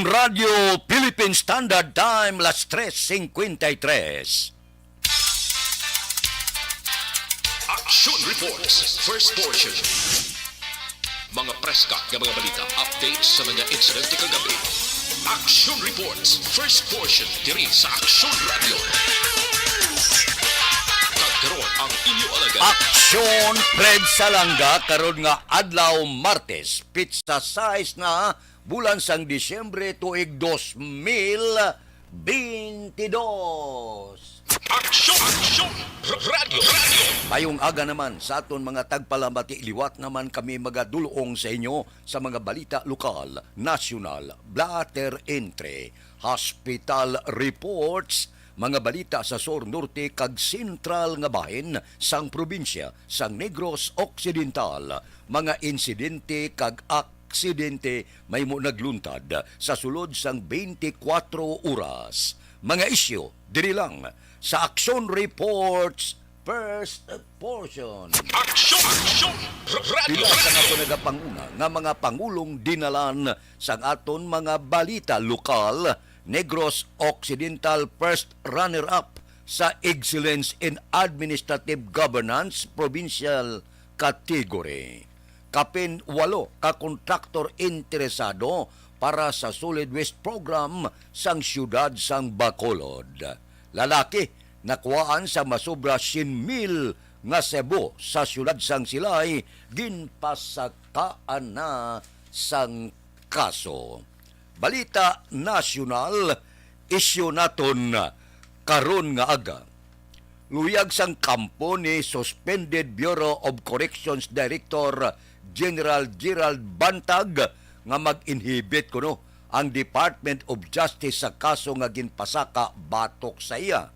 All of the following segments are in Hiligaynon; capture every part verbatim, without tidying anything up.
Radyo Philippine Standard Time, las tres cincuenta y tres. Action Reports, first portion. Mga preska nga mga balita, updates sa mga insidente kagabi. Action Reports, first portion, diri sa Action Radio. Kag karon ang inyo alagad. Action Fred Salanga karon nga adlaw, Martes, pitsa sais na, bulan sang Disyembre, tuig dos mil bentidós. Aksyon! Aksyon! R-, radyo! Radyo! Mayong aga naman sa aton mga tagpalamati. Liwat naman kami magadulong sa inyo sa mga balita lokal, nasyonal, blatter entry, hospital reports, mga balita sa sur, norte, kag sentral nga bahin sang probinsya sang Negros Occidental, mga insidente kag aksidente mahimo nagluntad sa sulod sang twenty-four oras. Mga isyu diri lang sa Action Reports, first portion. Action! Action! R-, radyo! Pila sa nga po nagapanguna nga mga pangulong dinalan sang aton mga balita lokal, Negros Occidental first runner-up sa Excellence in Administrative Governance Provincial category. Kapin walo ka kontraktor interesado para sa solid waste program sang siyudad sang Bacolod. Lalaki, nakuhaan sa masobra syen mil nga sebo sa siyudad sang Silay, ginpasakaan na sang kaso. Balita nasyonal, isyu naton karon nga aga. Luyag sang kampo ni suspended Bureau of Corrections Director General Gerald Bantag nga mag-inhibit kuno ang Department of Justice sa kaso nga ginpasaka batok sa iya.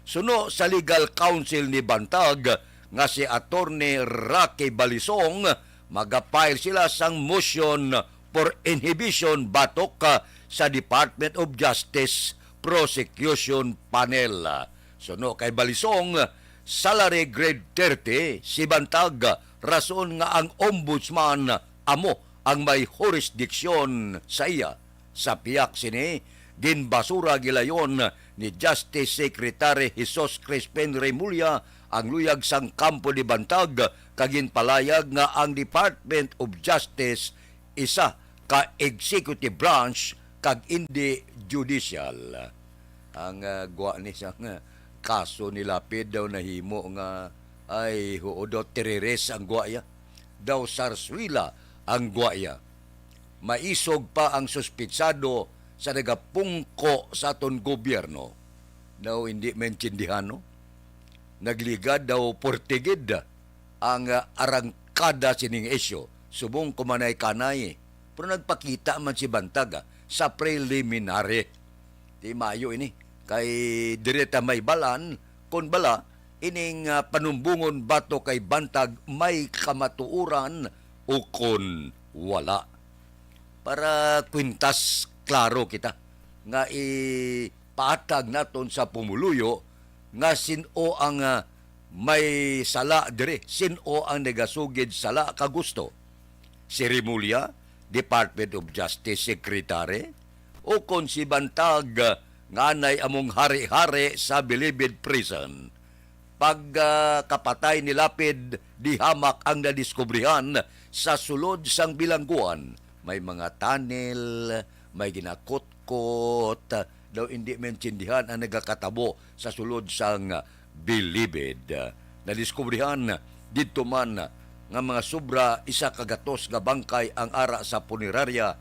Suno sa legal counsel ni Bantag nga si Attorney Rocky Balisong, magapile sila sang motion for inhibition batok, ah, sa Department of Justice Prosecution Panel. Suno kay Balisong, salary grade thirty si Bantag, rason nga ang ombudsman amo ang may jurisdiction sa iya. Sa pihak sini, ginbasura gilayon ni Justice Secretary Jesus Crispin Remulla ang luyag sang kampo ni Bantag, kag ginpalayag nga ang Department of Justice isa ka executive branch kag indi judicial. Ang, ah, gwa ni sang, ah, kaso ni Lapid daw nahimo nga, ay, huo daw, terrorist ang gwa iya. Daw sarswila ang gwa iya. Maisog pa ang suspitsado sa nagapungko sa aton gobyerno. Daw hindi maintindihan, no? Nagligad daw portigid ang, ah, arangkada sining isyu. Subong kumanay-kanay. Pero nagpakita man si Bantag, ah, sa preliminary. Di maayo ini. Kay diri ta may balan, kon bala, ining, ah, panumbongon batok kay Bantag may kamatuoran o kon wala. Para kwintas klaro kita nga ipaatag naton sa pumuluyo nga sin-o ang, ah, may sala diri, sin-o ang nagasugid sala ka gusto. Si Remulla, Department of Justice Secretary, o kon si Bantag, nga anay among hari-hari sa Bilibid Prison. Pagkapatay ni Lapid, di hamak ang nadiskubrihan sa sulod sang bilangguan. May mga tunnel, may ginakutkot, daw hindi maintindihan ang nagakatabo sa sulod sang Bilibid. Nadiskubrihan didto man nga mga sobra isa ka gatos nga bangkay ang ara sa punerarya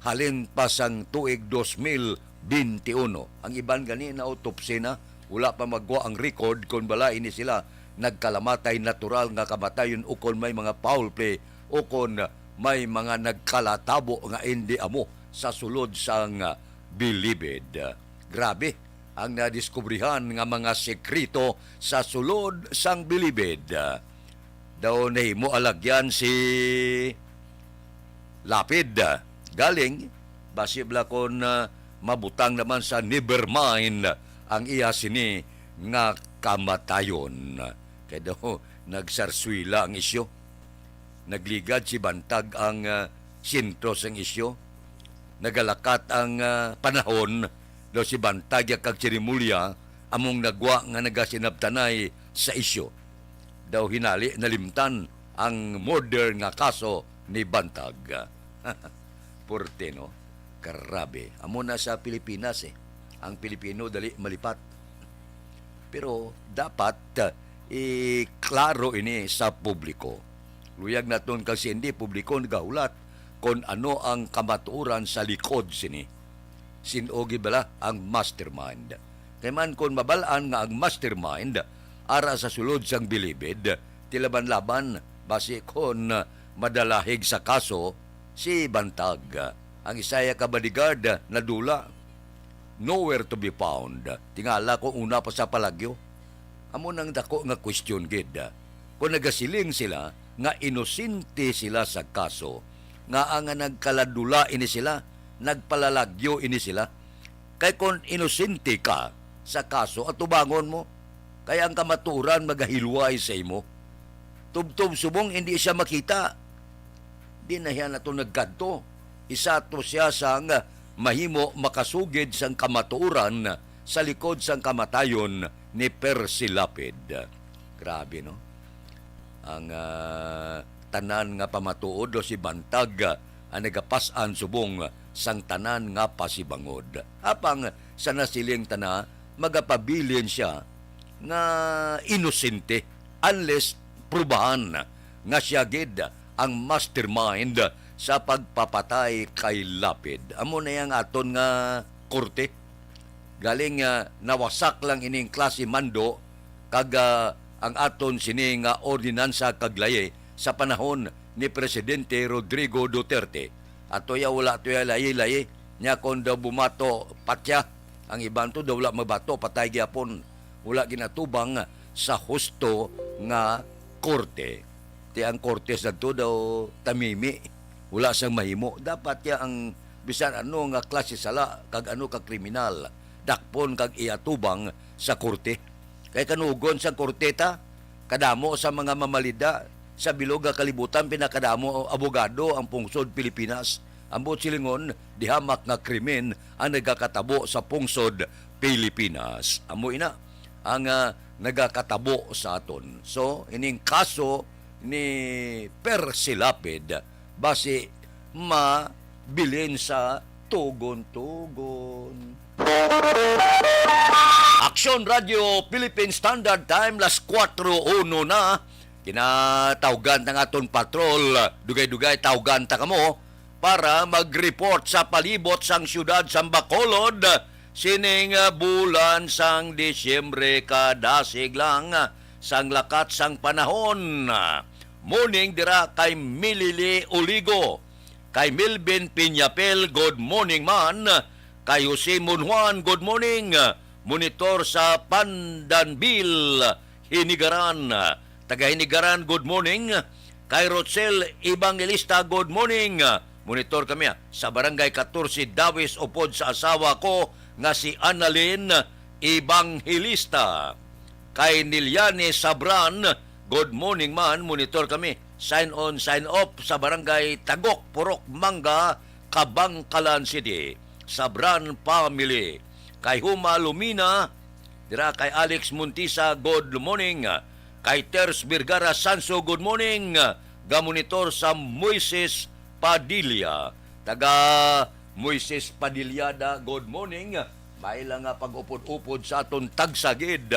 halin pa sang tuig dos mil benti uno. Ang iban gani na-autopsy na, wala pa magwa ang record kon bala ini sila nagkalamatay natural nga kamatayon ukon may mga foul play ukon may mga nagkalatabo nga indi amo sa sulod sang Bilibid. Grabe ang nadiskubrihan nga mga sekreto sa sulod sang Bilibid. Daw nahimo alagyan si Lapid. Galing, basi bala kon, ah, mabutang naman sa never mind ang iya sini nga kamatayon. Kay daw nagsarswila ang isyu. Nagligad si Bantag ang, ah, sentro sang isyu. nagalakat ang, ah, panahon, daw si Bantag ya kag si Remulla among nagwa nga nagasinabtanay sa isyu. Daw hinali nalimtan ang murder nga kaso ni Bantag. Porte, no? Grabe. Amo na sa Pilipinas, eh. Ang Pilipino dali malipat. Pero dapat, ah, iklaro ini sa publiko. Luyag naton kag si Inday, publiko nagahulat kon ano ang kamatuoran sa likod sini. Sin-o gid bala ang mastermind? Kay man kon mabal-an nga ang mastermind ara sa sulod sang bilibid, tilaban-laban basi kon madalahig sa kaso si Bantag. Ang isa ya ka bodyguard nadula, nowhere to be found. Tingala ko una pa sa palagyo. Amo nang dako nga question gid. Kung nagasiling sila nga inosente sila sa kaso, nga ang nagkaladula ini sila, nagpalalagyo ini sila. Kay kung inosente ka sa kaso, atubangon mo, kay ang kamatuoran magahilway sa imo. Tubtob subong hindi siya makita. Di na hiya nato nagkadto. Isa to siya sang mahimo makasugid sang kamatuoran sa likod sang kamatayon ni Percy Lapid. Grabe, no? Ang, ah, tanan nga pamatuod o si Bantag, ah, ang nagapas-an subong sang tanan nga pasibangod. Apang sa nasiling tana, magapabilin siya nga inosente unless prubahan nga siya gid ang mastermind sa pagpapatay kay Lapid. Amo na yang aton nga korte. Galing, ah, nawasak lang ining klase mando kag, ah, ang aton sini nga ordinansa kag layi sa panahon ni Presidente Rodrigo Duterte. Ato ya wala to ya layi-layi. Nya kon daw bumato, patya. Ang iban to daw wala mabato, patay gyapon. Wala ginatubang sa husto nga korte. Ti ang korte sa to daw tamimi. Wala sang mahimo. Dapat ya ang bisan ano nga klase sala kag ano ka kriminal, dakpon kag iatubang sa korte. Kay kanugon sang korte ta, kadamo sa mga mamalida sa bilog nga kalibutan, pinakadamo abogado ang pungsod Pilipinas. Ang buot silingon, di hamak nga krimen ang nagakatabo sa pungsod Pilipinas. Amo ina ang, ah, nagakatabo sa aton. So, ining kaso ni Percy Lapid, basi mabilin sa tugon-tugon. Aksyon Radio Philippine Standard Time, las kuwatro uno na. Kinatawgan ang aton patrol. Dugay-dugay, tawgan ta kamo para mag-report sa palibot sang siyudad sang Bacolod sining, ah, bulan sang Disyembre. Kadasig lang, ah, sang lakat sang panahon. Morning dira kay Milili Oligo, kay Melvin Piñapel, good morning man. Kay Jose Monjuan, good morning. Monitor sa Pandanbil, Hinigaran. Taga Hinigaran, good morning. Kay Rochelle Evangelista, good morning. Monitor kami, ah, sa Barangay katorse Dawis, upod sa asawa ko nga si Annalyn Evangelista. Kay Niliani Sabran, good morning man, monitor kami. Sign on, sign off sa Barangay Tagok, Purok Mangga, Kabangkalan City. Sabran family. Kay Huma Lumina, dira kay Alex Montisa, good morning. Kay Ters Vergara Sanso, good morning. Gamonitor sa Moises Padilla. Taga Moises Padillada, good morning. May lang nga pag-upod-upod sa aton tagsa gid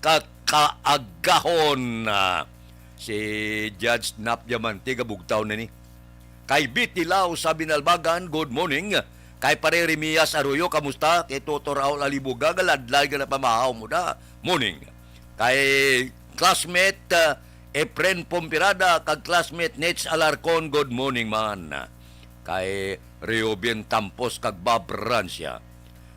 ka kaagahon. Si Judge Nap Diamante, gabugtaw na ni. Kay Betty Lau sa Binalbagan, good morning. Kay Pare Remias Arroyo, kamusta? Kay Toto Raul Alibuga, galadlay ka na pamahaw mo da. Morning. Kay classmate, ah, Efren Pompirada, kag classmate Nets Alarcon, good morning man. Kay Reobian Tampos kag Bob Rancia.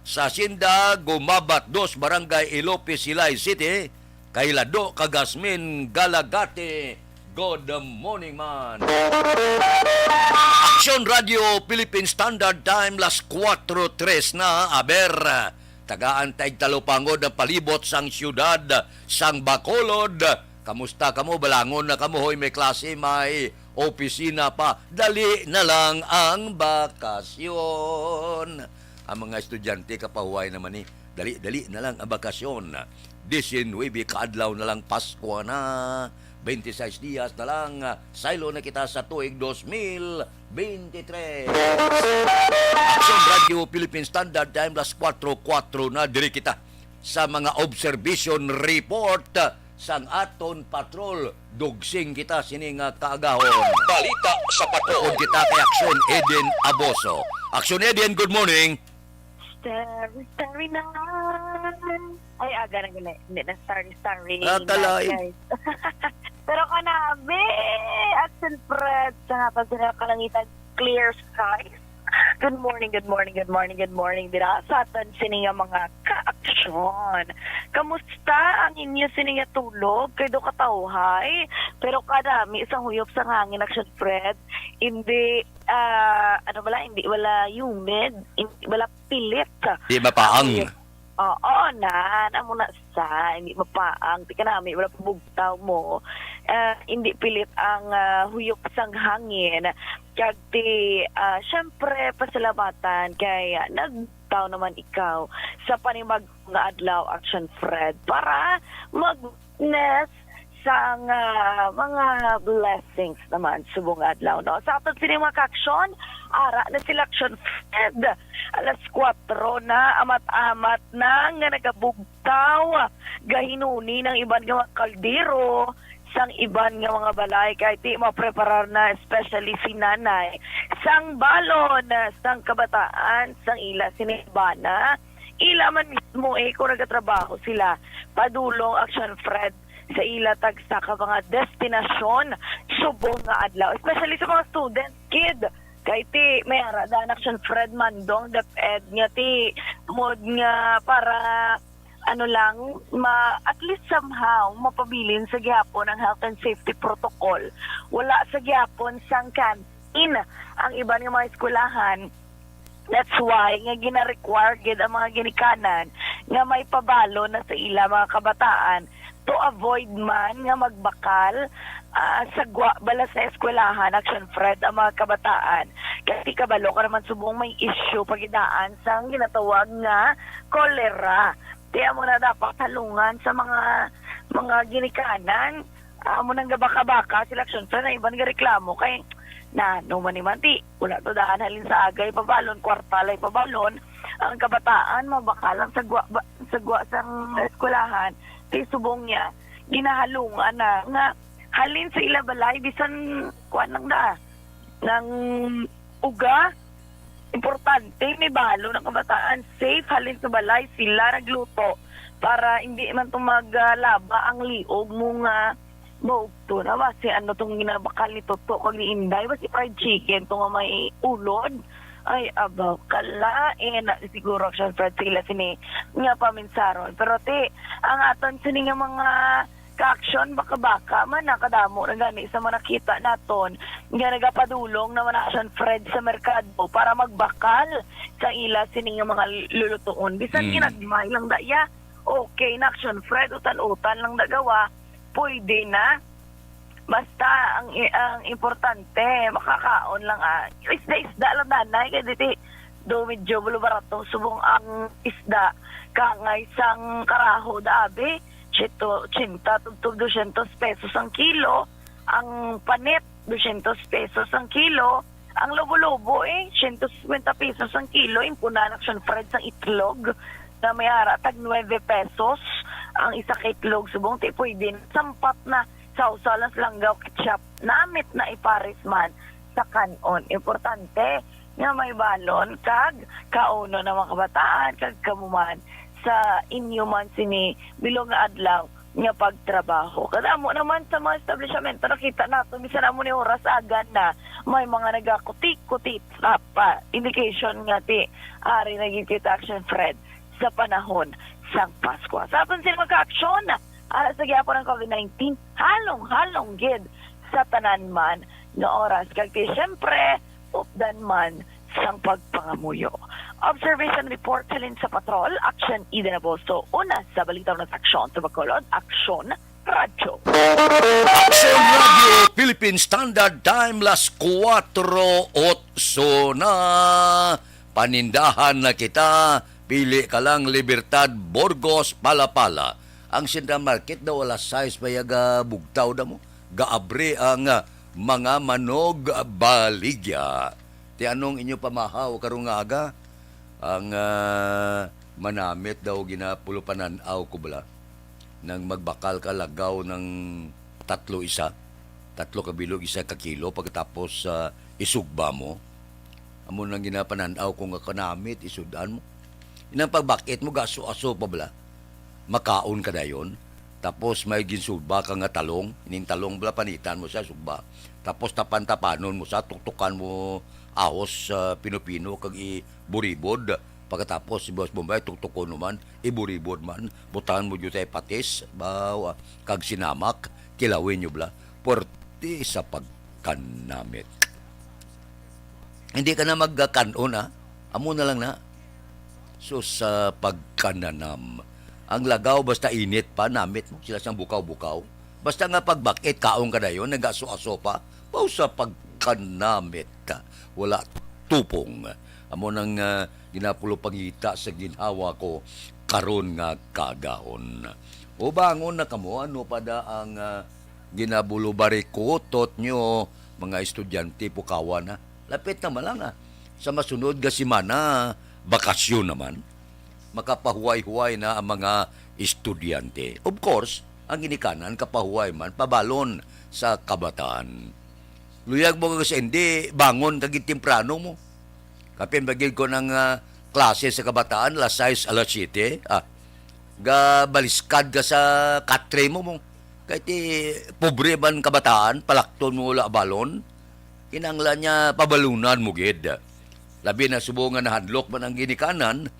Sa Hacienda Gumabat dos, Barangay Ilope, Silay City, kay Lado kag Gasmin Galagate, good morning man. Aksyon Radio Philippine Standard Time, las kuwatro tres na. Aber, tagaan ta ig talupangod ang palibot sang siyudad sang Bacolod. Kamusta kamo? Balangon na kamo, hoy, may klase, may opisina pa. Dali na lang ang bakasyon. Ang mga estudyante, kapahuway naman ni, dali-dali na lang ang bakasyon. Diecinuebe ka adlaw na lang, Pasko na. Twenty-six dias na lang, saylo na kita sa tuig dos mil twenty-three. Aksyon Radio Philippine Standard Time, las kuwatro kuwatro na, diri kita sa mga observation report sang aton patrol. Dugsing kita sini nga kaagahon. Balita sa patrol. Upod kita kay Aksyon Eden Aboso. Aksyon Eden, good morning. Starry, starry night. Ay, aga na gani. Hindi na starry, starry Ah, night, kalay. Guys. Pero kanabi, Aksyon Fred, sa nga pag kalangitan, clear skies. Good morning, good morning, good morning, good morning. Dira sa aton sini nga mga kaaksyon. Kamusta ang inyo sini nga tulog? Kay do katawhay, pero kadami sa huyop sa hangin, Aksyon Fred. Hindi, ah, ano bala, hindi, wala humid, hindi, wala pilit. Di mapaang. Ang huyop. Oo, na, na mo na sa, hindi mapaang. Di ka namin, wala pabugtaw mo. Ah, hindi pilit ang, ah, huyop sang hangin. Kag ti, ah, syempre, pasalamatan kay, ah, nagtaw naman ikaw sa panibag nga adlaw, Action Fred, para mag-witness sang, ah, mga blessings naman subong adlaw, no? Sa aton sini mga kaaksyon, ara na sila, Action Fred. Alas kuwatro na, amat-amat na nga nagabugtaw, gahinuni ng iban nga mga kaldero, sang iban nga mga balay, kay ti mapreparar na, especially si nanay, sang balon sang kabataan, sang ila sini bana. Ila man mismo, eh, kung nagatrabaho sila, padulong, Action Fred, sa ila tagsa ka mga destinasyon subong nga adlaw, especially sa mga student, kid. Kay ti may ara dan, Action Fred, mandong DepEd nga ti mod nga para, ano lang, ma-, at least somehow, mapabilin sa gihapon ang health and safety protocol. Wala sa gihapon sang canteen ang iban nga mga eskwelahan. That's why nga gina-require gid ang mga ginikanan nga may pabalon na sa ila mga kabataan to avoid man nga magbakal, ah, sa gwa bala sa eskwelahan, Action Fred, ang mga kabataan. Kasi kabalo ka naman subong may issue pagidaan sang ginatawag nga cholera. Kaya mo na dapat halungan sa mga, mga ginikanan. Amo nang gabaka-baka sila, Action Fred, na iban gareklamo kay na, no man ni man, ti, wala to daan halin sa agay pabalon, kwarta lay pabalon. Ang kabataan mabakal ang sagwa, ba, sagwa sang eskwelahan. Ti subong niya, ginahalungan na nga halin sa ila balay, bisan kuan lang da, nang uga. Importante, may balon ang kabataan, safe halin sa balay, sila nagluto para hindi man to maglaba ang liog mo nga baugto na. Basi ano tong ginabakal ni Toto kag ni Inday, basi fried chicken to nga may ulod. Ay, abaw, kalain na siguro, Action Fred, sila sini nga paminsaron. Pero ti, ang aton sini nga mga kaaksyon, baka-baka man, nakadamo na gani sa mga nakita naton nga nagapadulong naman, Action Fred, sa merkado para magbakal sa ila sini nga mga lulutuon. Bisan Mm. ginagmay lang da iya. Okay na, Action Fred, utan-utan lang da gawa, pwede na. Basta ang i-, ang importante, makakaon lang, ah. Isda-isda lang, danay, kay diti do medyo balo barato subong ang isda. Kangay sang karaho, da abi, siyento ochenta tubtob dosyentos pesos ang kilo. Ang panit, dosyentos pesos ang kilo. Ang lobo-lobo, eh, siyento singkwenta pesos ang kilo. Impunan, Action Fred, sang itlog na may ara tag nuebe pesos ang isa ka itlog. Subong ti pwede na, sampat na, sawsaw lang sa langgaw, ketchup, namit na, ipares man sa kan-on. Importante nga may balon kag kaunon ang mga kabataan kag kamo man sa inyo man sini bilog nga adlaw nga pagtrabaho. Kadamo naman sa mga establishmento nakita nato, bisan amo ni oras agan na, may mga nagakuti-kuti pa, pa. Indication nga ti ari na gid kita, Action Fred, sa panahon sang Pasko. Sa aton sini mga kaaksyon, ara sa gihapon ang COVID nineteen, halong-halong gid sa tanan man nga oras. Kag ti, siyempre, updan man sang pagpangamuyo. Observation report halin sa Patrol, Action Eden Aboso. Una sa balita, una sa aksyon sa Bacolod, Action Radyo. Action Radio Philippine Standard Time, las kuwatro otso na. Panindahan na kita. Pili ka lang, Libertad, Burgos, Palapala. Ang Central Market daw alas sais pa ya gabugtaw na mo. Gaabri ang, ah, mga manog baligya. Ti anong inyo pamahaw karong nga aga? Ang, ah, manamit daw ginapulo panan-aw ko bala. Nang magbakal ka, lagaw ng tatlo isa, tatlo ka bilog, isa ka kilo, pagkatapos, ah, isugba mo. Amo nang ginapanan-aw ko nga kanamit, isudan mo. Inang pagbakit mo, gaso-aso pa bala. Makaon ka dayon. Tapos may ginsulba ka nga talong. Ining talong bala, panitan mo sa sugba. Tapos tapan-tapanon mo sa, tuktukan mo ahos sa pino-pino kag iburibod. Pagkatapos, si Boss Bombay, tuktukon mo man, iburibod man, butangan mo jud sa patis, baw, ah, kag sinamak, kilawin nyo bala. Puwerte sa pagkanamit. Hindi ka na magkakan-on, ah. Amo na lang na. So, sa pagkananam, ang lagaw basta init pa, namit mo sila sang bukaw-bukaw. Basta nga pagbakit, kaon ka dayon, nagaso-aso pa. Pau sa pagkanamit, wala tupong. Amo nang, ah, ginapulo pangita sa ginhawa ko karon nga kaagahon. O bangon na kamo, ano pa da ang, ah, ginabulubarikutot nyo, mga estudyante, pukawan na. Lapit na man lang, ah. Sa masunod nga semana, bakasyon naman. Makapahuway-huway na ang mga estudyante. Of course, ang ginikanan kapahuway man pabalon sa kabataan. Luyag mo nga sa hindi, bangon ka gid temprano mo. Kapin ba gid ko ng, ah, klase sa kabataan, alas sais, alas siyete, ah, gabaliskad ka sa katre mo, mo. Kay ti pobre man kabataan, palakton mo wala balon. Kinahanglan niya pabalunan mo gid. Labi na subong nga nahadlok man ang ginikanan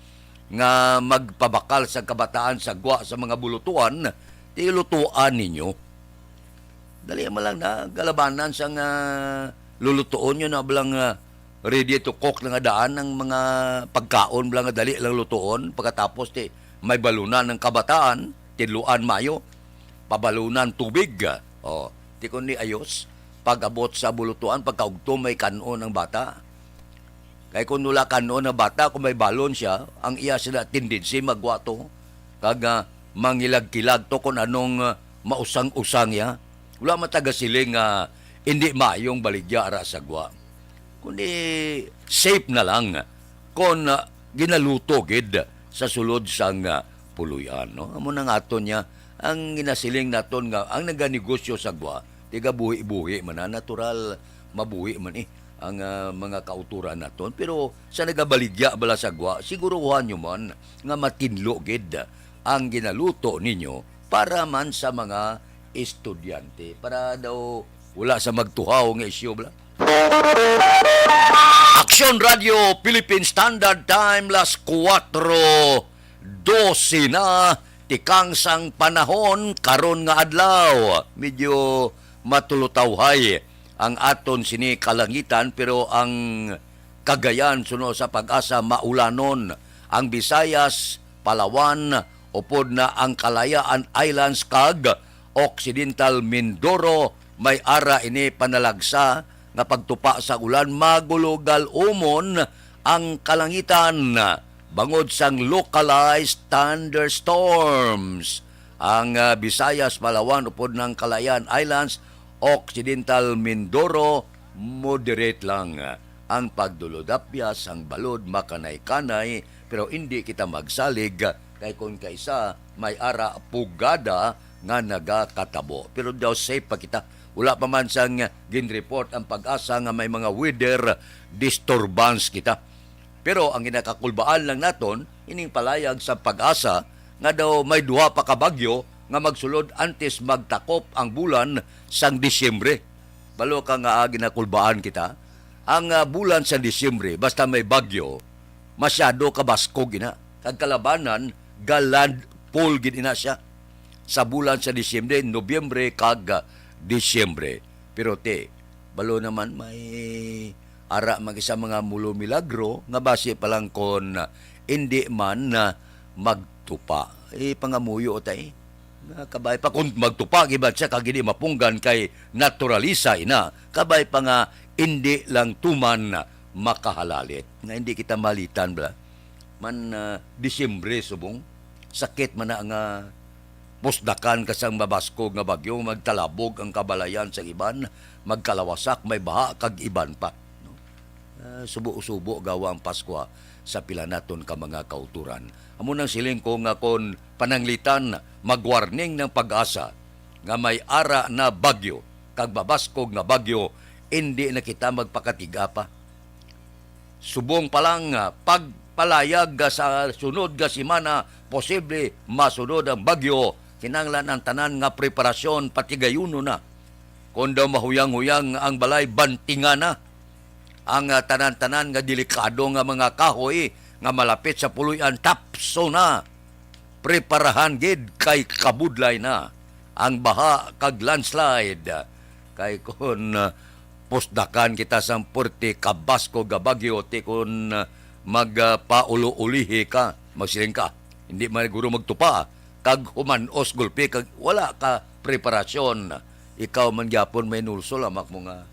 nga magpabakal sa kabataan sa gwa sa mga bulutuan, ti lutuan ninyo. Dali man lang na, galabanan sang, ah, lulutuon nyo na bala nga ready to cook na nga daan ang mga pagkaon bala nga dali lang lutuon. Pagkatapos ti may balunan ang kabataan, tidluan mayo, pabalunan tubig. Oh, ti kundi ayos, pag-abot sa bulutuan, pagkaugtom may kan-on ang bata. Kay kung wala kan-on ang bata, kung may balon siya, ang iya sila tendency magwa to. Kag, ah, mangilag-kilag to kung anong, ah, mausang-usang ya. Wala man taga siling nga hindi maayong baligya ara sa gwa. Kundi safe na lang kung, ah, ginaluto gid sa sulod sang, ah, puloy-an, no? Amo nang aton niya, ang ginasiling naton nga ang naganegosyo sa gwa, tiga buhi-buhi man na, natural, mabuhi man, eh, ang, ah, mga kauturan naton. Pero sa nagabaligya bala sa gwa, siguruhan nyo man nga matinlo gid ang ginaluto ninyo para man sa mga estudyante, para daw wala sa magtuhaw nga isyu bala. Action Radio Philippine Standard Time, las kuwatro dose na, tikang sang panahon karon nga adlaw. Medyo matulutawhay ang aton sini kalangitan, pero ang Cagayan, suno sa PAGASA, maulanon. Ang Visayas, Palawan, upod na ang Kalayaan Islands kag Occidental Mindoro, may ara ini panalagsa nga pagtupa sa ulan, magulugal umon ang kalangitan bangod sang localized thunderstorms. Ang, ah, Visayas, Palawan, upod ng Kalayaan Islands, Occidental Mindoro, moderate lang. Ang pagdulodapya sang balod makanay-kanay, pero indi kita magsalig, kay kon kaisa may ara pugada nga nagakatabo. Pero daw safe pa kita. Wala pa man sang ginreport ang PAGASA nga may mga weather disturbance kita. Pero ang ginakakulbaan lang naton, ining palayag sa PAGASA nga daw may duha pa ka bagyo nga magsulod antes magtakop ang bulan sang Disyembre. Balo ka nga, ah, ginakulbaan kita, ang, ah, bulan sa Disyembre, basta may bagyo, masyado kabaskog ina. Kag kalabanan, ga-landfall gid ina siya sa bulan sa Disyembre, Nobyembre, kag, ah, Disyembre. Pero te, balo naman may ara mag isa mga mulo milagro nga basi pa lang kon, ah, indi man na magtupa. Eh, pangamuyo ta, eh. Ah, kabay pa kung magtupa gid man siya kag hindi mapunggan kay naturalisay na. Kabay pa nga hindi lang tuman makahalalit. Nga hindi kita malitan, bala. Man, ah, Disyembre, subong. Sakit man na nga pusdakan ka sang mabaskog nga bagyo, magtalabog ang kabalayan sa iban, magkalawasak, may baha, kag iban pa. No? Ah, subo-subo gawa ang Paskwa sa pila naton ka mga kauturan. Amo nang siling ko nga kon pananglitan, magwarning ng PAGASA nga may ara na bagyo kag mabaskog nga bagyo, indi na kita magpakatiga pa. Subong pa lang, ah, pagpalayag, ah, sa sunod nga semana, posible masunod ang bagyo, kinahanglan ang tanan nga preparasyon patigayunon na. Kon daw mahuyang-huyang ang balay, bantingan na ang, ah, tanan-tanan nga delikado nga mga kahoy nga malapit sa puloy-an, tapso na. Preparahan gid kay kabudlay na ang baha kag landslide. Kay kon, ah, pusdakan kita sang puwerte kabaskog nga bagyo, ti kon, ah, magpaulo-ulihi ka, magsiling ka, hindi man guro magtupa, kag humanos gulpi, kag wala ka preparasyon. Ikaw man gyapon may nulso lamak mo nga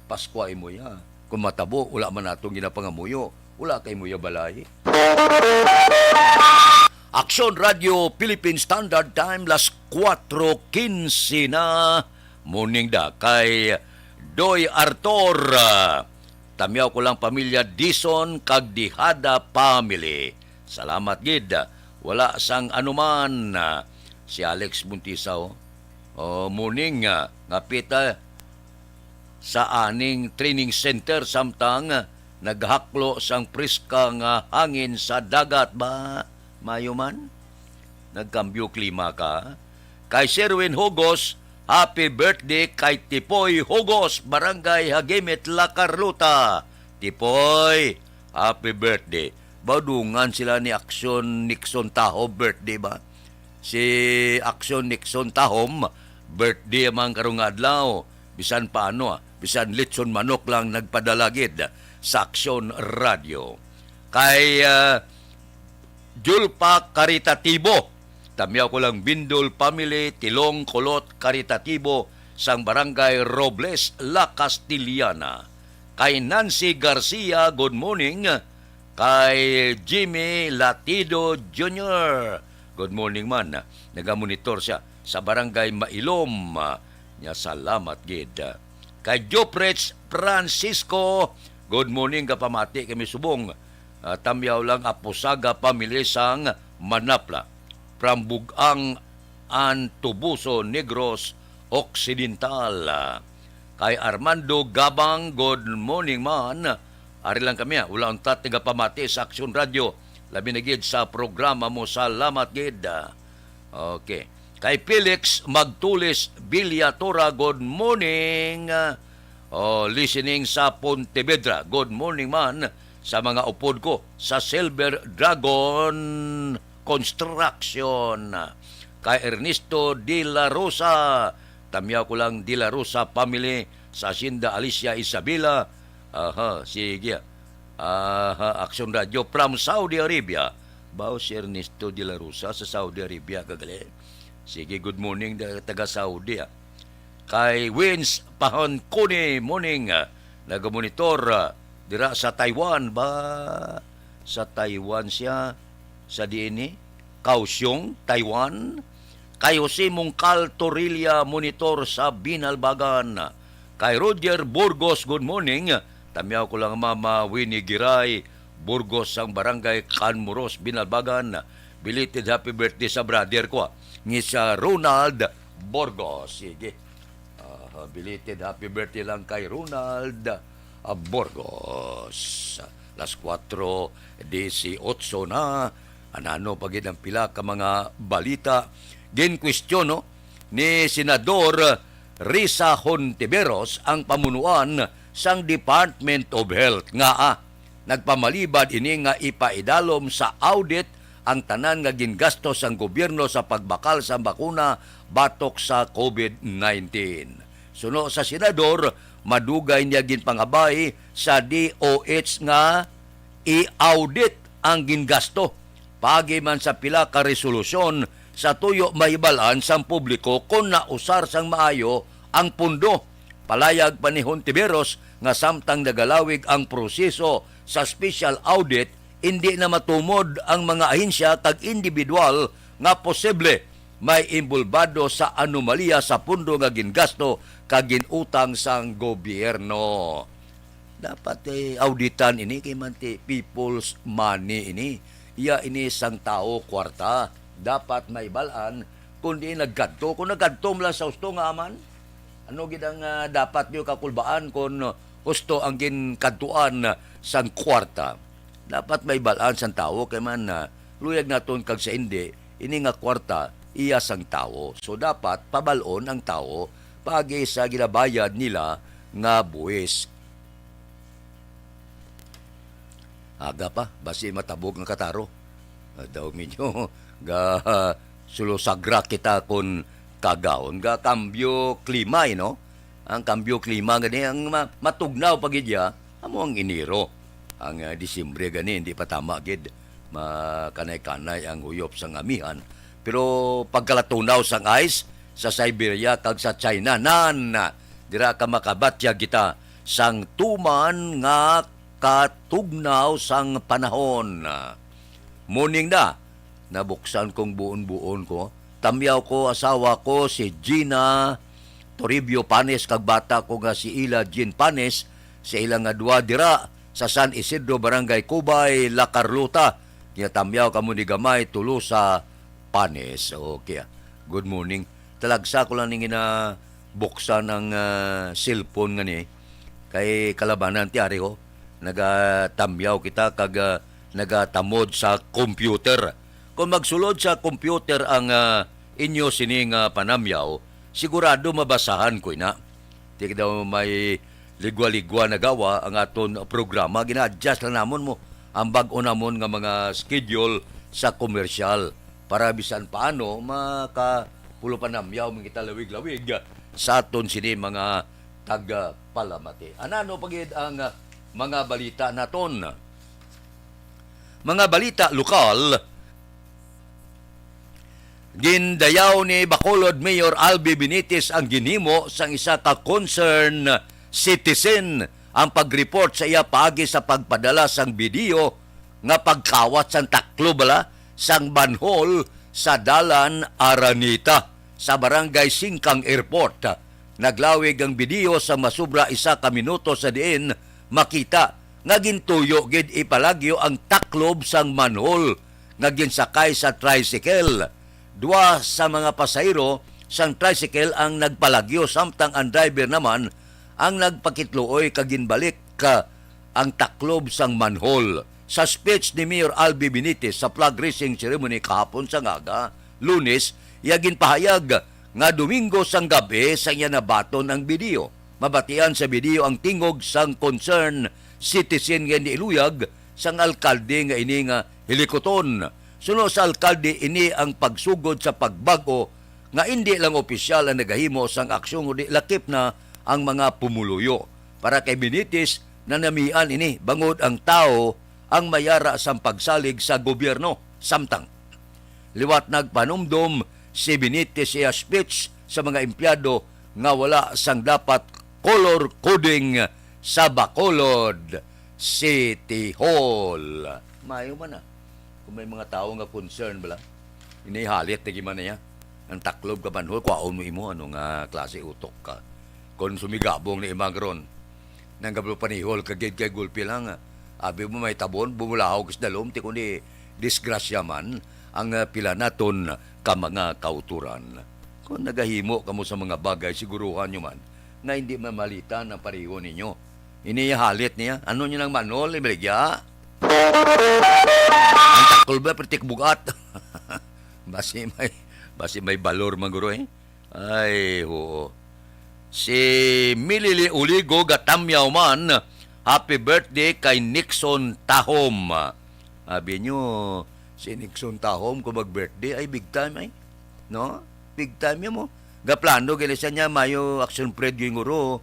Paskwa imo ya. Kung matabo, wala man natong ginapangamuyo. Wala kay mo ya balay. Aksyon Radio Philippine Standard Time, las kuwatro quince na. Morning da kay Doy Artor. Tamyaw ko lang pamilya Dison kag Dihada family. Salamat gid. Wala sang anuman. Si Alex Buntisaw. Oh, morning, ah, nga pita sa aning training center samtang naghaklo sang priska nga hangin sa dagat ba? Mayo man? Nagkambyo klima ka? Kay Sherwin Hugos, happy birthday kay Tipoy Hugos, Barangay Hagimit, La Carlota. Tipoy, happy birthday. Badungan sila ni Aksyon Nixon Tahob, birthday ba? Si Aksyon Nixon Tahom, birthday man karong adlaw. Bisan paano, ah, bisan litson manok lang nagpadala gid sa Aksyon Radio. Kay, ah, Julpa Karitatibo, tamyaw ko lang Bindol family, Tilong Kulot Karitatibo, sang Barangay Robles, La Castellana. Kay Nancy Garcia, good morning. Kay Jimmy Latido Junior, good morning man. Nagamonitor siya sa Barangay Mailom. Nya, salamat gid. Kay Jopretz Francisco, good morning, gapamati kami subong. Ah, tamyaw lang Apusaga family sang Manapla. From Bug-ang and Tubuso, Negros Occidental. Kay Armando Gabang, good morning man. Ari lang kami, ah. Wala untat nagapamati sa Aksyon Radio. Labi na gid sa programa mo. Salamat gid. Okay. Kay Felix Magtulis Villatora, good morning. Oh, listening sa Pontevedra. Good morning man sa mga upod ko sa Silver Dragon Construction. Kay Ernesto de la Rosa, tamyaw ko lang De la Rosa family sa Hacienda Alicia Isabela. Aha, sige. Aha, Aksyon Radio from Saudi Arabia. Bao si Ernesto de la Rosa sa Saudi Arabia, kagali. Sige, good morning, da-, taga Saudi, ah. Kay Wins Pahoncone, morning, ah, nagamonitor, ah, dira sa Taiwan ba? Sa Taiwan siya, sa diin ni Kaohsiung, Taiwan. Kay Jose Mungkal Torilla, monitor sa Binalbagan. Kay Roger Burgos, good morning. Tamyaw ko lang Mama Winnie Giray Burgos sang Barangay Canmuros, Binalbagan. Belated happy birthday sa brother ko, ah, ni sa Ronald Burgos. Sige. Ah, belated happy birthday lang kay Ronald, ah, Burgos. Las kuwatro disiotso na. Anano pa gid ang pila ka mga balita. Ginkwestiyon, no, ni Senador Risa Hontiveros ang pamunuan sang Department of Health nga, ah, nagpamalibad ini nga ipaidalom sa audit ang tanan nga gingasto sang gobyerno sa pagbakal sang bakuna batok sa COVID nineteen. Suno sa senador, madugay niya ginpangabay sa D O H nga i-audit ang gingasto. Paagi man sa pila ka resolusyon sa tuyo mahibal-an sang publiko kon nausar sang maayo ang pondo. Palayag pa ni Hontiveros nga samtang nagalawig ang proseso sa special audit, indi na matumod ang mga ahensya kag individual nga posible may inbolbado sa anomalya sa pondo nga gingasto kag ginutang sang gobyerno. Dapat, eh, auditan ini kay man ti people's money ini. Iya ini sang tawo kwarta. Dapat mahibal-an kung diin nagkadto. Kung nagkadto man lang sa husto nga aman, ano gid ang, ah, dapat niyo kakulbaan kung husto ang ginkadtuan sang kwarta? Dapat mahibal-an sang tawo kay man, ah, luyag naton kag sa indi, ini nga kwarta iya sang tawo. So dapat pabal-on ang tawo paagi sa ginabayad nila nga buwis. Aga pa, basi matabog ang kataro. Ah, daw minyo, ga sulosagra kita kon kagaon, ga kambyo klima, eh, no? Ang kambyo klima gani ang ma-, matugnaw pa gid ya, amo ang Enero. Ang, ah, Disyembre gani, hindi pa tama gid. Makanay-kanay ang huyop sang amihan. Pero pagkalatunaw sang ice sa Siberia kag sa China, nan, dira ka makabatyag kita sang tuman nga katugnaw sang panahon. Morning na, nabuksan kong buon-buon ko. Tamyaw ko, asawa ko, si Gina Toribio Panes, kag bata ko nga si Ila Jean Panes, sa ila nga duwa dira sa San Isidro, Barangay Cubay, La Carlota. Ginatamyaw kamo ni Gamay Tolosa Panes. Okay, ah. Good morning. Talagsa ko lang ning ginabuksan ang, ah, cellphone nga ni. Kay kalabanan ti ari ho. Nagatamyaw kita kag, ah, nagatamod sa computer. Kung magsulod sa computer ang, ah, inyo sini nga panamyaw, sigurado mabasahan ko ina. Di daw may ligwa-ligwa nagawa ang aton programa. Gina-adjust lang namon mo ang bag-o namon nga mga schedule sa komersyal para bisan paano makapulo panamyaw man kita lawig-lawig sa aton sini mga tagapalamati. Anano pa gid ang, ah, mga balita naton? Mga balita lokal. Gindayaw ni Bacolod Mayor Albi Benitez ang ginhimo sang isa ka concern citizen ang pag-report sa iya paagi sa pagpadala sang video nga pagkawat sang taklob bala sang manhole sa Dalan Araneta sa Barangay Singkang Airport. Naglawig ang video sa masubra isa ka minuto sa diin makita nga gintuyo gid ipalagyo ang taklob sang manhole nga ginsakay sa tricycle. Dua sa mga pasahero sang tricycle ang nagpalagyo, samtang ang driver naman ang nagpakitluoy kag ginbalik ka ang taklob sang manhole. Sa speech ni Mayor Albi Benitez sa flag raising ceremony kahapon sa ngaga, Lunes, iya ginpahayag nga Domingo sang gab-i sa iya nabaton ang video. Mabatian sa video ang tingog sang concern citizen nga niiluyag sang alkalde nga ini nga hilikuton. Suno sa alkalde, ini ang pagsugod sa pagbag-o nga indi lang opisyal ang nagahimo sang aksyon, kundi lakip na ang mga pumuluyo. Para kay Benitez, nanamian ini bangod ang tawo ang mayara sang pagsalig sa gobyerno. Samtang liwat nagpanumdom si Benitez sa iya speech sa mga empleyado nga wala sang dapat color coding sa Bacolod City Hall. Maayo man na. Kung may mga tawo nga concern bala, inihalit na giman niya. Ang taklob ka manhol, kwaon mo imo, ano nga klase utok ka. Kung sumigabong ni Imang ron, nang gablo panihol ka gid kay gulpi lang, ah. Abi mo may tabon, bumulahog sa dalom, ti kundi disgrasya man ang, ah, pila naton ka mga kauturan. Kung nagahimo kamo sa mga bagay, siguruhan nyo man nga hindi mamalitan ang pareho ninyo. Ini halit niya. Ano niya nang manol, ibaligya? Ang takol ba, pertik bugat? Basi may, basi may balor man guro, eh. Ay, oo. Si Milili Uligo gatamyaw man, "Happy birthday kay Nixon Tahom." Abi nyo, si Nixon Tahom kung mag-birthday, ay big time ay. No? Big time yun mo. Gaplano, gani siya niya, mayo action, Fred, yung guro.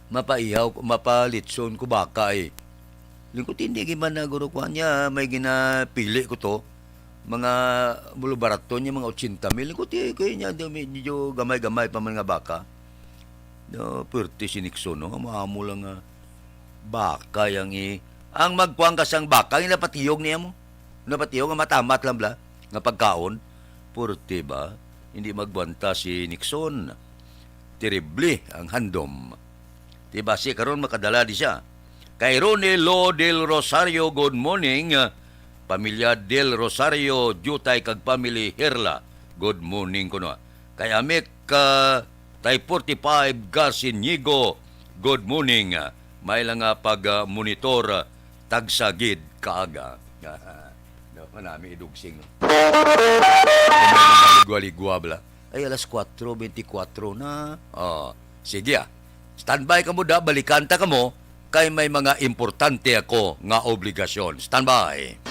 Mapaihaw, mapalitson ko baka eh. Lingkot hindi giman na guro ko niya, may ginapili ko to. Mga bulubaraton niya, mga ochenta mil. Ko, ti, kay niya, di, medyo gamay-gamay pa man nga baka. No, pwerte si Nixon, no? Maamo lang nga baka yang i-, ang magkuwang ka sang baka, yung napatiyog niya mo. Napatiyog nga matamat lang bla, nga pagkaon. Pwerte ba? Hindi magwanta si Nixon. Terrible ang handom. Ti basi karon makadala di siya. Kay Ronnie Lo Del Rosario, good morning. Pamilya Del Rosario, Jutay kag family Hirla, good morning kuno. Kay Amik, ah, Tay forty-five Garcinigo, good morning. May lang nga pag, ah, monitor, ah, tagsa gid kaaga. No, manami idugsing. Ligwa-ligwa bala. Ay, alas kuwatro bentikuwatro na. Oh, sige ah. Standby kamo da, balikan ta kamo kay may mga importante ako nga obligasyon. Standby.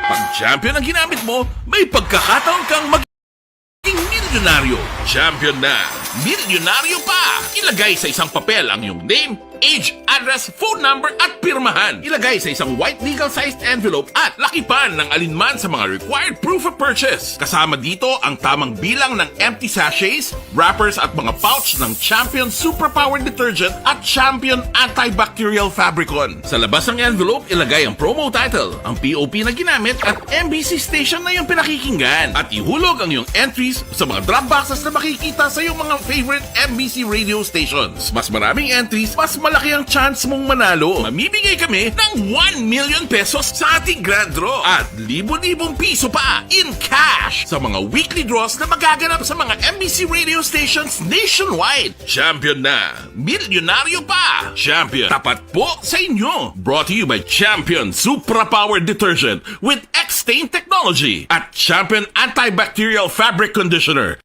Pag champion ang ginamit mo, may pagkakataon kang maging milyonaryo. Champion na, milyonaryo pa! Ilagay sa isang papel ang iyong name, age, address, phone number, at pirmahan. Ilagay sa isang white legal-sized envelope at lakipan ng alinman sa mga required proof of purchase. Kasama dito ang tamang bilang ng empty sachets, wrappers at mga pouch ng Champion Superpower Detergent at Champion Antibacterial Fabricon. Sa labas ng envelope, ilagay ang promo title, ang P O P na ginamit at M B C station na iyong pinakikinggan. At ihulog ang iyong entries sa mga drop boxes na makikita sa iyong mga favorite M B C radio stations. Mas maraming entries, mas malaki ang chance mong manalo. Mamimigay kami ng one million pesos sa ating grand draw at libo-libong piso pa in cash sa mga weekly draws na magaganap sa mga M B C radio stations nationwide. Champion na! Milyonaryo pa! Champion, tapat po sa inyo! Brought to you by Champion Supra Power Detergent with X-Stain Technology at Champion Antibacterial Fabric Conditioner.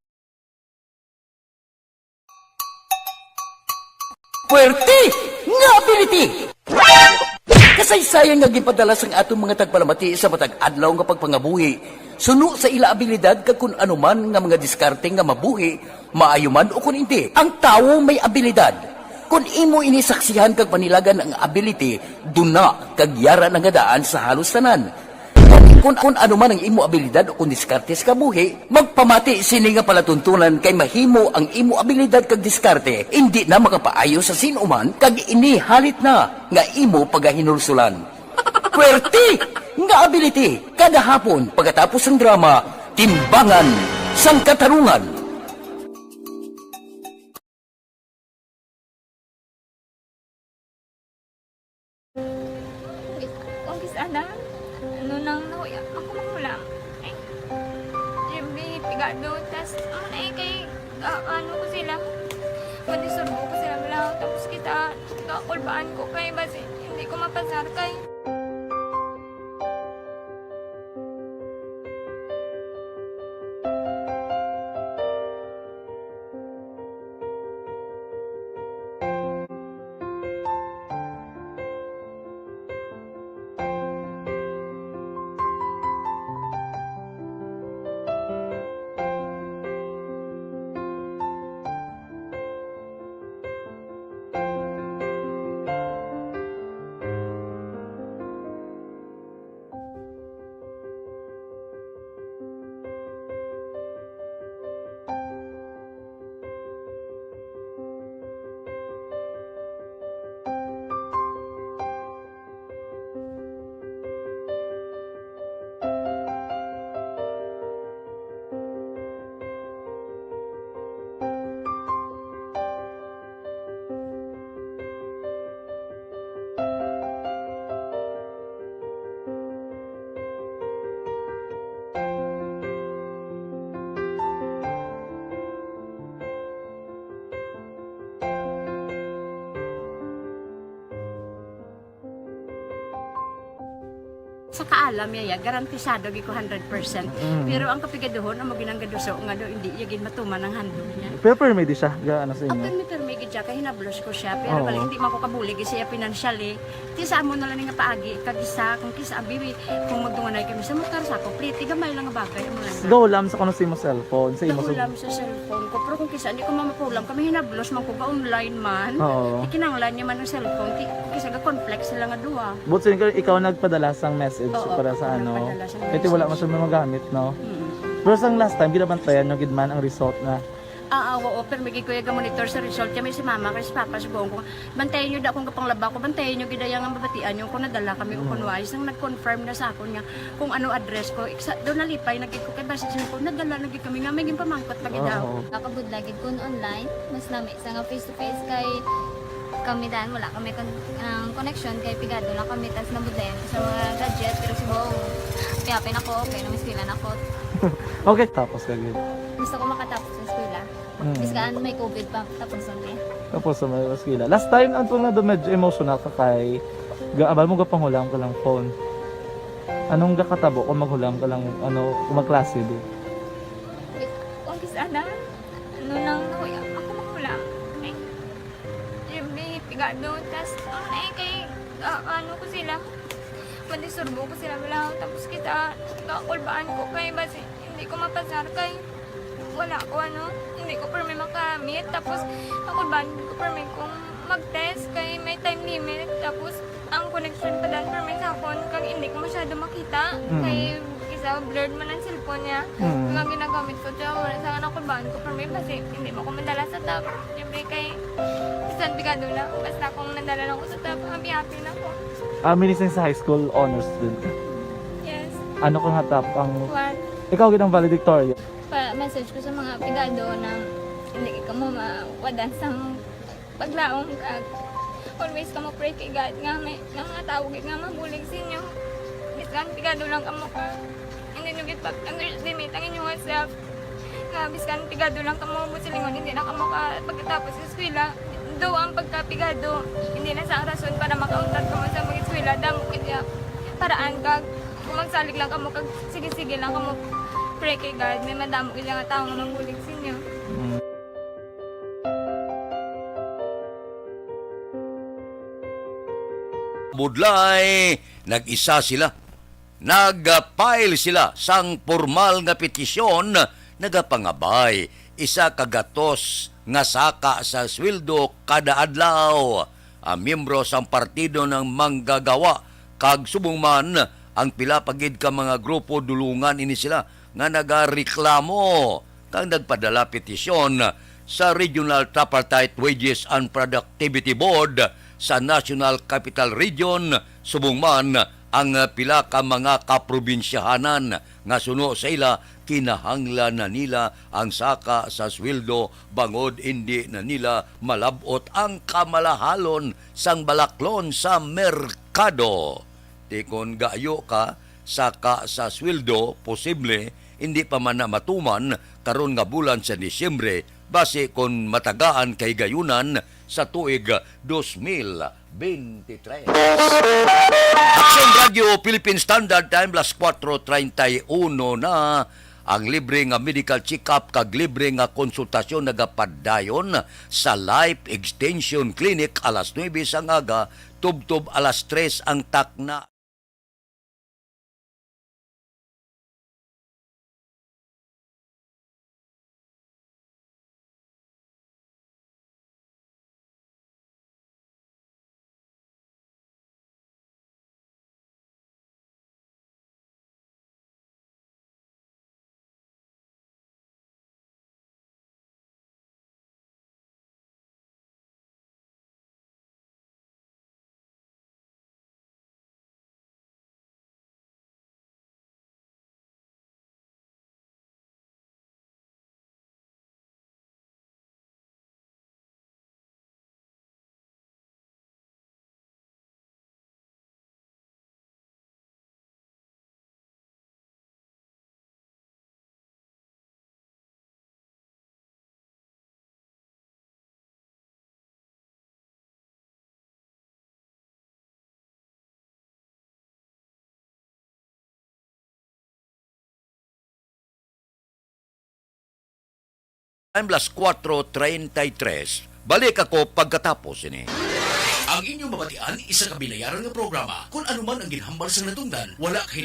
Puwerte nga ability! Kasaysayan nga ginpadala sang aton mga tagpalamati sa matag adlaw nga pagpangabuhi, suno sa ila abilidad kag kun ano man nga mga diskarte nga mabuhi, maayo man o kun indi. Ang tawo may abilidad. Kun imo ini saksihan kag panilagan ang ability, duna kag yara na nga daan sa halos tanan. Kun, kun ano man ang imo abilidad o kun diskarte sa kabuhi, magpamati sini nga palatuntunan kay mahimo ang imo abilidad kag diskarte indi na makapaayo sa sin-o man kag ini halit na nga imo pagahinulsulan. Puwerte nga ability kada hapon pagkatapos sang drama, Timbangan sang Katarungan. Kung kis-, kung kis-, ana, ano nang nahuya, ako mahulam. Ay, Jimmy, pigado, tas, ano na eh, kay, ah, ano ko sila, madisurbo ko sila, wala, tapos kita, kakulbaan ko, kay basi, hindi ko mapasar, kay Sa kaalam niya, ya, garantisado gid ko hundred percent. Mm. Pero ang kapigaduhon, amo gid ang gaduso nga daw hindi iya gid matuman ang handog niya. Pero permi di siya, ga-, ano sa inyo? Ah, permi, permi gid siya, kay hinablos ko siya. Pero Oo. bali, hindi man ko kabulig siya financially. Ti sa amo na lang nga paagi, kag isa, kung kisa, abi, kung magdunganay kami sa motor, sa ako, pliti, gamay lang nga bagay, amo lang. Gahulam sa kuno sa imo cellphone, sa imo sa Gahulam sa cellphone ko, pero kung kisa, hindi ko mamapulam, kami hinablos man ko, ga-online man. Oo. Ikinanglan niya man ang cellphone, ki-, kung kisa, ga-conflict sila nga duha. But so, ikaw, ikaw nagpadala sang message? Oo, para sa ano, nagpadala siya ng kay ti wala man message. Siya magamit, no? Mm. Pero sang last time, ginabantayan nyo gid man ang result na. Ah, ah, oo, pero may gikuya ga monitor sa result kami si mama kay si papa subong ko. Bantayan nyo da kung kapanglaba ko, bantayan nyo gid ang mabatian nyo kung nadala kami o kung Mm. wala. Isang nag-confirm na sa akon nga kung ano address ko. Iksa, doon nalipay na gid ko kay basi sa ko, nadala na gid kami nga may ginpamangkot pa gid Oo. daw. Nakabudlay gid kun online, mas lami sa nga face to face kay kami dan wala kami kon-, ang connection kay pigado lang kami tas nabudlayan ko sa mga gadget pero subong piyapin ako, okay na, mas pila na ako. Okay, tapos ka gid. Gusto ko makatapos sa eskwela. Mm. Biskan may covid pa, tapos na eh. Tapos sa mga eskwela. Last time, ang tunga na medyo emotional ka kay ga-, abal mo gapanghulamo ka lang phone. Anong gakatabo kung maghulamo ka lang, ano, kung magklase, di? Wait, kung kis-, ana, ano nang nahuya, ako maghulamo. Ay, siyempre, pigado, tas, ano na eh, kay, ah, ano ko sila, madisturbo ko sila, wala, tapos kita, kakulbaan ko, kay basi, hindi ko mapasar, kay, wala ko, ano, hindi ko permi makamit. Tapos, ako ba, hindi ko permi kung mag-test kay may time limit. Tapos, ang connection pa dan permi sa akon, kag hindi ko masyado makita. Mm. Kay, isa, blurred man ang cellphone niya. Mm. Kaya ginagamit ko siya, wala sa akin ako ba, ko permi, kasi hindi mo ko madala sa top. Siyempre, kay, bisan pigado lang, basta kung nadala lang ko sa top, happy-happy na ko. Ah, minising sa high school, honors din ka? Yes. Ano ka nga top ang One. Ikaw gid ang valedictorian. Pa-message ko sa mga pigado na hindi ka mo mawadan sa paglaom kag always ka mo pray kay God nga may nga mga tawo gid nga mabulig sa inyo. Bisan pigado lang kamo ka, hindi nyo gid pag-underestimate ang inyong self. Nga biskan pigado lang kamo, buot silingon, hindi na kamo ka pagkatapos sa eskwela. Daw ang pagkapigado, hindi na sa rason para makauntat kamo sa mag-eskwela. Damo gid ya paraan kag kung magsalig lang kamo kag sige-sige lang kamo pray kay God, may madamo gid nga tawo nga mabulig sa inyo. Mm. Budlay, nag-isa sila. Nag-file sila sang pormal nga petisyon, nagapangabay isa ka gatos nga saka sa sweldo kada adlaw. Ang miyembro sang partido nang manggagawa kag subong man ang pila pa gid ka mga grupo, dulungan ini sila nga nagareklamo kag nagpadala petisyon sa Regional Tripartite Wages and Productivity Board sa National Capital Region, subong man ang pila ka mga kaprobinsyahanan nga suno sa ila, kinahanglan na nila ang saka sa sweldo bangod indi na nila malab-ot ang kamalahalon sang balaklon sa merkado. Ti kon gaayo ka saka sa sweldo, posible hindi pa man na matuman karon nga bulan sa Disyembre, basi kon matagaan ka higayunan sa tuig dos mil bente tres. Aksyon Radio Philippine Standard Time, las kuwatro treinta y uno na. Ang libre nga medical check-up kag libre nga konsultasyon nagapadayon sa Life Extension Clinic alas nuebe sang aga tubtob alas tres ang takna. Time, las kuwatro treinta y tres. Balik ako pagkatapos ini. Ang inyong mabatian, isa ka binayaran nga programa. Kung ano man ang ginhambal sa natungdan, wala kay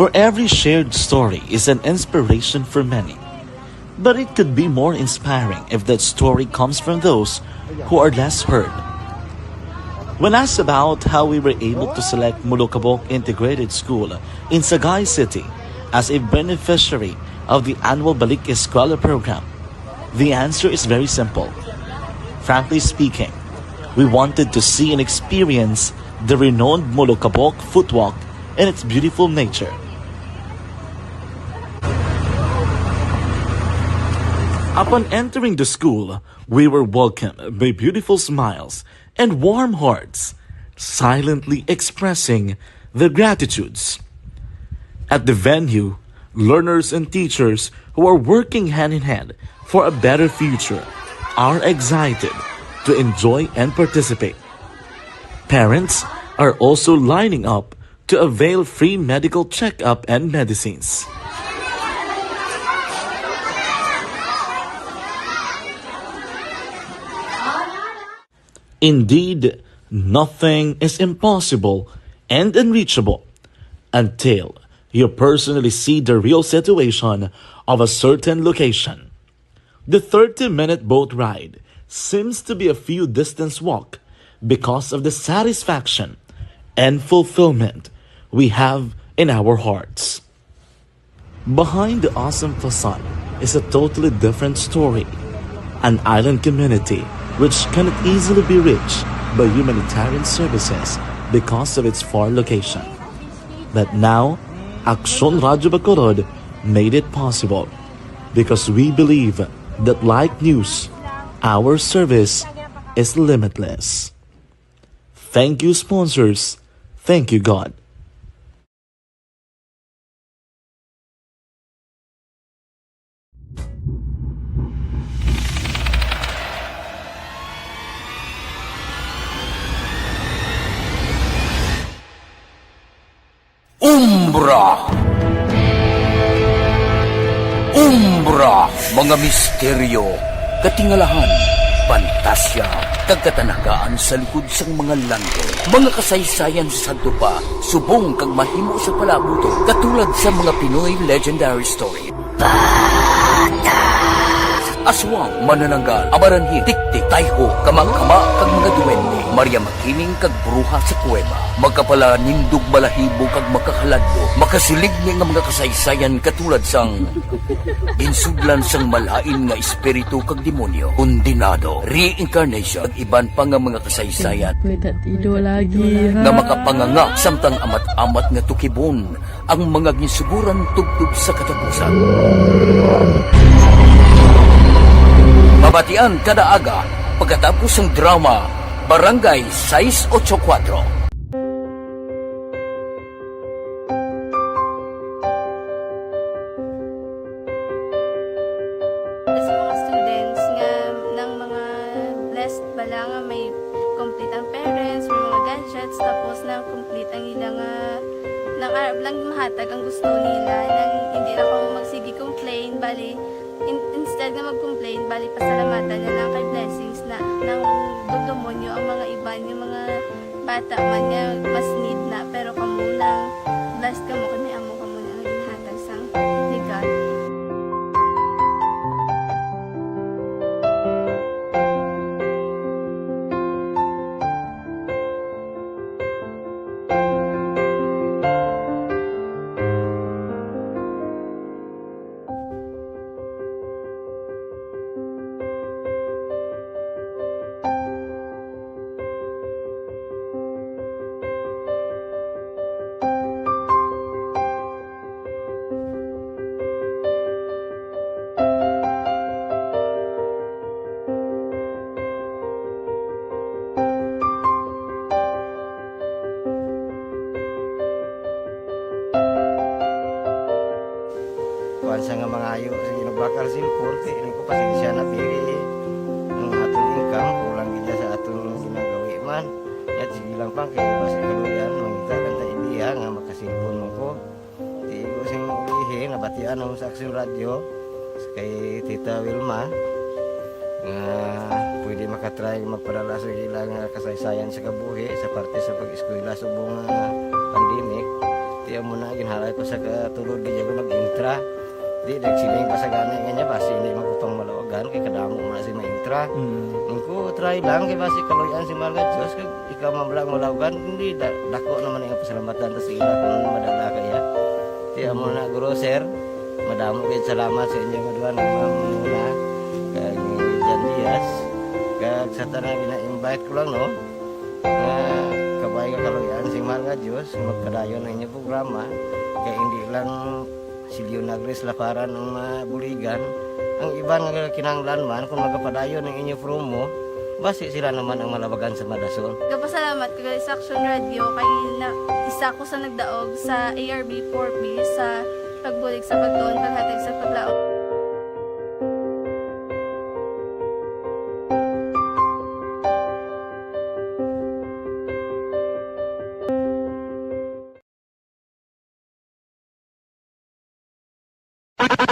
For every shared story is an inspiration for many. But it could be more inspiring if that story comes from those who are less heard. When asked about how we were able to select Molokabok Integrated School in Sagay City as a beneficiary of the annual Balik Eskwela program, the answer is very simple. Frankly speaking, we wanted to see and experience the renowned Molokabok Footwalk and its beautiful nature. Upon entering the school, we were welcomed by beautiful smiles and warm hearts, silently expressing their gratitudes. At the venue, learners and teachers who are working hand in hand for a better future are excited to enjoy and participate. Parents are also lining up to avail free medical checkup and medicines. Indeed, nothing is impossible and unreachable until you personally see the real situation of a certain location. The thirty-minute boat ride seems to be a few distance walk because of the satisfaction and fulfillment we have in our hearts. Behind the awesome facade is a totally different story. An island community which cannot easily be reached by humanitarian services because of its far location. But now, Aksyon Radyo Bacolod made it possible because we believe that like news, our service is limitless. Thank you, sponsors. Thank you, God. Umbra. Umbra, mga misteryo, katingalahan, pantasya, kag katanagaan sa likod sang mga landong. Mga kasaysayan sa sadto pa, subong kag mahimo sa palabuton, katulad sa mga Pinoy legendary story. Aswang, manananggal, amaranhil, tiktik, tayho, kama-kama, kag mga duwende. Maria Makiling kag bruha sa kuweba. Makapalanindog, balahibo, kag makakaladlok. Makasiling ni nga mga kasaysayan katulad sang ginsudlan sang malain nga espiritu kag demonyo, kondenado, reincarnation, kag iban pa nga mga kasaysayan May tatido lagi, ha? nga makapanganga samtang amat-amat nga tukibon ang mga ginsuguran tubtob sa katapusan. Mabatian kada aga pagkatapos sang drama Barangay sais ocho kuwatro. Sa mga students nga nang mga blessed bala nga may complete ang parents, may mga gadgets, tapos na complete ang ila nga nang arab lang mahatag ang gusto nila, nang hindi na ko magsige complain, bali, in- instead nga mag-complain, bali, pasalamatan na lang kay blessings na nang dugdumonyo ang mga iban nga mga bata man nga mas need na, pero kamo lang, blessed kamo kay may amo kamo nga ginhatag sang ni God. Kuwan siya nga mangayo, sige, nagbakal cellphone, ti, ini ko, pasensya na, biri. Ang aton income, kulang gid sa aton ginagawi man. Yat, sige lang, pang, kay basi kaluyan, mangita lang ta ideya nga makasilpon man ko. Ti, igo sing ulihi, nabatian ako sa Aksyon Radyo, kay Tita Wilma, nga pwede makatry magpadala sa ila nga kasaysayan sa kabuhi sa parte sa pag-eskwela subong nga pandemic. Ti amo na, ginhalay ko sa katulod, gid ako nag-intra. Di, nagsiling pa sa gani nga niya, basi hindi man ko pang malawagan, kay kadamo man na si maintra. Mm. Ang ko, try lang, kay basi kaluyan si mahal nga Diyos, kag ikaw man lang malawagan, hindi, da-, dako naman ang pasalamatan ta sa ila kung madala kaya. Ti amo na, guro, sir, madamo gid salamat sa inyo nga duha nga muna, kag ni Jan Diaz, kag sa tanan gina-invite ko lang, no? Nga kabay nga kaluy-an sing mahal nga Dios, nga magpadayon ang inyo programa, kay hindi lang si Leonagris Laparan ang mabuligan, ang iban nga kinahanglan man, kung magapadayon ang inyo promo, basi sila naman ang malabagan sa madason. Gapasalamat ko gali sa Action Radio kay na, isa ko sa nagdaog sa A R B four B sa pagbulig sa pagtuon, paghatag sa paglaom.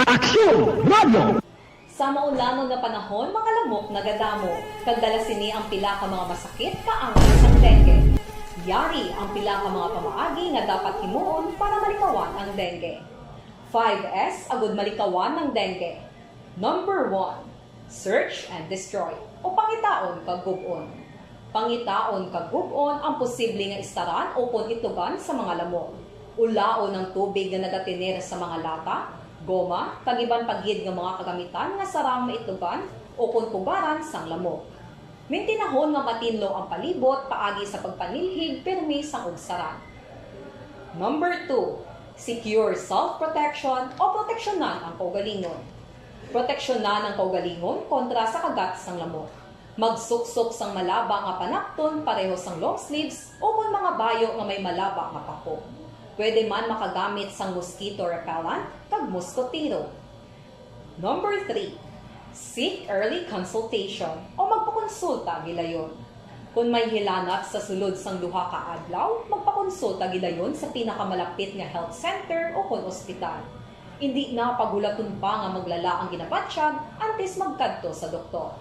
Aksyon Radio! Sa maulamon nga panahon, mga lamok nagadamo, kag dala sini ang pila ka mga masakit kaangay sang dengue. Yari ang pila ka mga pamaagi nga dapat himuon para malikawan ang dengue. Five S agud malikawan ang dengue. Number one, search and destroy, o pangitaon kag gub-on. Pangitaon kag gub-on ang posible nga istaran ukon itugan sa mga lamok. Ulaon ang tubig nga nagatener sa mga lata, goma, kag iban pa gid nga mga kagamitan nga sarang maitugan ukon pugaran sang lamok. Mintinahon nga matinlo ang palibot paagi sa pagpanilhig pirmi sang ugsaran. Number two, secure self-protection o proteksyonan ang kaugalingon. Proteksyonan ang kaugalingon kontra sa kagat sang lamok. Magsuksok sang malaba nga panakton pareho sang long sleeves ukon mga bayo nga may malaba nga pako. Pwede man makagamit sang mosquito repellent kag muskotero. Number three, seek early consultation o magpakonsulta gilayon. Kon may hilanat sa sulod sang duha ka adlaw, magpakonsulta gilayon sa pinakamalapit nga health center ukon ospital. Indi na paghulaton pa nga maglala ang ginabatyag antes magkadto sa doktor.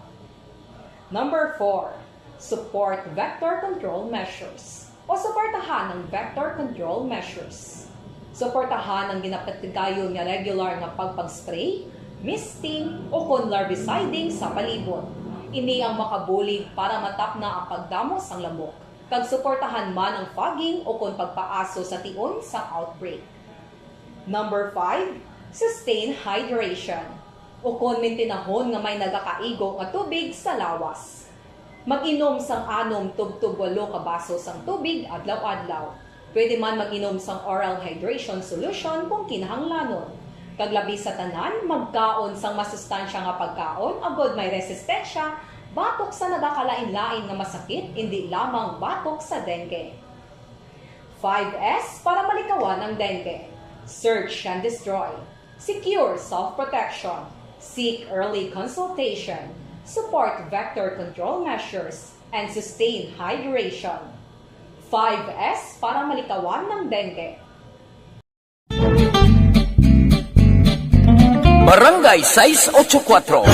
Number four, support vector control measures o suportahan ang vector control measures. Suportahan ang ginapatigayon nga regular nga pagpag-spray, misting, ukon larviciding sa palibot. Ini ang makabulig para matapna ang pagdamo sang lamok, kag suportahan man ang fogging ukon pagpaaso sa tion sang outbreak. Number five, sustain hydration. Ukon mintinahon nga may nagakaigo nga tubig sa lawas. Mag-inom sang anom tubtob walo ka baso sang tubig adlaw-adlaw. Pwede man mag-inom sang oral hydration solution kung kinahanglanon. Kag labi sa tanan, magkaon sang masustansya nga pagkaon agod may resistensya batok sa nagakalain-lain nga masakit, indi lamang batok sa dengue. Five S para malikawan ang dengue. Search and destroy. Secure self-protection. Seek early consultation. Support vector control measures. And sustain hydration. Five S para malikawan ang dengue. Barangay sais ocho kuwatro.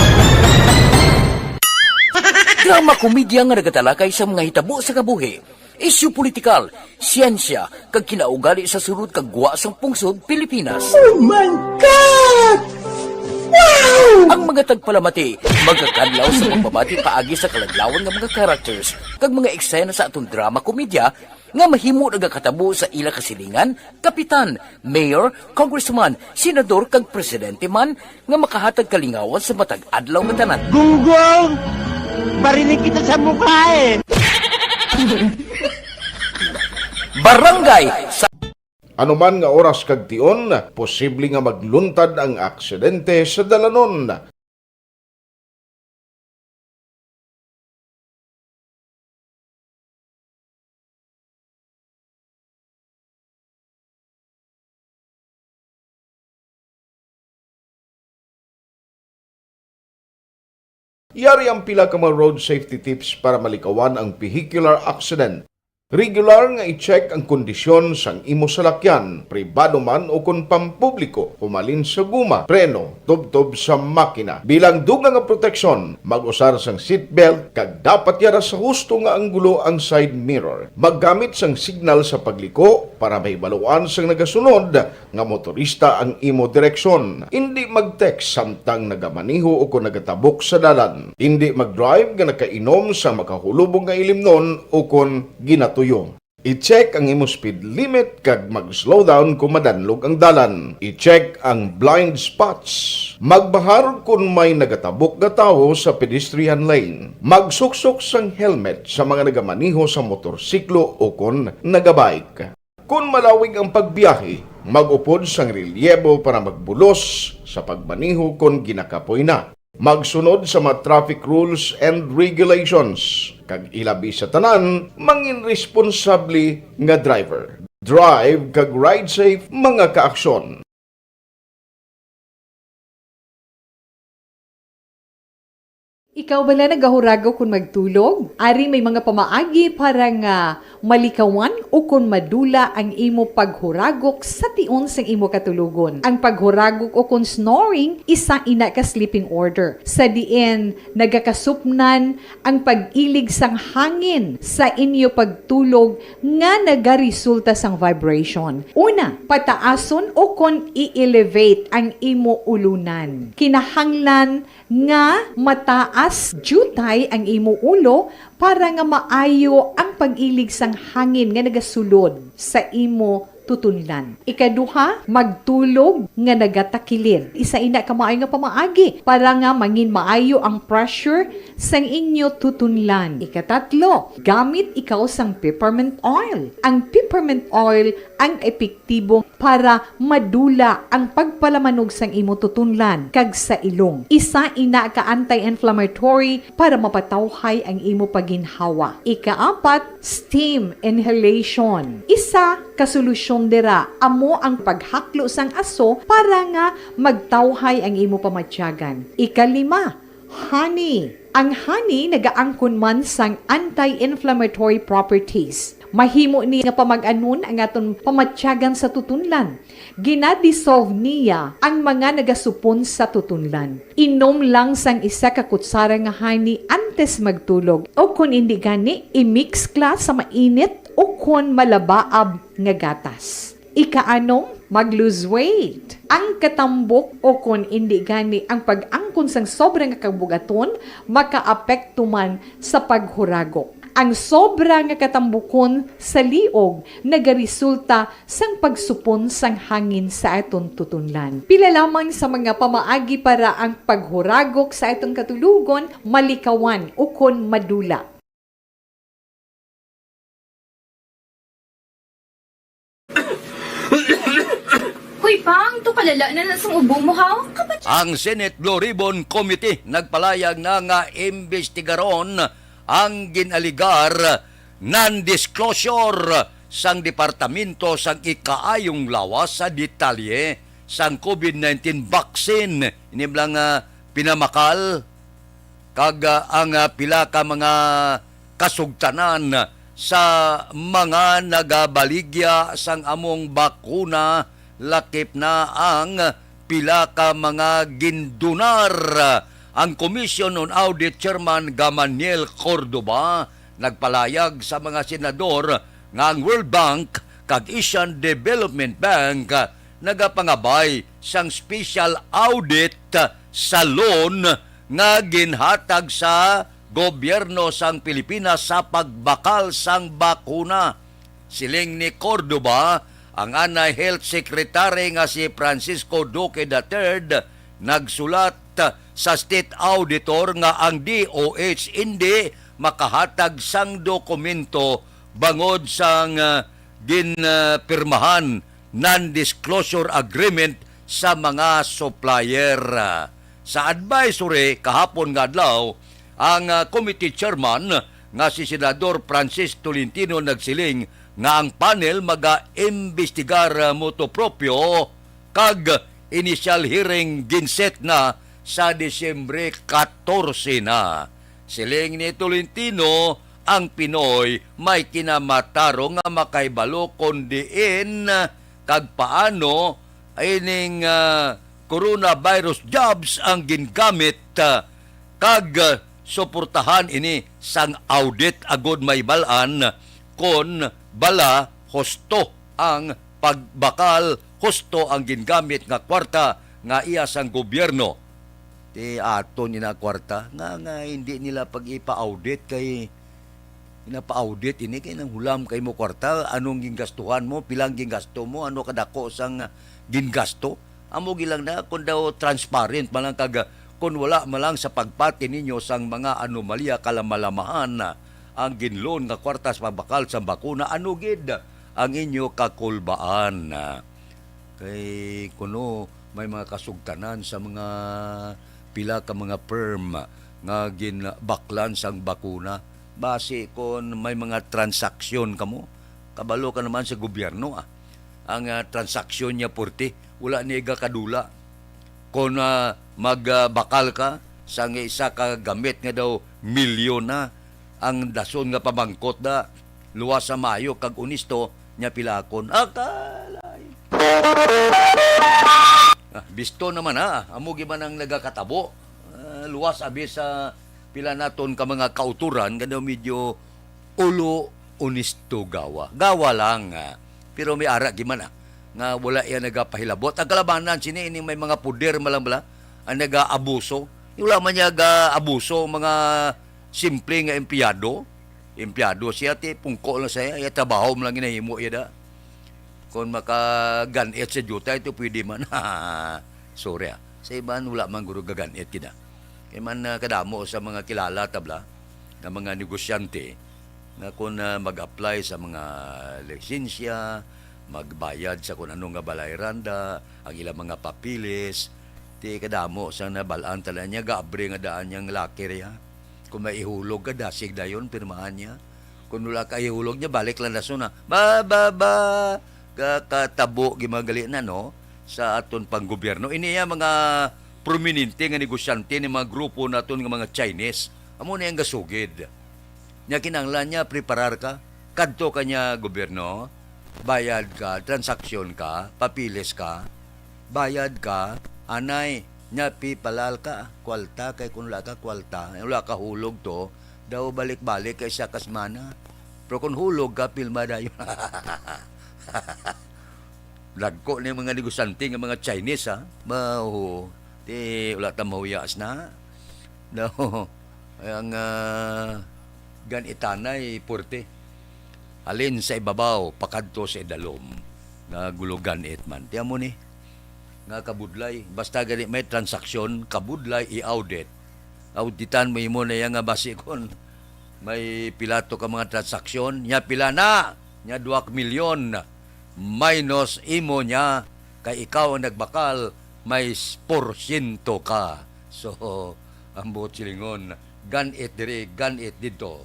Drama komedya nga nagatalakay sa mga hitabo sa kabuhi, isyu politikal, siyensya, kag kinaugali sa sulod kag gwa sang pungsod Pilipinas. Oh my God! Wow! Ang mga tagpalamati magakadlaw sa pagbabati paagi sa kaladlawan nga mga characters kag mga eksena sa aton drama komedya nga mahimo nagakatabo sa ila kasilingan, kapitan, mayor, congressman, senador, kag presidente man nga makahatag kalingawan sa matag adlaw nga tanan. Gunggong! Barinig kita sa mukha eh! Barangay sa Anuman nga oras kag tion, posible nga magluntad ang aksidente sa dalanon. Yari ang pila ka mga road safety tips para malikawan ang vehicular accident. Regular nga i-check ang kondisyon sang imo salakyan, pribado man o kon pampubliko, humalin sa guma, preno, tubtob sa makina. Bilang dugang nga proteksyon, mag-usar sang seatbelt kag dapat yara sa husto nga anggulo ang side mirror. Maggamit sang signal sa pagliko para mahibaluan sang nagasunod nga motorista ang imo direksyon. Indi mag-text samtang nagamaneho o kon nagatabok sa dalan. Indi mag-drive nga nakainom sa makahulubog nga ilimnon o kon ginatuyo. I-check ang imo speed limit kag mag-slow down kon madanlog ang dalan. I-check ang blind spots. Magbahar kon may nagatabok nga tawo sa pedestrian lane. Magsuksok sang helmet sa mga nagamaneho sa motorsiklo o kon nagabike. Kon malawig ang pagbiyahe, mag-upod sang relyebo para magbulos sa pagmaneho kon ginakapoy na. Magsunod sa mga traffic rules and regulations, kag ilabi sa tanan, mangin responsable nga driver. Drive kag ride safe, mga kaaksyon. Ikaw bala nagahuragok kon magtulog? Ari may mga pamaagi para nga malikawan o kon madula ang imo paghuragok sa tion sang imo katulogon. Ang paghuragok o kon snoring, isa ina ka sleeping order, sa diin nagakasupnan ang pag-ilig sang hangin sa inyo pagtulog nga nagaresulta sang vibration. Una, pataason o kon i-elevate ang imo ulunan. Kinahanglan nga mataas diutay ang imo ulo para nga maayo ang pag-ilig sang hangin nga nagasulod sa imo tutunlan. Ikaduha, magtulog nga nagatakilid. Isa ina ka maayo nga pamaagi para nga mangin maayo ang pressure sang inyo tutunlan. Ikatatlo, gamit ikaw sang peppermint oil. Ang peppermint oil ang epektibo para madula ang pagpalamanog sang imo tutunlan kag sa ilong. Isa ina ka anti-inflammatory para mapatawhay ang imo pagginhawa. Ikaapat, steam inhalation. Isa ka solusyon dira amo ang paghaklo sang aso para nga magtawhay ang imo pamatyagan. Ikalima, honey. Ang honey nagaangkon man sang anti-inflammatory properties. Mahimo ni nga pamag-anon ang aton pamatyagan sa tutunlan. Gina-dissolve niya ang mga nagasupon sa tutunlan. Inom lang sang isa ka kutsara nga honey antes magtulog, o kon indi gani, i-mix kla sa mainit o kon malabaab nga gatas. Ikaanom, mag-lose weight. Ang katambok o kon indi gani ang pag-angkon sang sobra nga kabugaton makaapekto man sa paghuragok. Ang sobra nga katambukon sa liog nagaresulta sang pagsupon sang hangin sa aton tutunlan. Pila lamang sa mga pamaagi para ang paghuragok sa aton katulogon malikawan ukon madula. Hoy, Pang, to kalala na na sang ubo mo, ha? Kapat- Ang Senate Blue Ribbon Committee nagpalayag na nga imbestigaron ang ginaligar non-disclosure sang Departamento sang Ikaayong Lawas sa detalye sang COVID nineteen vaccine. Ini bala nga pinamakal kag, ah, ang, ah, pila ka mga kasugtanan sa mga nagabaligya sang among bakuna, lakip na ang pila ka mga gindonar. Ang Commission on Audit Chairman Gamaniel Cordova nagpalayag sa mga senador nga ang World Bank kag Asian Development Bank nagapangabay sang special audit sa loan nga ginhatag sa gobyerno sang Pilipinas sa pagbakal sang bakuna. Siling ni Cordova, ang anay Health Secretary nga si Francisco Duque the third nagsulat sa State Auditor nga ang D O H indi makahatag sang dokumento bangod sang, ah, ginpirmahan non-disclosure agreement sa mga supplier. Sa advisory kahapon nga adlaw, ang, ah, committee chairman nga si Senador Francis Tolentino nagsiling nga ang panel magaimbestigar, ah, motu proprio kag initial hearing ginset na sa Disyembre katorse na. Siling ni Tolentino, ang Pinoy may kinamatarong nga makahibalo kon diin kag paano ining, ah, coronavirus jobs ang gingamit, ah, kag, ah, suportahan ini sang audit agod mabal-an kon bala husto ang pagbakal, husto ang gingamit nga kwarta nga iya sang gobyerno. Ti aton ina kwarta nga, nga hindi nila pag-ipa-audit kay ginapa-audit ini kay nang hulam kay mo kwarta, anong gingastuhan mo, pilang gingasto mo, ano kadako sang gingasto. Amo gilang na kung daw transparent man lang kag kung wala man lang sa pagpati ninyo sang mga anomalya kalamalamahan ang ginloan nga kwarta sa pagbakal sang bakuna, ano gid ang inyo kakulbaan? Kay kuno may mga kasugtanan sa mga pila ka mga firm nga ginbaklan sang bakuna. Basi kon may mga transaksyon kamo, kabalo ka naman sa gobyerno, ah. Ang, ah, transaksyon niya purti, wala niya gakadula. Kon, ah, magbakal ka sang isa ka gamit nga daw milyon na, ang dason nga pamangkot da, luwas sa maayo kag onesto, nya pilakon. Akalay. Ah, bisto naman, ha. Amo gyud man ang nagakatabo. Ah, luwas abi sa pila naton ka mga kauturan nga daw medyo ulo onesto gawa. Gawa lang, ah. Pero may ara gyud man, ah, nga wala iya nagapahilabot. Ang kalabanan sini ining may mga puder man lang bala ang nagaabuso. Wala man niya ga-abuso ang mga simple nga empleyado. Empleyado siya, ti pungko lang siya, iya trabaho man lang ginahimo iya da. Kung makaganit sa duty, ito pwede man. Sorry, ah. Sa iban, wala man guro gaganit kita. Kay man, ah, kadamo sa mga kilala tabla nga mga negosyante nga kung, ah, mag-apply sa mga lisensya, magbayad sa kung ano nga balayran da, ang ilang mga papilis, ti kadamo sa nabal-an tala niya, gaabri nga daan niyang locker ya. Kung may ihulog ka, dasig dayon, pirmahan niya. Kung wala ka ihulog niya, balik lang dason na. Ba, ba, ba, kakatabo, gimagali na, no? Sa aton panggobyerno. Ini ya mga prominente nga negosyante ni mga grupo naton nga mga Chinese. Amo na yung gasugid. Nya kinahanglan niya, preparar ka. Kadto ka niya, gobyerno. Bayad ka, transaksyon ka, papilis ka. Bayad ka, anay, nya pipalal ka, kwalta, kay kung wala ka kwalta, wala ka hulog to, daw balik-balik kay sa kasmana. Pero kung hulog ka, pilma dayon. Dagko ni mga negosyante nga mga Chinese, ha? Ba, oo. Ti, wala ta mahuyas na. No. Ang, ah, gan-itanay, purte. Halin sa ibabaw, pakadto sa idalom. Nga gulugan it man. Ti amo ni, nga kabudlay. Basta gani may transaksyon, kabudlay, i-audit. Auditan mo imo na iya nga basi kon may pila to ka mga transaksyon. Nya pila na? Nya duha ka milyon. Minus imo niya, kay ikaw ang nagbakal, may s-, porsyento ka. So, ang buot silingon, gan-it diri, gan-it didto.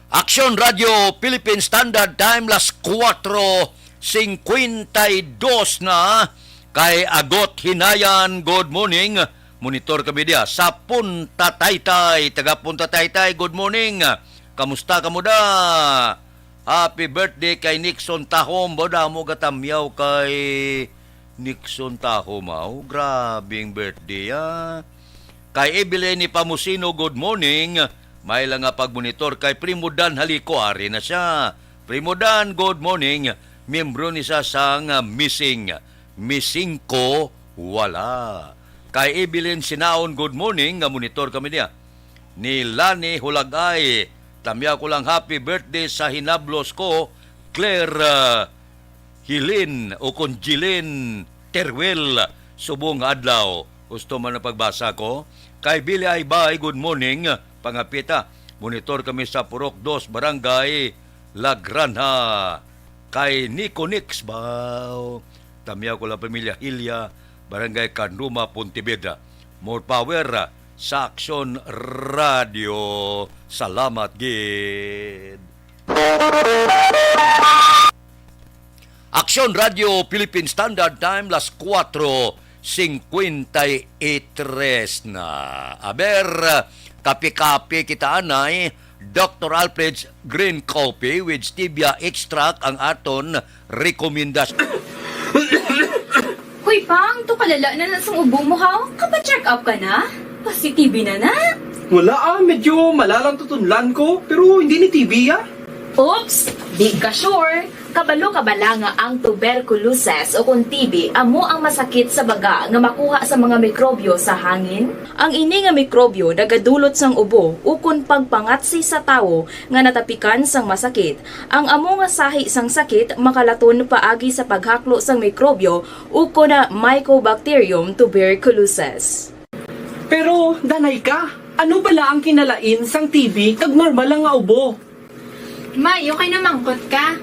Action Radio Philippine Standard Time, las kuwatro singkwenta y dos na, kay Agot Hinayan, good morning. Monitor kami diya sa Punta Taytay. Taga Punta Taytay, good morning. Kamusta kamo da? Happy birthday kay Nixon Tahom. Ba, damo gatamyaw kay Nixon Tahom, aw. Grabing birthday, ah. Kay Evelyn ni Pamusino, good morning. May lang nga pagmonitor kay Primo Dan Haliko, ari na siya. Primo Dan, good morning. Miyembro ni siya sang, ah, missing. Missing ko, wala. Kay Evelyn Sinaon, good morning. Nga monitor kami niya. Ni Lani Hulagay, tamya ko lang happy birthday sa hinablos ko, Claire, ah, Hilin o kon Jilin Teruel, subong nga adlaw. Gusto man ang pagbasa ko. Kay Billy Aybay, good morning. Pangapita, monitor kami sa Purok Dos, Barangay La Granja. Kay Nico Nix, baw. Tamyaw ko lang pamilya Hilya, Barangay Canruma, Pontevedra. More power sa Action Radio. Salamat gid. Action Radio Philippine Standard Time, las kuwatro singkwenta y tres na. Aber, kape-kape kita anay, Doctor Alfred's Green Coffee with Stevia Extract ang aton rekomendasyon. Hoy, Pang, to kalala na na sang ubo mo, ha? Kapa-check up ka na? Positive na na? Wala, ah, medyo malalang tutunlan ko, pero hindi ni T B, ah. Oops! Di ka sure? Kabalo ka bala nga ang tuberculosis o kon T B amo ang masakit sa baga nga makuha sa mga mikrobyo sa hangin? Ang ini nga mikrobyo nagadulot sang ubo ukon pagpangatsi sa tawo nga natapikan sang masakit. Ang amo nga sahi sang sakit makalaton paagi sa paghaklo sang mikrobyo ukon na Mycobacterium tuberculosis. Pero, danay ka, ano bala ang kinalain sang T B kag normal lang nga ubo? May, okay na mangkot ka.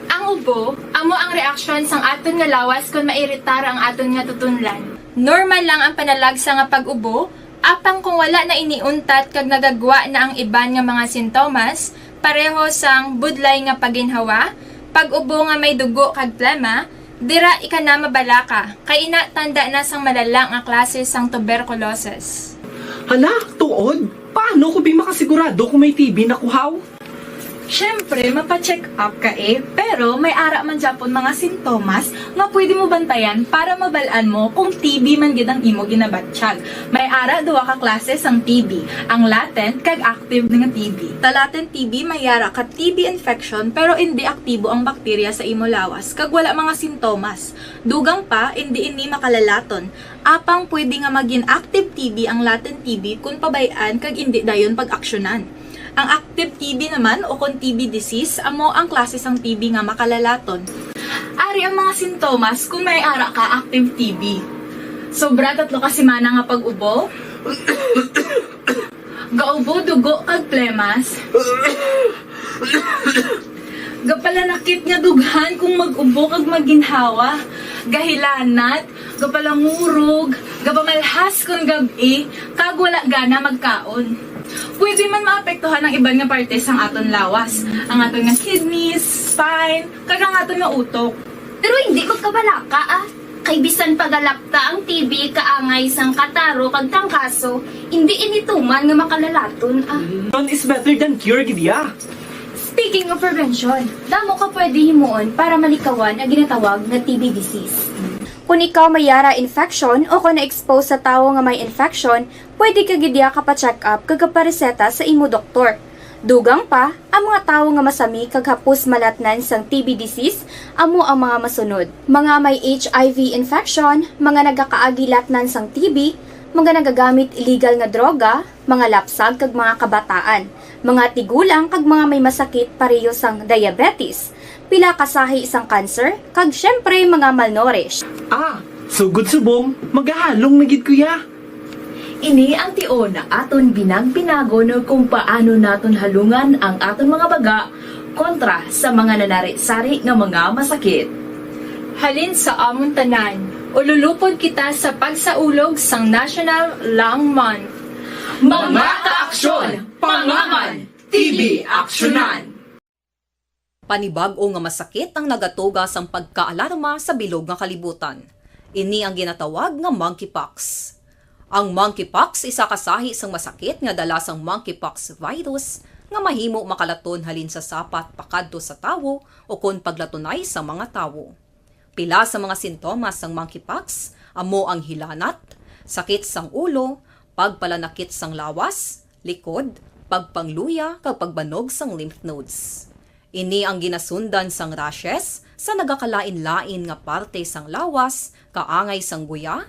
Ang ubo, amo ang reaksyon sang aton nga lawas kon mairitar ang aton nga tutunlan. Normal lang ang panalagsa nga pag-ubo, apang kung wala na ini untat kag nagagwa na ang iban nga mga sintomas, pareho sang budlay nga paginhawa, pag-ubo nga may dugo kag plema, dira ika na mabalaka, kay ina tanda na sang malala nga klase sang tuberculosis. Hala, tuod? Paano ko bi makasigurado kung may T B na kuhaw? Siyempre, mapa-check up ka eh, pero may ara man gyapon mga sintomas nga pwede mo bantayan para mabal-an mo kung T B man gid ang imo ginabatyag. May ara duha ka klase sang T B, ang latent kag active nga T B. Sa latent T B, may ara ka T B infection pero indi aktibo ang bakterya sa imo lawas kag wala mga sintomas. Dugang pa, indi ini makalalaton. Apang pwede nga magin active T B ang latent T B kon pabay-an kag indi dayon pag-aksyonan. Ang active T B naman, o kon T B disease, amo ang klase sang T B nga makalalaton. Ari ang mga sintomas kon may ara ka active T B. Sobra tatlo ka semana nga pag-ubo. Gaubo dugo kag plemas. Gapalanakit nga dughan kung mag-ubo kag maginhawa. Gahilanat, gapalangurog, gapamalhas kon gab-i, kag wala gana magkaon. Pwede man maapektuhan ang iban nga parte sang aton lawas, ang aton nga kidneys, spine, kag ang aton nga utok. Pero hindi magkabalaka, ah. Kay bisan pagalapta ang T B kaangay sang kataro kag trangkaso, hindi ini tuman nga makalalaton, ah. Prevention is better than cure, gid ya. Speaking of prevention, damo ka pwede himuon para malikawan ang ginatawag nga T B disease. Kung ikaw may yara infection o kung na-expose sa tawo nga may infection, pwede ka gid ya kapa-check up kag kapareseta sa imo doktor. Dugang pa, ang mga tawo nga masami kag hapos malatnan sang T B disease amo ang mga masunod: mga may H I V infection, mga nagakaagi latnan sang T B, mga nagagamit illegal nga droga, mga lapsag kag mga kabataan, mga tigulang kag mga may masakit pareho sang diabetes. Pila ka sahi sang cancer, kag siyempre mga malnourished. Ah, sugod subong, magahalong na gid ko ya. Ini ang tion nga aton binag-binagon kung paano naton halungan ang aton mga baga kontra sa mga nanari-sari nga mga masakit. Halin sa amon tanan, ululupod kita sa pagsaulog sang National Lung Month. Mga kaaksyon, pangaman, T B aksyonan! Panibag-o nga masakit ang nagatuga sang pagkaalarma sa bilog nga kalibutan. Ini ang ginatawag nga monkeypox. Ang monkeypox isa ka sahi sang masakit nga dala sang monkeypox virus nga mahimo makalaton halin sa sapat pakadto sa tawo ukon paglatunay sa mga tawo. Pila sa mga sintomas sang monkeypox amo ang hilanat, sakit sang ulo, pagpalanakit sang lawas, likod, pagpangluya, kag pagbanog sang lymph nodes. Ini ang ginasundan sang rashes sa nagakalain-lain nga parte sang lawas, kaangay sang guya,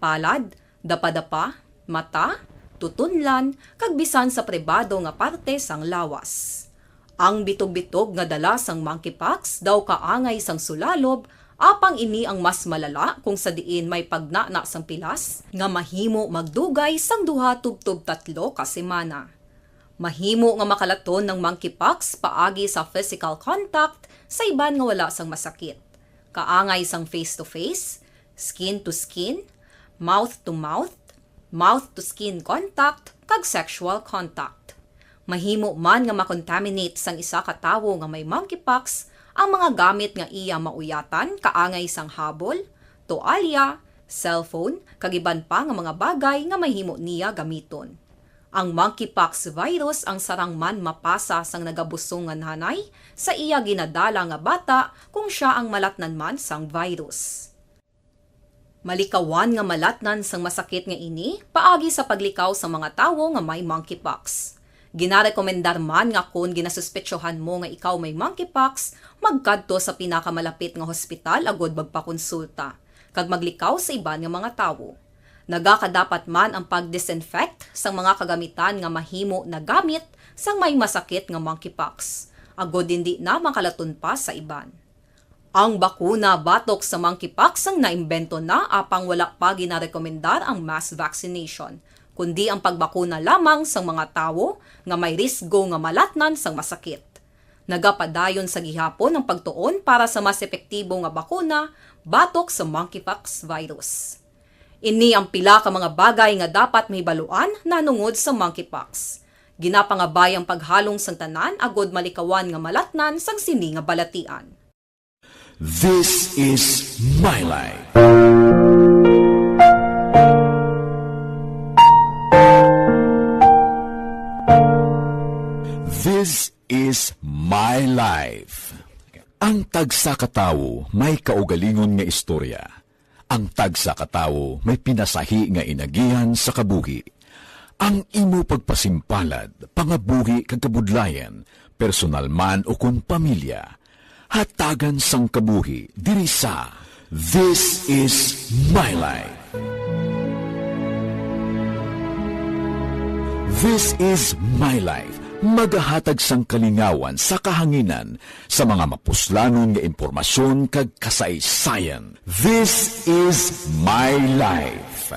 palad, dapadapa, mata, tutunlan, kag bisan sa pribado nga parte sang lawas. Ang bitog-bitog nga dala sang monkeypox daw kaangay sang sulalob, apang ini ang mas malala kung sa diin may pagnana sang pilas nga mahimo magdugay sang duha tubtob tatlo ka semana. Mahimo nga makalaton ang monkeypox paagi sa physical contact sa iban nga wala sang masakit, kaangay sang face-to-face, skin-to-skin, mouth-to-mouth, mouth-to-skin contact, kag sexual contact. Mahimo man nga makontaminate sang isa ka tawo nga may monkeypox ang mga gamit nga iya mauyatan, kaangay sang habol, tualya, cellphone, kag iban pa nga mga bagay nga mahimo niya gamiton. Ang monkeypox virus ang sarang man mapasa sang nagabusong nga nanay sa iya ginadala nga bata kung sia ang malatnan man sang virus. Malikawan nga malatnan sang masakit nga ini paagi sa paglikaw sa mga tawo nga may monkeypox. Ginarekomendar man nga kon ginasuspetsohan mo nga ikaw may monkeypox, magkadto sa pinakamalapit nga hospital agud magpakonsulta kag maglikaw sa iban nga mga tawo. Nagakadapat man ang pag-disinfect sang mga kagamitan nga mahimo nagamit sang may masakit nga monkeypox, agud indi na makalaton pa sa iban. Ang bakuna batok sa monkeypox ang naimbento na apang wala pa ginarekomendar ang mass vaccination, kundi ang pagbakuna lamang sang mga tawo nga may risgo nga malatnan sang masakit. Nagapadayon sa gihapon ang pagtuon para sa mas epektibo nga bakuna batok sa monkeypox virus. Ini ang pila ka mga bagay nga dapat mahibaluan nahanungod sa monkeypox. Ginapangabay ang paghalong sang tanan agud malikawan nga malatnan sang sini nga balatian. This is my life. This is my life. Ang tagsa ka tawo may kaugalingon nga istorya. Ang tagsa ka tawo may pinasahi nga inagihan sa kabuhi. Ang imo pagpasimpalad, pangabuhi kag kabudlayan, personal man o kon pamilya, hatagan sang kabuhi diri sa This Is My Life. This Is My Life, magahatag sang kalingawan sa kahanginan sa mga mapuslanon nga impormasyon kag kasaysayan. This Is My Life.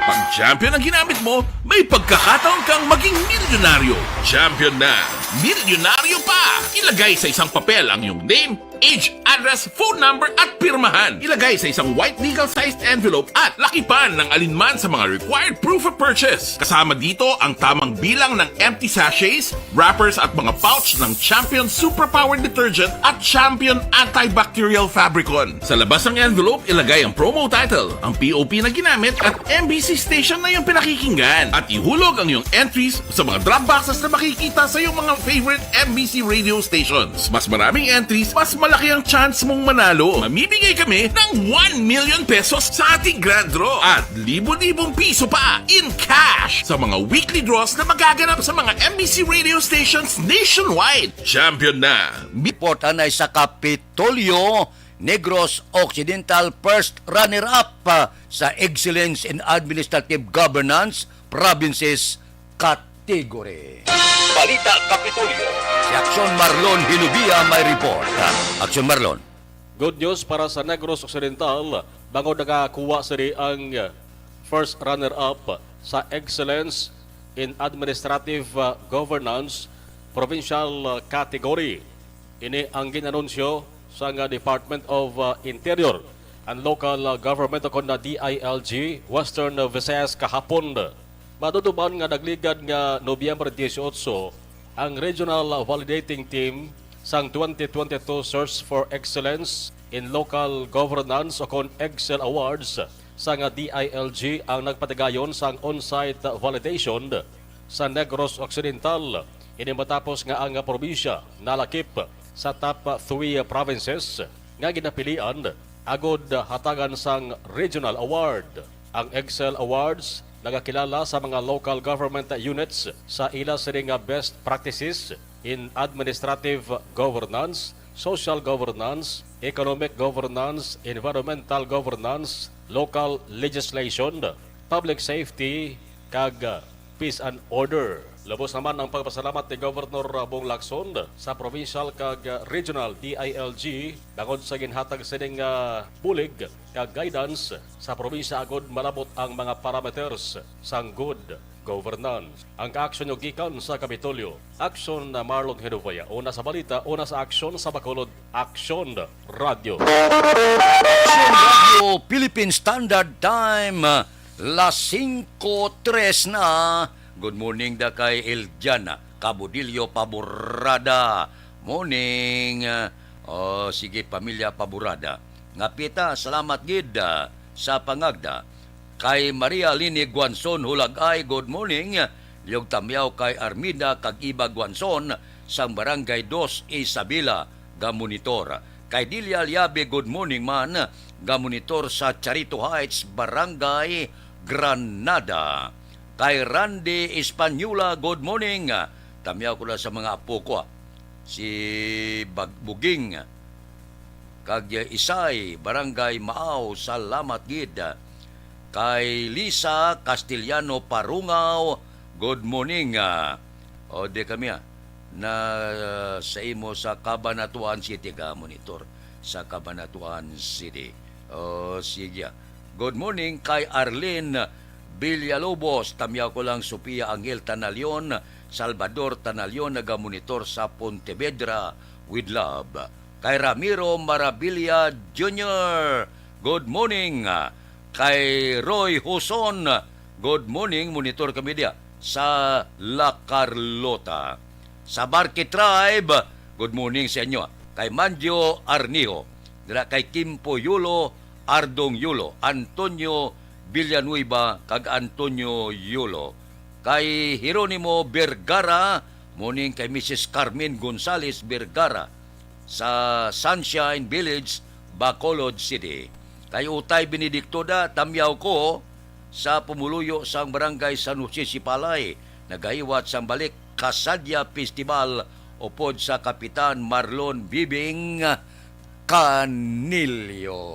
Pag champion ang ginamit mo, may pagkakataon kang maging milyonaryo. Champion na, milyonaryo pa! Ilagay sa isang papel ang iyong name, age, address, phone number, at pirmahan. Ilagay sa isang white legal-sized envelope at lakipan ng alinman sa mga required proof of purchase. Kasama dito ang tamang bilang ng empty sachets, wrappers, at mga pouch ng Champion Superpower Detergent at Champion Antibacterial Fabricon. Sa labas ng envelope, ilagay ang promo title, ang P O P na ginamit, at M B C station na iyong pinakikinggan. At ihulog ang iyong entries sa mga drop boxes na makikita sa iyong mga favorite M B C radio stations. Mas maraming entries, mas malaki ang chance mong manalo. Mamimigay kami ng one million pesos sa ating grand draw at libo-libong piso pa in cash sa mga weekly draws na magaganap sa mga M B C radio stations nationwide. Champion na! Report anay sa Kapitolyo, Negros Occidental, first runner-up, ah, sa Excellence in Administrative Governance Provinces category. Balita Kapitolyo. Si Action Marlon Hinubia may report. Action Marlon. Good news para sa Negros Occidental, bangod nakakuha sini ang first runner-up sa Excellence in Administrative, uh, Governance Provincial, uh, category. Ini ang gin-anunsyo sang, uh, Department of, uh, Interior and Local, uh, Government, o kon na D I L G, Western, uh, Visayas kahapon. Madumduman nga nagligad nga Nobyembre dieciocho ang Regional Validating Team sang twenty twenty-two Search for Excellence in Local Governance, o kon EGSEL Awards, sang D I L G ang nagpatigayon sang on-site validation sa Negros Occidental. Ini matapos nga ang probinsya nalakip sa top three provinces nga ginapilian agud hatagan sang regional award. Ang EGSEL Awards nagakilala sa mga local government units sa ila sini nga best practices in administrative governance, social governance, economic governance, environmental governance, local legislation, public safety, kag peace and order. Lubos naman ang pagpasalamat ni Governor Bong Lacson sa provincial kag regional D I L G bangod sa ginhatag sining, ah, bulig kag guidance sa probinsya agud malabot ang mga parameters sang good governance. Ang kaaksyon nyo gikan sa Kapitolyo. Aksyon na Marlon Hinubia. Una sa balita, una sa aksyon sa Bacolod, Aksyon Radyo. Aksyon Radyo, Philippine Standard Time, las singko tres na. Good morning da kay Eljan Cabudillo Paborada. Morning. O, sige, pamilya Paburada. Ngapita, salamat gid, ah, sa pangagda. Kay Maria Lini Guanzon Hulagay, good morning. Liyog tamyaw kay Armida kag Iba Guanzon sang Barangay Dos Isabela, ga monitor. Kay Delia Liabe, good morning man, ga monitor sa Charito Heights, Barangay Granada. Kay Randy Española, good morning. Tamyaw ko na sa mga apo ko, ah. Si Bag-, Buging, kag Isay, Barangay Maaw, salamat gid. Kay Lisa Castellano Parungaw, good morning. Ah, o, di kami, ah, na, ah, sa imo sa Cabanatuan City, ga monitor sa Cabanatuan City. O, sige, ah. Good morning kay Arlene Villalobos. Tamyaw ko lang Sofia Angel Tanalion, Salvador Tanalion, nagamonitor sa Pontevedra, with love. Kay Ramiro Marabilia Junior, good morning. Kay Roy Huson, good morning. Monitor kami diya sa La Carlota. Sa Barque Tribe, good morning sa inyo. Kay Manjo Arniho, dira kay Kimpo Yulo, Ardong Yulo, Antonio Villanueva, kag Antonio Yulo. Kay Jeronimo Vergara, morning kay Missus Carmen Gonzales Vergara sa Sunshine Village, Bacolod City. Kay Utay Benedicto da, tamyaw ko sa pumuluyo sang Barangay San Jose Sipalay, nagahiwat sang balik Kasadya Festival upod sa Kapitan Marlon Bibing Canillo.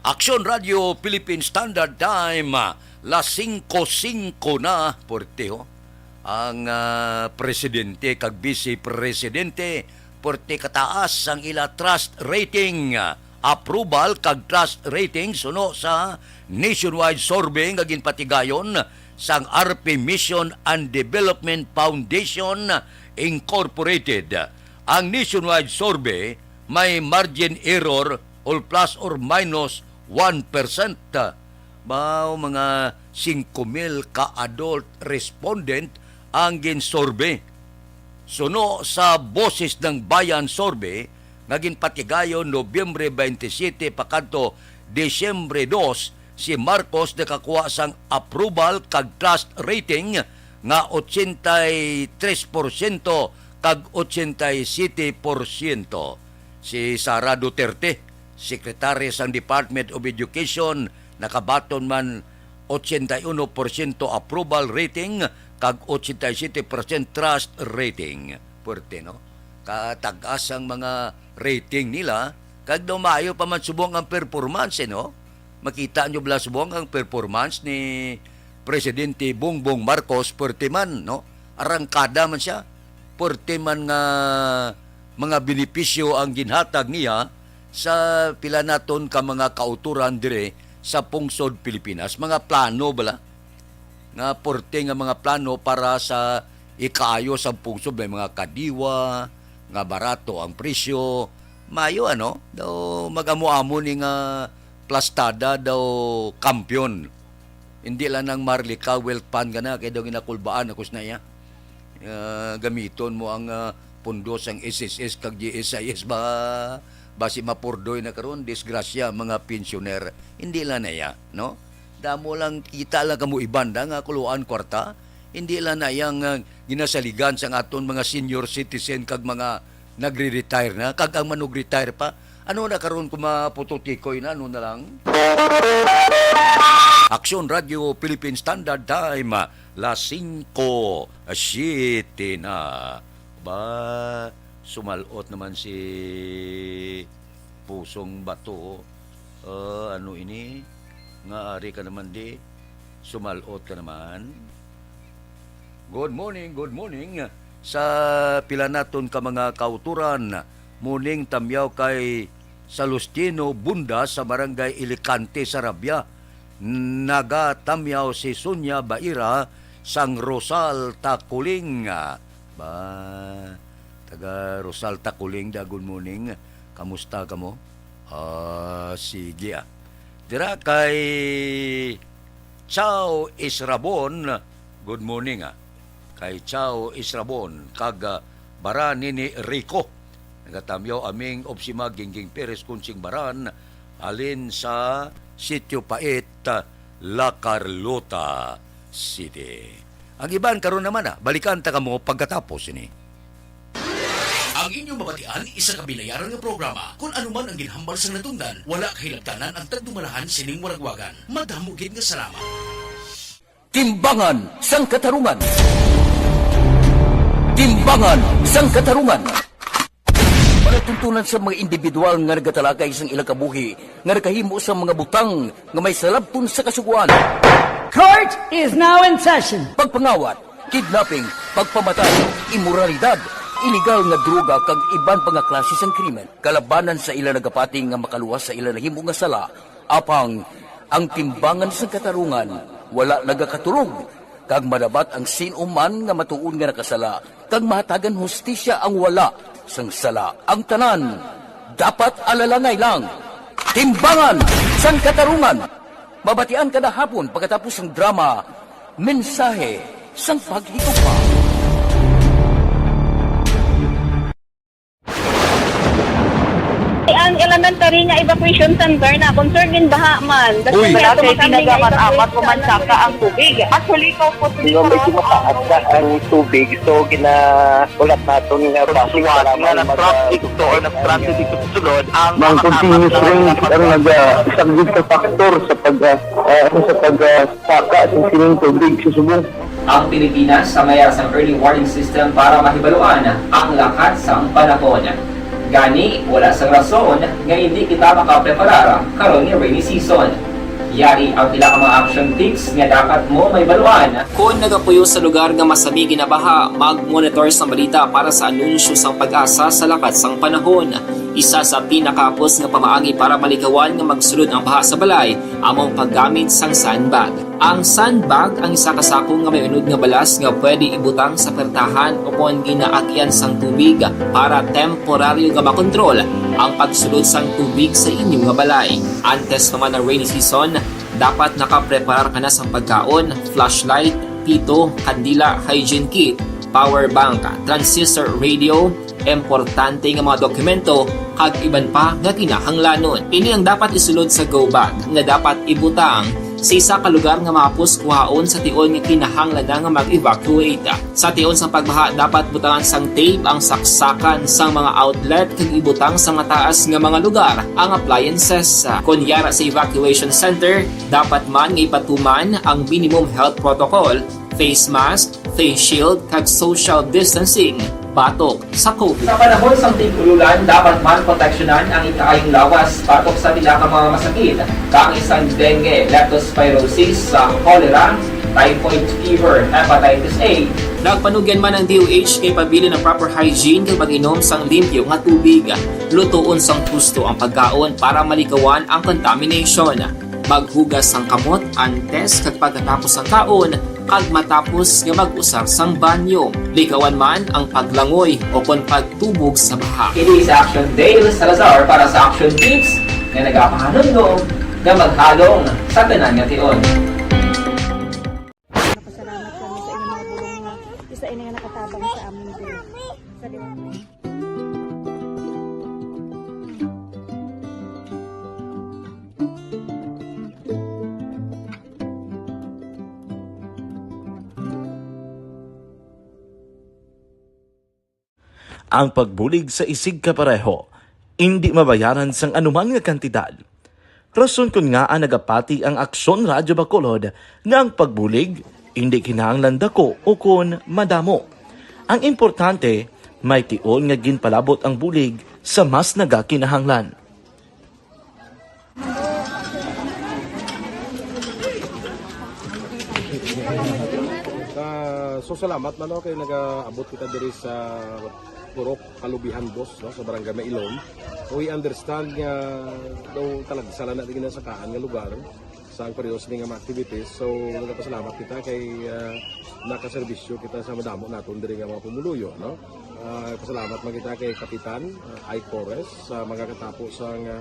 Aksyon Radio Philippine Standard Time, las singko singko na, puwerte, ho. Ang, ah, presidente kag vice presidente, puwerte kataas ang ila trust rating, approval kag trust rating suno sa nationwide survey nga ginpatigayon sang R P Mission and Development Foundation Incorporated. Ang nationwide survey may margin error or plus or minus one percent. Mao, mga singko mil ka adult respondent ang ginsurvey. Suno sa Boses ng Bayan survey nga ginpatigayon Nobyembre twenty-seven pakadto Disyembre dos, si Marcos nakakuha sang approval kag trust rating nga ochenta y tres porsyento kag ochenta y siete porsyento. Si Sara Duterte, secretary sang Department of Education, nakabaton man ochenta y uno porsyento approval rating kag ochenta y siete percent trust rating. Puwerte, no? Katag-as ang mga rating nila, kag daw maayo pa man subong ang performance, eh, no? Makita nyo bala subong ang performance ni Presidente Bongbong Marcos, puwerte man, no? Arangkada man siya. Puwerte man nga mga benepisyo ang ginhatag niya sa pila naton ka mga kauturan dire sa pungsod Pilipinas. Mga plano bala nga puwerte nga mga plano para sa ikaayo sa pungsod, may mga kadiwa nga barato ang presyo. Mayo, ano, daw mag-amo-amo ni nga plastada daw kampiyon. Hindi lang ang Marlica Wealth Fund ka na, kay daw ginakulbaan ako sa iya. Ah, gamiton mo ang, ah, pundo sang S S S kag G S I S ba? Basi mapurdoy na karon, disgrasya, mga pensioner. Hindi lang na iya, no? Damo lang kita lang kamo ibanda nga kuluan kwarta. Hindi lang na iya nga ginasaligan sang aton mga senior citizen kag mga nagre-retire na, kag ang manug-retire pa. Ano na karon kung mapututikoy na, ano na lang? Aksyon Radio Philippine Standard Time, las singko siete na. Ba, sumalot naman si Pusong Bato. Ah, ano ini? Nga ari ka naman di? Sumalot ka naman? Good morning, good morning sa pila naton ka mga kauturan. Morning tamyaw kay Salustino Bunda sa Barangay Ilicante, Sarabia. Nagatamyaw si Sonia Baira sang Rosal, Taculing. Ba, taga Rosal, Taculing, da, good morning. Kamusta kamo? Ah, sige, ah. Dira kay Chow Israbon, good morning, ah. Kay Chow Israbon, kag, ah, Baran nini Rico. Nagatamyaw aming Opsima Gingging Perez Kunsing Baran, halin sa Sitio Pait, La Carlota City. Ang iban karon naman na, balikan ta kamo pagkatapos ini. Ang inyong mabatian, isa ka binayaran nga programa. Kung ano man ang ginhambal sang natundan, wala kahilabtanan ang tagdumalahan sining waragwagan. Madamo gid nga salamat. Timbangan sang Katarungan. Timbangan sang Katarungan. Palatuntunan sa mga individual nga nagatalakay sang ilang kabuhi nga nakahimo sa mga butang nga may salabton sa kasugoan. Court is now in session. Pagpangawat, kidnapping, pagpamatay, imoralidad, iligal nga droga kag iban pa nga klase sang krimen kalabanan sa ila nagapati nga makaluwas sa ila nahimo nga sala. Apang ang timbangan sang katarungan wala nagakatulog, kag madapat ang sin-o man nga matuod nga nakasala kag mahatagan hustisya ang wala sang sala. Ang tanan dapat alalangay lang. Timbangan sang Katarungan. Mabatian kada hapon pagkatapos sang drama, Mensahe sang Paghigugma. Ang elementary nga evacuation center na concern gin baha man. Uy. Wala kay tinaga man, amat ko man saka ang tubig. Actually, ikaw po, di ba, medyo mataas na ang tubig. So, ginahulat naton nga basi nga nag-traffic to or nag-transit dito sa sulod ang mga continuous rain ang nag-, ah, isa gid ka factor sa pag, ah, ah, ano, sa pag, ah, saka sa sining tubig sa Subo. Ang Pilipinas sa mayar sang early warning system para mahibaluan ang lakat sang panahon. Gani, wala sang rason nga indi kita makapreparar karon nga rainy season. Yari ang pila ka mga action tips nga dapat mo mahibaluan. Kon nagapuyo sa lugar nga masami ginabaha, mag-monitor sang balita para sa anunsyo sang PAGASA sa lakat sang panahon. Isa sa pinakahapos nga pamaagi para malikawan nga magsulod ang baha sa balay amo ang paggamit sang sandbag. Ang sandbag ang isa ka sako nga may unod nga balas nga pwede ibutang sa pertahan o kon ginaagyan sang tubig para temporaryo nga makontrol ang pagsulod sang tubig sa inyo nga balay. Antes pa man ang rainy season, dapat nakapreparar ka na sang pagkaon, flashlight, pito, kandila, hygiene kit, power bank, transistor radio, importante nga mga dokumento, kag iban pa nga kinahanglanon. Ini ang dapat isulod sa go bag nga dapat ibutang sa isa ka lugar nga mahapos kuhaon sa tion nga kinahanglan na nga mag-evacuate. Sa tion sang pagbaha, dapat butangan sang tape ang saksakan sang mga outlet kag ibutang sa mataas nga mga lugar ang appliances. Kon yara sa evacuation center, dapat man nga ipatuman ang minimum health protocol, face mask, face shield, kag social distancing batok sa COVID. Sa panahon sang tig-ululan, dapat man proteksyonan ang ikaayong lawas batok sa pila ka mga masakit, kaangay sang dengue, leptospirosis, sa cholera, typhoid fever, hepatitis A. Nagpanugyan man ang D O H nga ipabilin ang proper hygiene kag pag-inom sang limpyo nga tubig. Lutoon sang husto ang pagkaon para malikawan ang contamination. Maghugas sang kamot antes kag pagkatapos sang kaon, kag matapos nga mag-usar sang banyo. Likawan man ang paglangoy o kon pagtubog sa baha. Ini si Action Dale Salazar para sa Action Tips nga nagapahanumdom nga maghalong sa tanan nga tion. Nagapasalamat kami sa inyong mga bulong nga isa ini nga nakatabang sa amon diri. Sa liwat. Ang pagbulig sa isigkapareho indi mabayaran sang anuman nga kantidad. Rason kon ngaa nagapati ang Aksyon Radyo Bacolod nga ang pagbulig indi kinahanglan dako ukon madamo. Ang importante, may tion nga ginpalabot ang bulig sa mas nagakinahanglan. Ah, so, salamat man, no, kay nagaabot kita diri sa Purok Kalubihan Dos, no, sa Barangay Mailom. We understand nga daw talagsa lang na di ginasakaan nga lugar sa ang periodo sini nga mga activities. So, nagapasalamat kita kay, ah, nakaserbisyo kita sa madamo naton diri nga mga pumuluyo, no? Ah, pasalamat man kita kay Kapitan, ah, Ike Torres sa mga katapo sa nga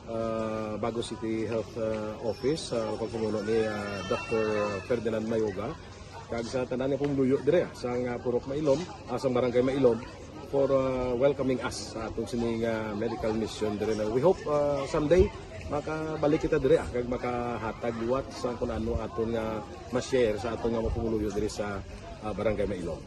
ah, Bago City Health, ah, Office, sa pagpamuno ni, ah, Doctor Ferdinand Mayoga, kag sa tanan nga pumuluyo dire, ah, sa nga Purok Mailom, ah, sa Barangay Mailom, for, uh, welcoming us sa atong sini nga medical mission diri na. We hope, uh, someday makabalik kita diri, ah, kag makahatag liwat sa kung ano aton nga ma-share sa aton nga mga pumuluyo diri sa, uh, Barangay Mailom.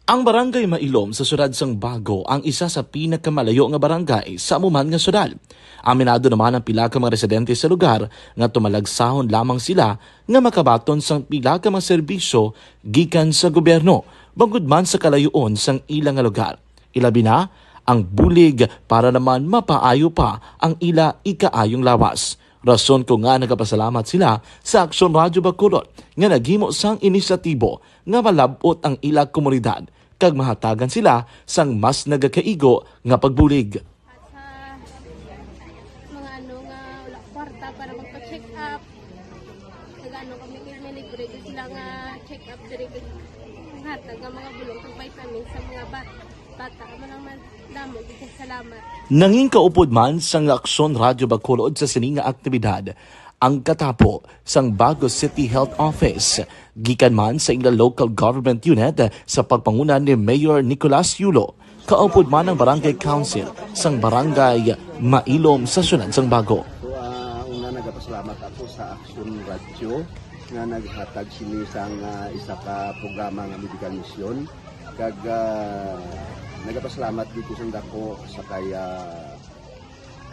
Ang Barangay Mailom sa siyudad sang Bago ang isa sa pinakamalayo nga barangay sa amo man nga siyudad. Aminado naman ang pila ka mga residente sa lugar nga tumalagsahon lamang sila nga makabaton sang pila ka mga serbisyo gikan sa gobyerno, bangod man sa kalayoon sang ila nga lugar. Ilabi na ang bulig para naman mapaayo pa ang ila ikaayong lawas. Rason ko nga nagapasalamat sila sa Aksyon Radyo Bacolod nga naghimo sang inisyatibo nga malab-ot ang ila komunidad kag mahatagan sila sang mas nagakaigo nga pagbulig. At sa mga ano nga wala kwarta para magpa-check up, nag-ano kami, may libre din sila nga check up diri, kag hatag nga mga bulong kag vitamins sa mga bat-, bata. Amo lang man, damo gid kay salamat. Nangin kaupod man sang Aksyon Radyo Bacolod sa sini nga aktibidad ang katapo sang Bago City Health Office, gikan man sa ila local government unit sa pagpanguna ni Mayor Nicolas Yulo, kaupod man ang Barangay Council sang Barangay Mailom sa siyudad sang Bago. So, ah, una, nagapasalamat ako sa Aksyon Radyo nga naghatag sini sang, ah, isa ka programa nga medical mission. Kag, ah, nagapasalamat dito sa dako sa kay, ah,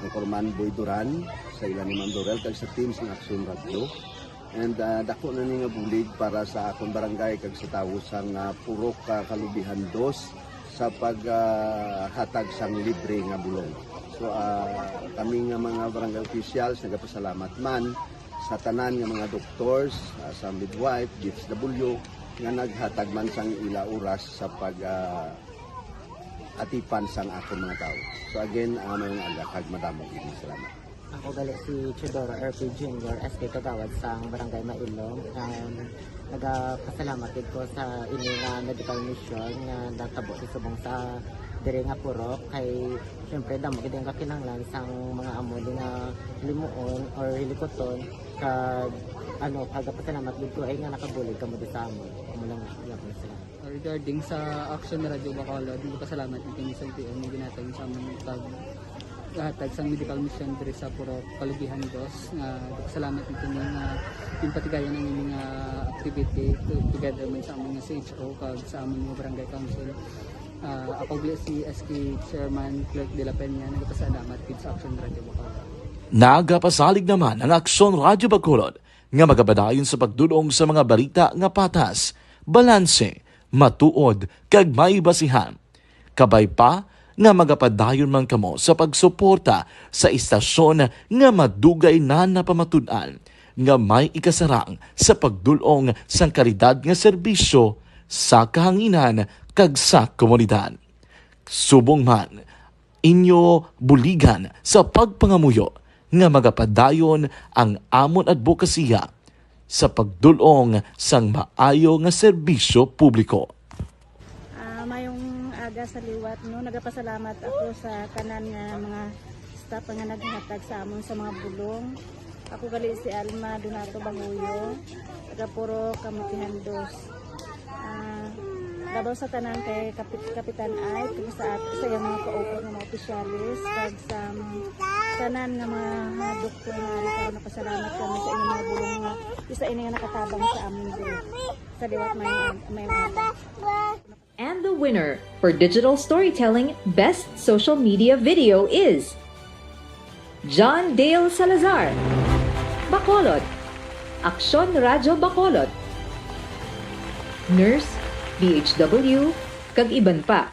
Anchorman Boy Duran, sa ila ni Ma'am Dorel, kag sa team sang Aksyon Radyo. And, ah, dako na ni nga bulig para sa akon barangay kag sa tawo sang, ah, Purok, ah, Kalubihan Dos sa pag, ah, hatag sang libre nga bulong. So, ah, kami nga mga barangay officials nagapasalamat man sa tanan nga mga doctors, ah, sa midwife, D S W, nga naghatag man sang ila oras sa pag, ah, atipan sang akon mga tawo. So again, ah, mayong aga kag madamo gid nga salamat. Ako gali si Teodoro R P Junior, S K Kagawad sang Barangay Mailom. Um, nagapasalamat gid ko sa ini nga medical mission nga natabo sa subong sa diri nga purok, kay syempre damo gid ang kakinahanglan sang mga amo di nga limuon or hilikuton, kag ano, kagapasalamat gid ko ay nga nakabulig kamo di sa amon. Amo lang, iya ko na sila. Regarding sa Action Radio Bacolod, nagpasalamat kami sa L T O nga ginhatag sa amon pag hatag sang medical mission diri sa Purok Kalubihan Dos. Nga nagpasalamat kami nga ginpatigayon ang ining, ah, activity to-, together man sa amon nga C H O kag sa amon nga barangay council. Ah, ako gali si S K Chairman Clerk de la Peña, nagpasalamat gid sa Action Radio Bacolod. Nagapasalig naman ang Aksyon Radio Bacolod nga magapadayon sa pagdul-ong sa mga balita nga patas, balanse, matuod, kag may basihan. Kabay pa nga magapadayon man kamo sa pagsuporta sa istasyon nga madugay na napamatud-an nga may ikasarang sa pagdul-ong sang kalidad nga serbisyo sa kahanginan kag sa komunidad. Subong man, inyo buligan sa pagpangamuyo nga magapadayon ang amon adbokasiya sa pagdul-ong sang maayo nga serbisyo publiko. Ah, mayong aga sa liwat, no? Nagapasalamat ako sa tanan nga mga staff nga naghatag sa amon sa mga bulong. Ako gali si Alma Donato Banguyo, taga Purok Kamutihan Dos. Ah, labaw sa tanan kay Kapit-, Kapitan Ike, kag sa at-, sa iyang mga kauban nga mga opisyalis, kag sa mga tanan nga mga, mga doktor nga ari karon, nagapasalamat kami sa inyong mga bulong nga isa ini nga nakatabang sa amin diri. Sa liwat, may, may mga And the winner for digital storytelling best social media video is John Dale Salazar, Bacolod, Aksyon Radyo Bacolod, Nurse, D H W, kag iban pa.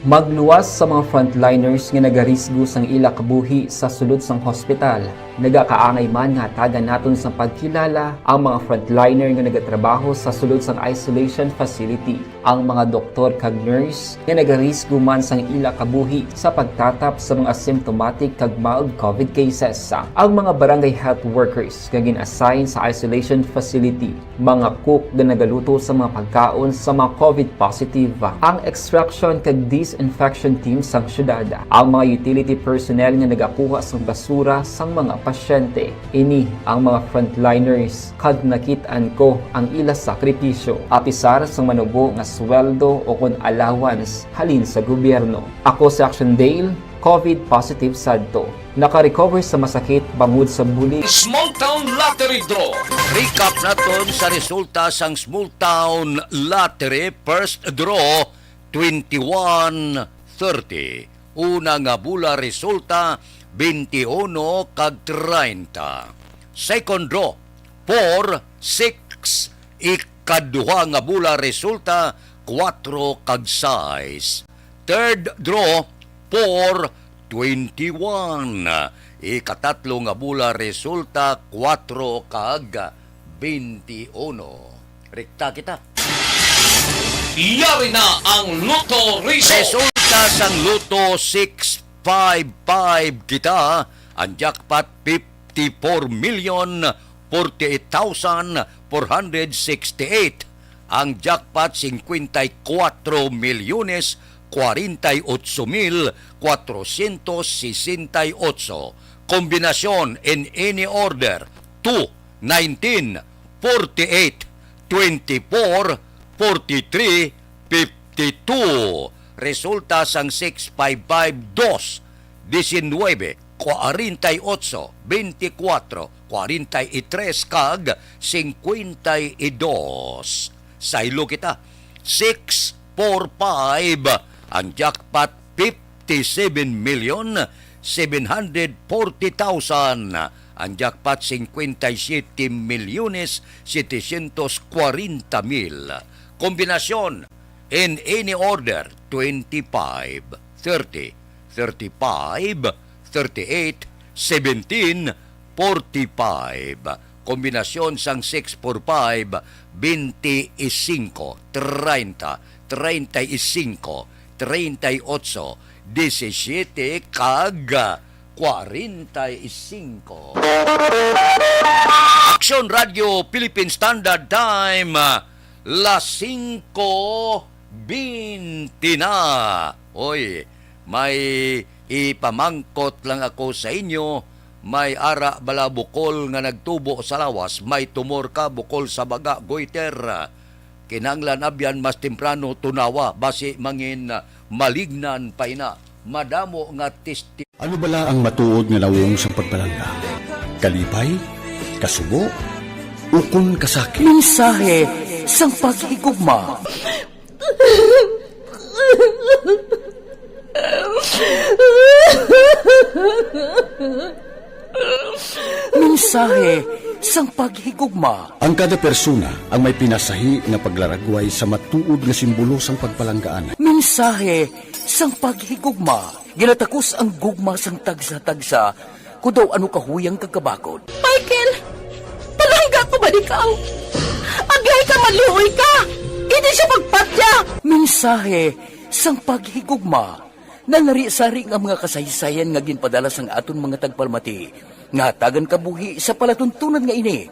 Magluwas sa mga frontliners nga nagarisgo sang ila kabuhi sa sulod sang hospital. Nagakaangay man nga hatagan naton sang pagkilala ang mga frontliner nga nagatrabaho sa sulod sang isolation facility. Ang mga doktor kag nurse nga nagarisgo man sang ila kabuhi sa pagtatap sa mga asymptomatic kag mild COVID cases. Ang mga barangay health workers nga gin-assign sa isolation facility, mga cook nga nagaluto sa mga pagkaon sa mga COVID positive. Ang extraction kag Disinfection team sang syudad, ang mga utility personnel nga nagakuha sang basura sang mga pasyente. Ini ang mga frontliners, kag nakit-an ko ang ila sakripisyo, apisar sang manubo nga sweldo o kon allowance halin sa gobyerno. Ako si Action Dale, COVID positive sadto. Naka-recover sa masakit bangod sa bulig. Small Town Lottery Draw. Recap naton sa resulta sang Small Town Lottery First Draw twenty-one thirty. Una nga bula resulta, twenty-one kag treinta. Second draw, four, six. Ikaduha nga bula resulta, kuwatro kag sais. Third draw, four, twenty-one. Ikatatlo nga bula resulta, kuwatro kag twenty-one. Rekta kita. Yari na ang Lotto Result. Resulta sang Lotto six five five kita, ang jackpot fifty-four million forty-eight thousand four hundred sixty-eight. Ang jackpot, cincuenta y cuatro millones cuarenta y ocho mil cuatrocientos sesenta y ocho. Kombinasyon in any order, two, nineteen, forty-eight, twenty-four, forty-three, fifty-two. Resulta sang six five five, dos, diecinueve, cuarenta y ocho, veinticuatro, cuarenta y tres kag cincuenta y dos. Saylo kita, six four five, ang jackpot, fifty-seven million seven hundred forty thousand. Ang jackpot, cincuenta y siete millones setecientos cuarenta mil. Kombinasyon, in any order, twenty-five, thirty, thirty-five, thirty-eight, seventeen, forty-five. Kombinasyon sang six four five, twenty-five, treinta, treinta y cinco, treinta y ocho, diecisiete, kag cuarenta y cinco. Action Radio Philippine Standard Time, las cinco veinte na. Oy, may ipamangkot lang ako sa inyo. May ara bala bukol nga nagtubo sa lawas? May tumor ka, bukol sa baga, goiter? Kinahanglan abyan mas temprano tunawa, basi mangin malignan pa ina. Madamo nga testi. Ano bala ang matuod nga nawong sang pagpalangga? Kalipay? Kasubo? Ukon kasakit? Mensahe sang paghigugma. Mensahe sang paghigugma. Ang kada persona ang may pinasahi nga paglaragway sa matuod nga simbolo sang pagpalanggaan. Mensahe sang paghigugma. Ginatakos ang gugma sang tagsa-tagsa, kon daw ano kahuyang kag kabakod. Michael, palangga ko ba ikaw? Agihay ka, maluoy ka! Hindi siya pagpatya! Mensahe sang paghigugma. Nalarisari nga mga kasaysayan nga ginpadala sang aton mga tagpalamati nga hatagan kabuhi sa palatuntunan nga ini.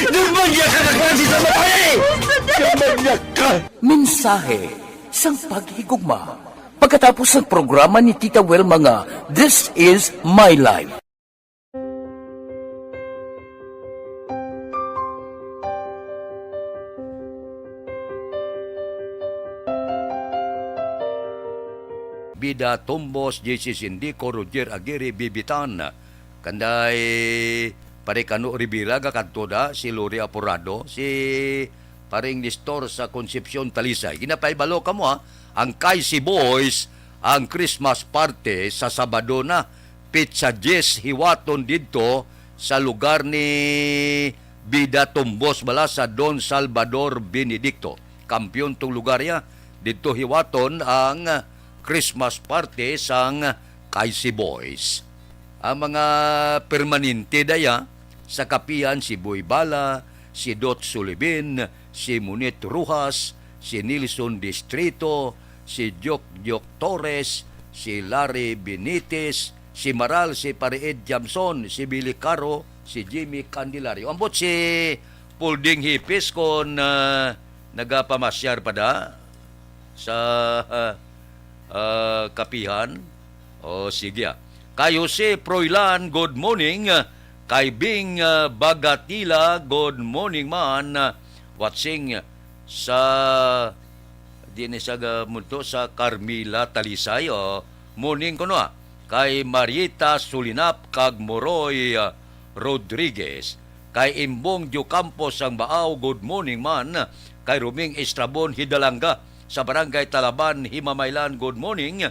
Demonyo ka, nagpasi sa babae! Demonyo ka! Mensahe sang paghigugma. Pagkatapos sang programa ni Tita Wilma nga This Is My Life. Bida Tumbos, J C Sindico, Roger Aguirre, Bibitan, kanday Pare Kano Rivera, gakadto da si Lori Aporado, si Paring Nestor sa Concepcion, Talisay. Ginapahibalo kamo, ha, ang K C Boys, ang Christmas party sa Sabado na, pitsa diyes, hiwaton didto sa lugar ni Bida Tumbos bala sa Don Salvador Benedicto. Kampiyon tong lugar ya. Didto hiwaton ang Christmas party sang K C Boys. Ang mga permanente daya sa kapihan, si Boy Bala, si Dot Sulibin, si Monit Rojas, si Nelson Distrito, si Jok Jok Torres, si Larry Benitez, si Maral, si Pare Ed Jamson, si Billy Caro, si Jimmy Candelario. Ambot si Pulding Hipis kon, ah, Nagapamasyar pa da sa, ah, ah, kapihan? O, sige, ah. Kay Jose Proilan, good morning. Kay Bing, ah, Bagatila, good morning man. Watching sa, di ni sa ga-, multo sa Carmela Talisay, o, morning kuno, ah. Kay Marieta Sulinap kag Moroy, ah, Rodriguez. Kay Imbong Diocampo sang Baaw, good morning man. Kay Roming Estrabon Hidalanga sa Barangay Talaban, Himamaylan, good morning.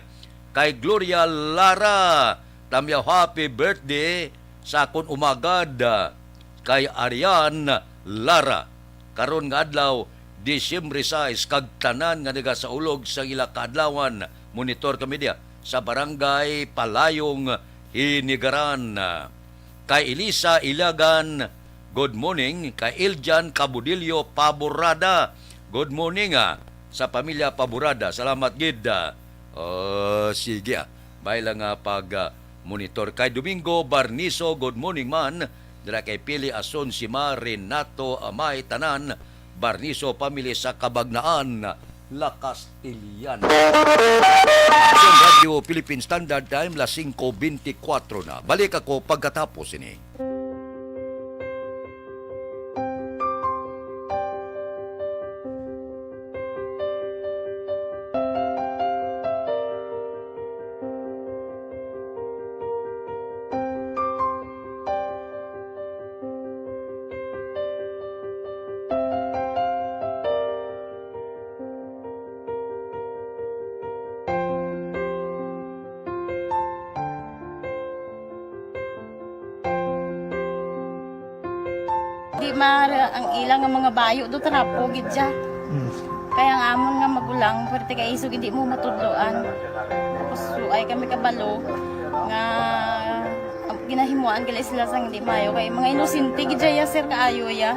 Kay Gloria Lara Tamyaw, happy birthday sa akon umagad. Kay Arian Lara, karon nga adlaw, Disyembre sais, kag tanan nga nagasaulog sa ila kaadlawan, monitor kami diya sa Barangay Palayong, Hinigaran. Kay Elisa Ilagan, good morning. Kay Iljan Cabudillo Paborada, good morning, ah, sa pamilya Paborada. Salamat gid, ah. Oh, sige, ah. May lang, ah, pag, ah, monitor. Kay Domingo Barniso, good morning man. Dira kay Pili Ason, si Ma Renato, ah, may tanan. Barniso family sa Kabagnaan, La Castellana. Sa Radyo Philippine Standard Time, las singko bentikwatro na. Balik ako pagkatapos ini. Di ma-, ang ila nga mga bayo do trapo gid siya. Mm. Kaya ang amon nga magulang, pwerte kay isog hindi mo matudloan. Tapos suay kami kabalo nga ginahimuan gali sila sang hindi maayo. Kay mga inosente gid siya, sir, kaayo ya.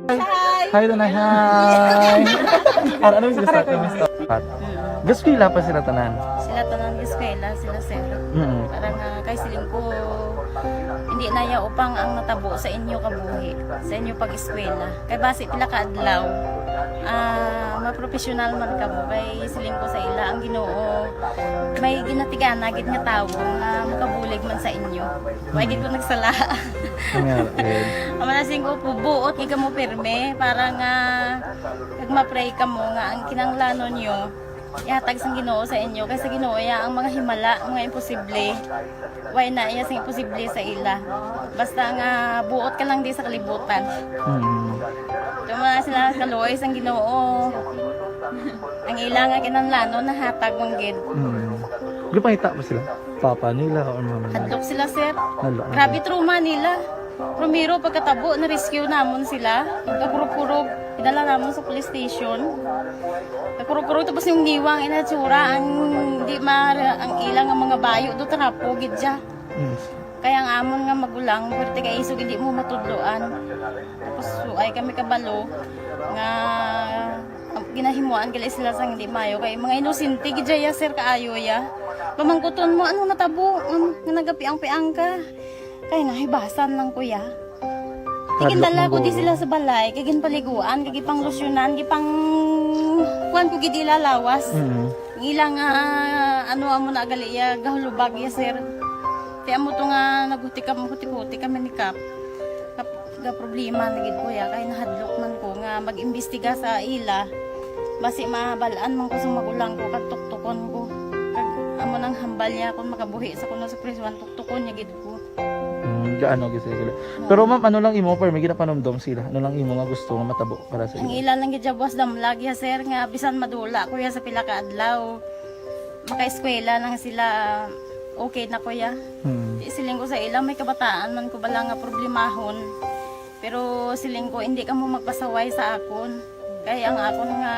Hi. Hi, Tanay. Hi. Ano, ano yung gusto? Kamusta? Pat. Gaskwela pa sila tanan? Sila tanan gaskwela, sila, sir. Mm. Parang, ah, kay siling ko, hindi na ya upang ang natabo sa inyo kabuhi, sa inyo pag-eskwela. Kay basi pila ka adlaw, ah, mapropesyonal man kamo. Kay siling ko sa ila, ang Ginoo, may ginatigana gid nga tawo nga makabulig man sa inyo. Wa gid ko nagsala. Nga, eh. Ang mga siling ko, buot gid kamo pirme para nga kag ma-pray kamo nga ang kinahanglanon nyo ihatag sang Ginoo sa inyo, kay sa Ginoo ya ang mga himala, mga imposible. Way na iya sing imposible sa ila. Basta nga buot ka lang di sa kalibutan. Mm. Tuma sila kaluoy sang Ginoo. Ang ila nga kinahanglanon nahatag man gid. Mm. Gipangita ba sila? Papa nila or mama nila? Hadlok sila, sir. Hadlok. Grabe trauma nila. Primero, pagkatabo, na-rescue namon sila. Kakurog-kurog, idala namon sa police station. Kakurog-kurog, tapos yung niwang inatsura, ang di ma-, ang ilang nga mga bayo do trapo gid siya. Mm. Kaya ang amon nga magulang, pwerte kay isog hindi mo matudloan. Tapos suay kami kabalo nga ginahimuan gali sila sang hindi maayo. Kay mga inosente gid ya, sir, kaayo ya. Pamangkuton mo, ano natabo? Ano, nga nagapiang-piang ka? Kay nahibasan lang ko ya. Hadlok. Tigindala ko di sila sa balay, kay ginpaliguan, kay gipanglusyonan, gipang kuan ko gid ila lawas. Mm. Ang ila nga, ano, amo na gali ya, gahulubag ya, sir. Ti amo to nga naghuti ka, huti-huti kami ni Kap. Kap-, ga problema na gid ko ya, kay nahadlok man ko nga mag-imbestiga sa ila. Basi mabal-an man ko sa magulang ko, kag tuktukon ko. Kag amo nang hambal niya, kung makabuhi sa kuno sa prisuan, tuktukon niya gid ko. Mm, gaano gid sila? Pero ma'am, ano lang imo, permi ginapanumdom sila? Ano lang imo nga gusto nga matabo para sa ila? Ang ila lang gid buwas damlag ya, sir, nga bisan madula ko ya sa pila ka adlaw, makaeskwela lang sila, okay na ko ya. Hmm. Di sila Siling ko sa ila, may kabataan man ko bala nga problemahon. Pero siling ko, hindi kamo magpasaway sa akon. Kay ang akon nga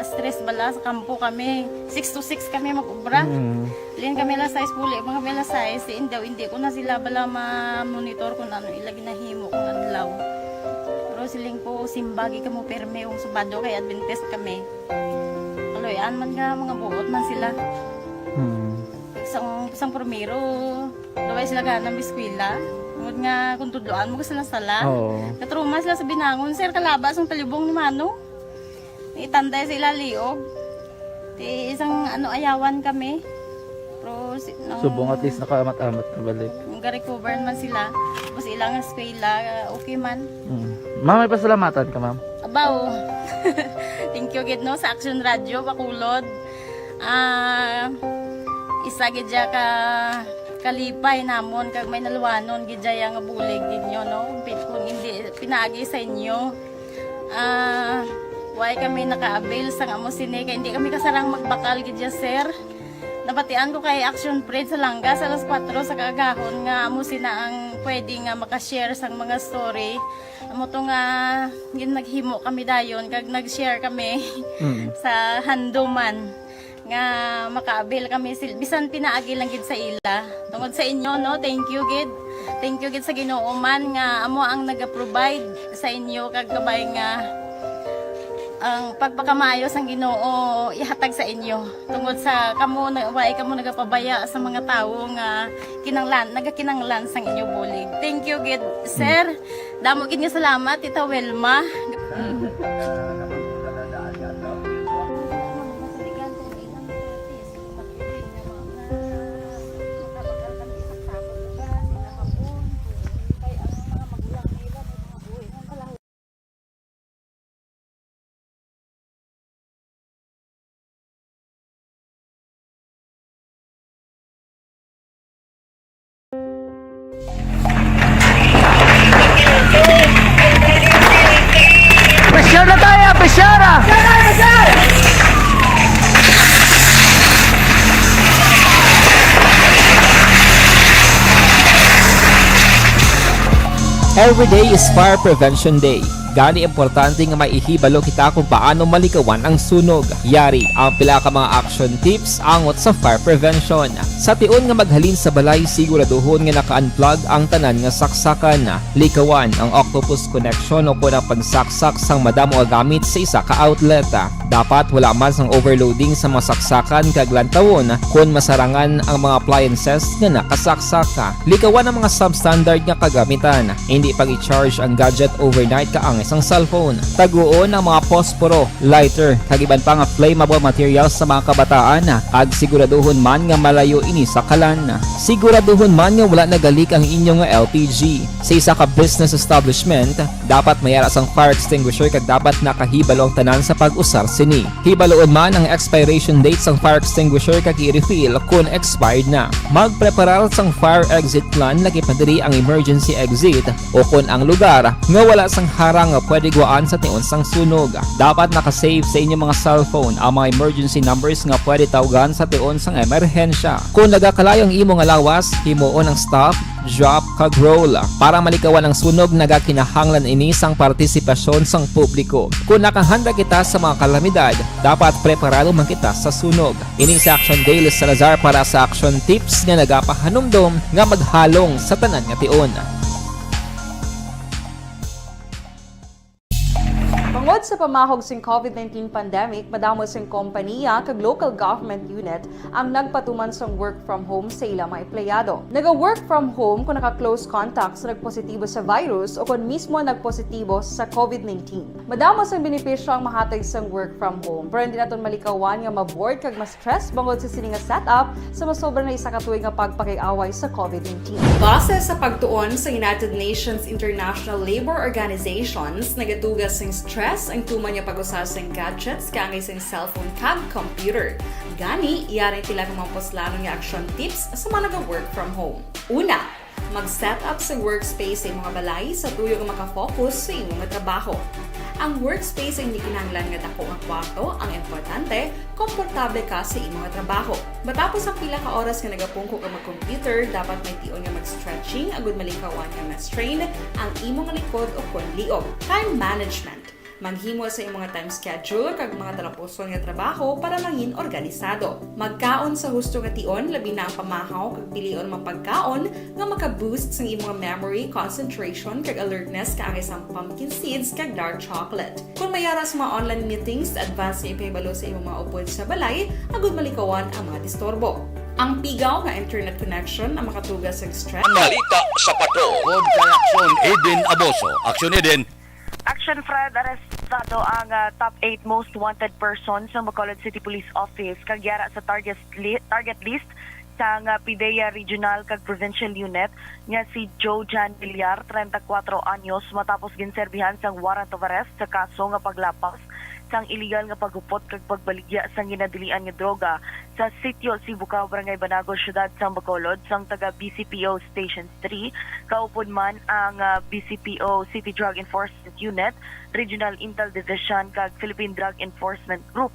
stress bala sa kampo kami, six to six kami mag-ubra. Mm. Siling kami alas sais, puli pa kami alas sais, si indaw, hindi ko na sila bala ma-monitor kung ano ila ginahimo kung adlaw. Pero siling ko, simbagi kamo pirme kung subado kay Adventist kami. Kaloy-an man nga mga buot man sila. Hmm. Sang, sang primero, luway sila gana mag-eskwela. Tungod nga kung tudloan mo sila sala. Oo. Natrauma sila sa binangon, sir, kalaba sang talibong ni Mano. Itanday sa ila liog. Ti isang ano, ayawan kami. Pero si, nung Subong at least nakaamat-amat na balik. Nung ga-recover man sila, tapos ilang eskwela, okay man. Mm. Ma'am, may pasalamatan ka, ma'am? Abaw. Thank you gid, no, sa Action Radio Bacolod. Ah, isa gid siya ka kalipay namon kag may naluwanon gid siya nga bulig gid nyo, no? Pi-, kung hindi pinaagi sa inyo, ah, why kami naka-avail sang amo sini kay hindi kami kasarang magbakal gid siya, sir. Nabatian ko kay Action Fred sa Langga sa alas kuwatro sa kaagahon nga amo sina ang pwede nga makashare sang mga story. Amo to nga gin-, naghimo kami dayon kag nag-share kami Mm. sa handuman nga maka-avail kami sil-, bisan pinaagi lang gid sa ila. Tungod sa inyo, no, thank you gid. Thank you gid sa Ginoo man nga amo ang naga-provide sa inyo kag kabay nga ang pagpakamaayo sang Ginoo ihatag sa inyo. Tungod sa kamo na, wa kamo nagapabaya sa mga tawo nga kinanglan, nagakinanglan sang inyo bulig. Thank you gid, sir. Damo gid nga salamat, Tita Wilma. Pressure na tayo! Pressure, ah! Every day is Fire Prevention Day. Gani, importante nga maihibalo kita kung paano malikawan ang sunog. Yari ang pila ka mga action tips angot sa fire prevention. Sa tion nga maghalin sa balay, siguraduhon nga naka-unplug ang tanan nga saksakan. Likawan ang octopus connection o kon ang pagsaksak sang madamo nga gamit sa isa ka outlet. Dapat wala man sang overloading sa mga saksakan kag lantawon kon masarangan ang mga appliances nga nakasaksak. Likawan ang mga substandard nga kagamitan. Hindi pag-i-charge ang gadget overnight kaangay sang cellphone. Taguon ang mga posporo, lighter, kag iban pa nga flammable materials sa mga kabataan, kag siguraduhon man nga malayo ini sa kalan. Siguraduhon man nga wala nagalik ang inyo nga L P G. Sa isa ka business establishment, dapat may ara sang fire extinguisher kag dapat nakahibalo ang tanan sa pag-usar sini. Hibaloon man ang expiration date sang fire extinguisher kag i-refill kon expired na. Magpreparar sang fire exit plan, lakip na diri ang emergency exit o kon ang lugar nga wala sang harang nga pwede guwaan sa tion sang sunog. Dapat naka-save sa inyong mga cellphone ang mga emergency numbers nga pwede tawgan sa tion sang emerhensya. Kon nagakalayo ang imo nga lawas, himuon ang stop, drop, kag roll. Para malikawan ang sunog, nagakinahanglan ini sang partisipasyon sang publiko. Kon nakahanda kita sa mga kalamidad, dapat preparado man kita sa sunog. Ini si Action Dale Salazar para sa Action Tips nga nagapahanumdom nga maghalong sa tanan nga tion. Tungod sa pamahog sing COVID nineteen pandemic, madamo sing kompaniya kag local government unit ang nagpatuman sang work from home sa ila mga empleyado. Naga-work from home kung naka-close contact sa nagpositibo sa virus o kon mismo nagpositibo sa COVID nineteen. Madamo sang benepisyo ang mahatag sang work from home, pero hindi naton malikawan nga ma-bored kag ma-stress bangod sa sini nga setup sa masobra na isa ka tuig nga pagpakig-away sa COVID nineteen. Base sa pagtuon sa United Nations International Labour Organizations, nagatuga sing stress ang tuman nga pag-usa sing gadgets kaangay sing cellphone kag computer. Gani, yari ang pila ka mga puslanon nga action tips sa mga naga-work from home. Una, mag-set up sa workspace sa imong balay sa tuyo nga maka-focus sa imong trabaho. Ang workspace ay hindi kinahanglan nga dako nga kwarto, ang importante, komportable ka sa imo nga trabaho. Matapos ang pila ka oras nga nagapungko ka mag-computer, dapat may tion nga mag-stretching agud malikawan nga ma-strain ang imo nga likod o kon liog. Time management. Maghimo sa imo nga time schedule kag mga talapuson nga trabaho para mangin organisado. Magkaon sa husto nga tion, labi na ang pamahaw kag pilion mga pagkaon nga maka-boost sang imo nga memory, concentration, kag alertness, kaangay sang pumpkin seeds kag dark chocolate. Kung may ara sa mga online meetings, advance nga ipahibalo sa imong mga upod sa balay agud malikawan ang mga disturbo. Ang pigaw nga internet connection ang makatuga sa stress. Ang balita sa patrol. Pod kay Aksyon Eden Aboso. Aksyon Eden. Action Fred, arestado ang, ah, top eight most wanted person sa Bacolod City Police Office kag yara sa target li-, target list sang, ah, PDEA Regional kag Provincial Unit nga si Joe Jan Villar, treinta y cuatro anyos, matapos ginserbihan sang warrant of arrest sa kaso nga paglapas sang iligal nga paghupot kag pagbaligya sang ginadilian nga droga sa Sitio Sibukaw, Barangay Banago, Siyudad sang Bacolod, sang taga B C P O Station three, kaupod man ang, ah, B C P O City Drug Enforcement Unit, Regional Intel Division, kag Philippine Drug Enforcement Group.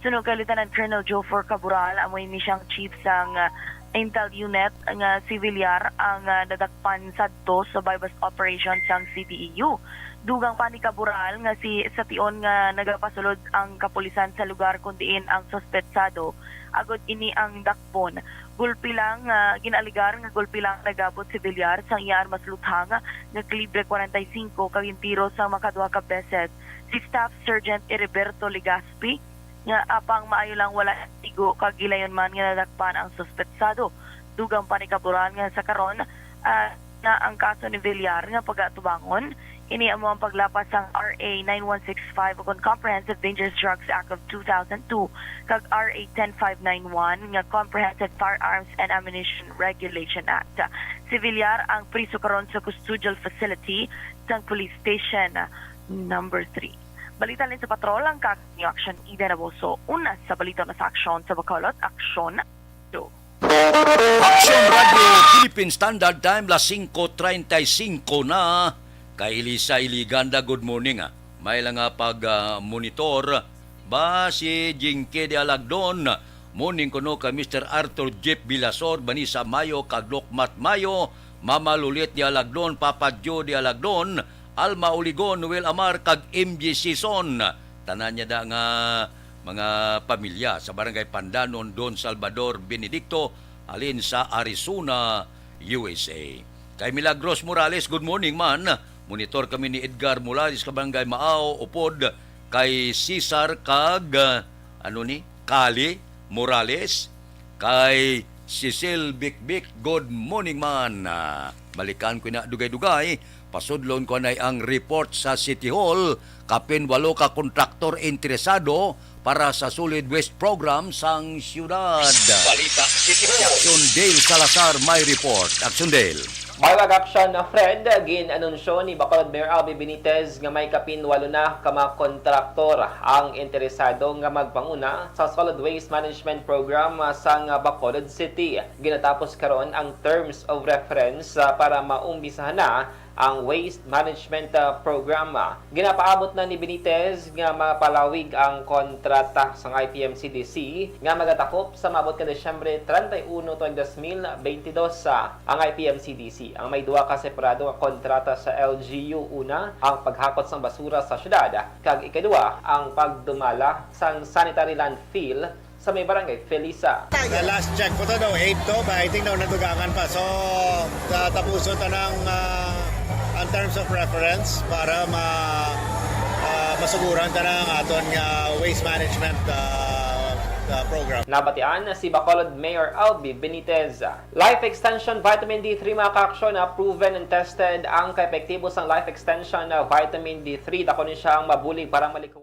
Suno kay Lieutenant Colonel Jofer Cabural, amo ini siyang chief sang, ah, Intel Unit nga si Villar ang, ah, nadakpan sadto sa buy-bust operation sang C D E U. Dugang pa ni Cabural nga si, sa tion nga nagapasulod ang kapulisan sa lugar kun diin ang suspetsado, agud ini ang dakpon. Gulpi lang, ah, gin-alegar nga gulpi lang nagabot si Villar sang iya armas luthang nga kalibre kwarenta y singko kag gintiro sang makaduha ka beses si Staff Sergeant Heriberto Legaspi, nga apang maayo lang wala igo kag gilayon man nga nadakpan ang suspetsado. Dugang pa ni Cabural nga sa karon, ah, na ang kaso ni Villar nga pagatubangon. Ini amo ang paglapas sang R A nine one six five ukon Comprehensive Dangerous Drugs Act of two thousand two kag R A ten five nine one nga Comprehensive Firearms and Ammunition Regulation Act. Si Villar ang priso karon sa custodial facility sang Police Station Number three. Balita halin sa patrol, ang kag-, New Action Eden Aboso. Una sa balita na sa aksyon sa Bacolod, aksyon. Aksyon Radio Philippine Standard Time, las singko treinta y cinco na. Kay Elisa Iliganda, good morning, ah. May lang nga pag, ah, monitor ba si Jinky de Alagdon? Morning kuno kay Mister Arthur Jeff Bilasor, Vanessa Mayo, kag Lokmat Mayo, Mama Lulit de Alagdon, Papa Joe de Alagdon, Alma Oligon, Noel Amar, kag M J Sison. Tanan niya da nga mga pamilya sa Barangay Pandanon, Don Salvador Benedicto, halin sa Arizona, U S A. Kay Milagros Morales, good morning man. Monitor kami ni Edgar Morales, ka Barangay Maao, upod kay Cesar kag, ah, ano ni? Kali Morales, kay Cecil Bikbik, good morning man. Ah, balikan ko na dugay-dugay. Pasudlon ko anay ang report sa City Hall, kapin walo ka kontraktor interesado para sa solid waste program sang siyudad. Balita City Hall. Si Action Dale Salazar may report. Action Dale. May wag action na Fred, gin-anunsyo ni Bacolod Mayor Albee Benitez nga may kapin walo na ka mga kontraktor ang interesado nga magpanguna sa solid waste management program, ah, sang Bacolod City. Ginatapos karon ang terms of reference, ah, para maumbisahan na ang waste management, ah, program. Ginapaabot na ni Benitez nga mapalawig ang kontrata sang I P M C D C nga magatakop sa maabot ka Disyembre treinta y uno, tuig dos mil beintidos. Ang I P M C D C ang may duha ka separado nga kontrata sa L G U. Una, ang paghakot sang basura sa syudad, kag ikaduha, ang pagdumala sang sanitary landfill sa may Barangay Felisa. Sa last check ko to daw, eight to, but I think daw nadugangan pa. So, ta-, tapuson ta ng, ah, in terms of reference para ma-, ah, masuguran ta ng aton nga waste management, ah, ah, program. Nabatian si Bacolod Mayor Albee Benitez. Life Extension Vitamin D three, mga ka-aksyon, na proven and tested ang kaepektibo sang Life Extension na Vitamin D three. Dako ni siya ang mabulig para malikawan.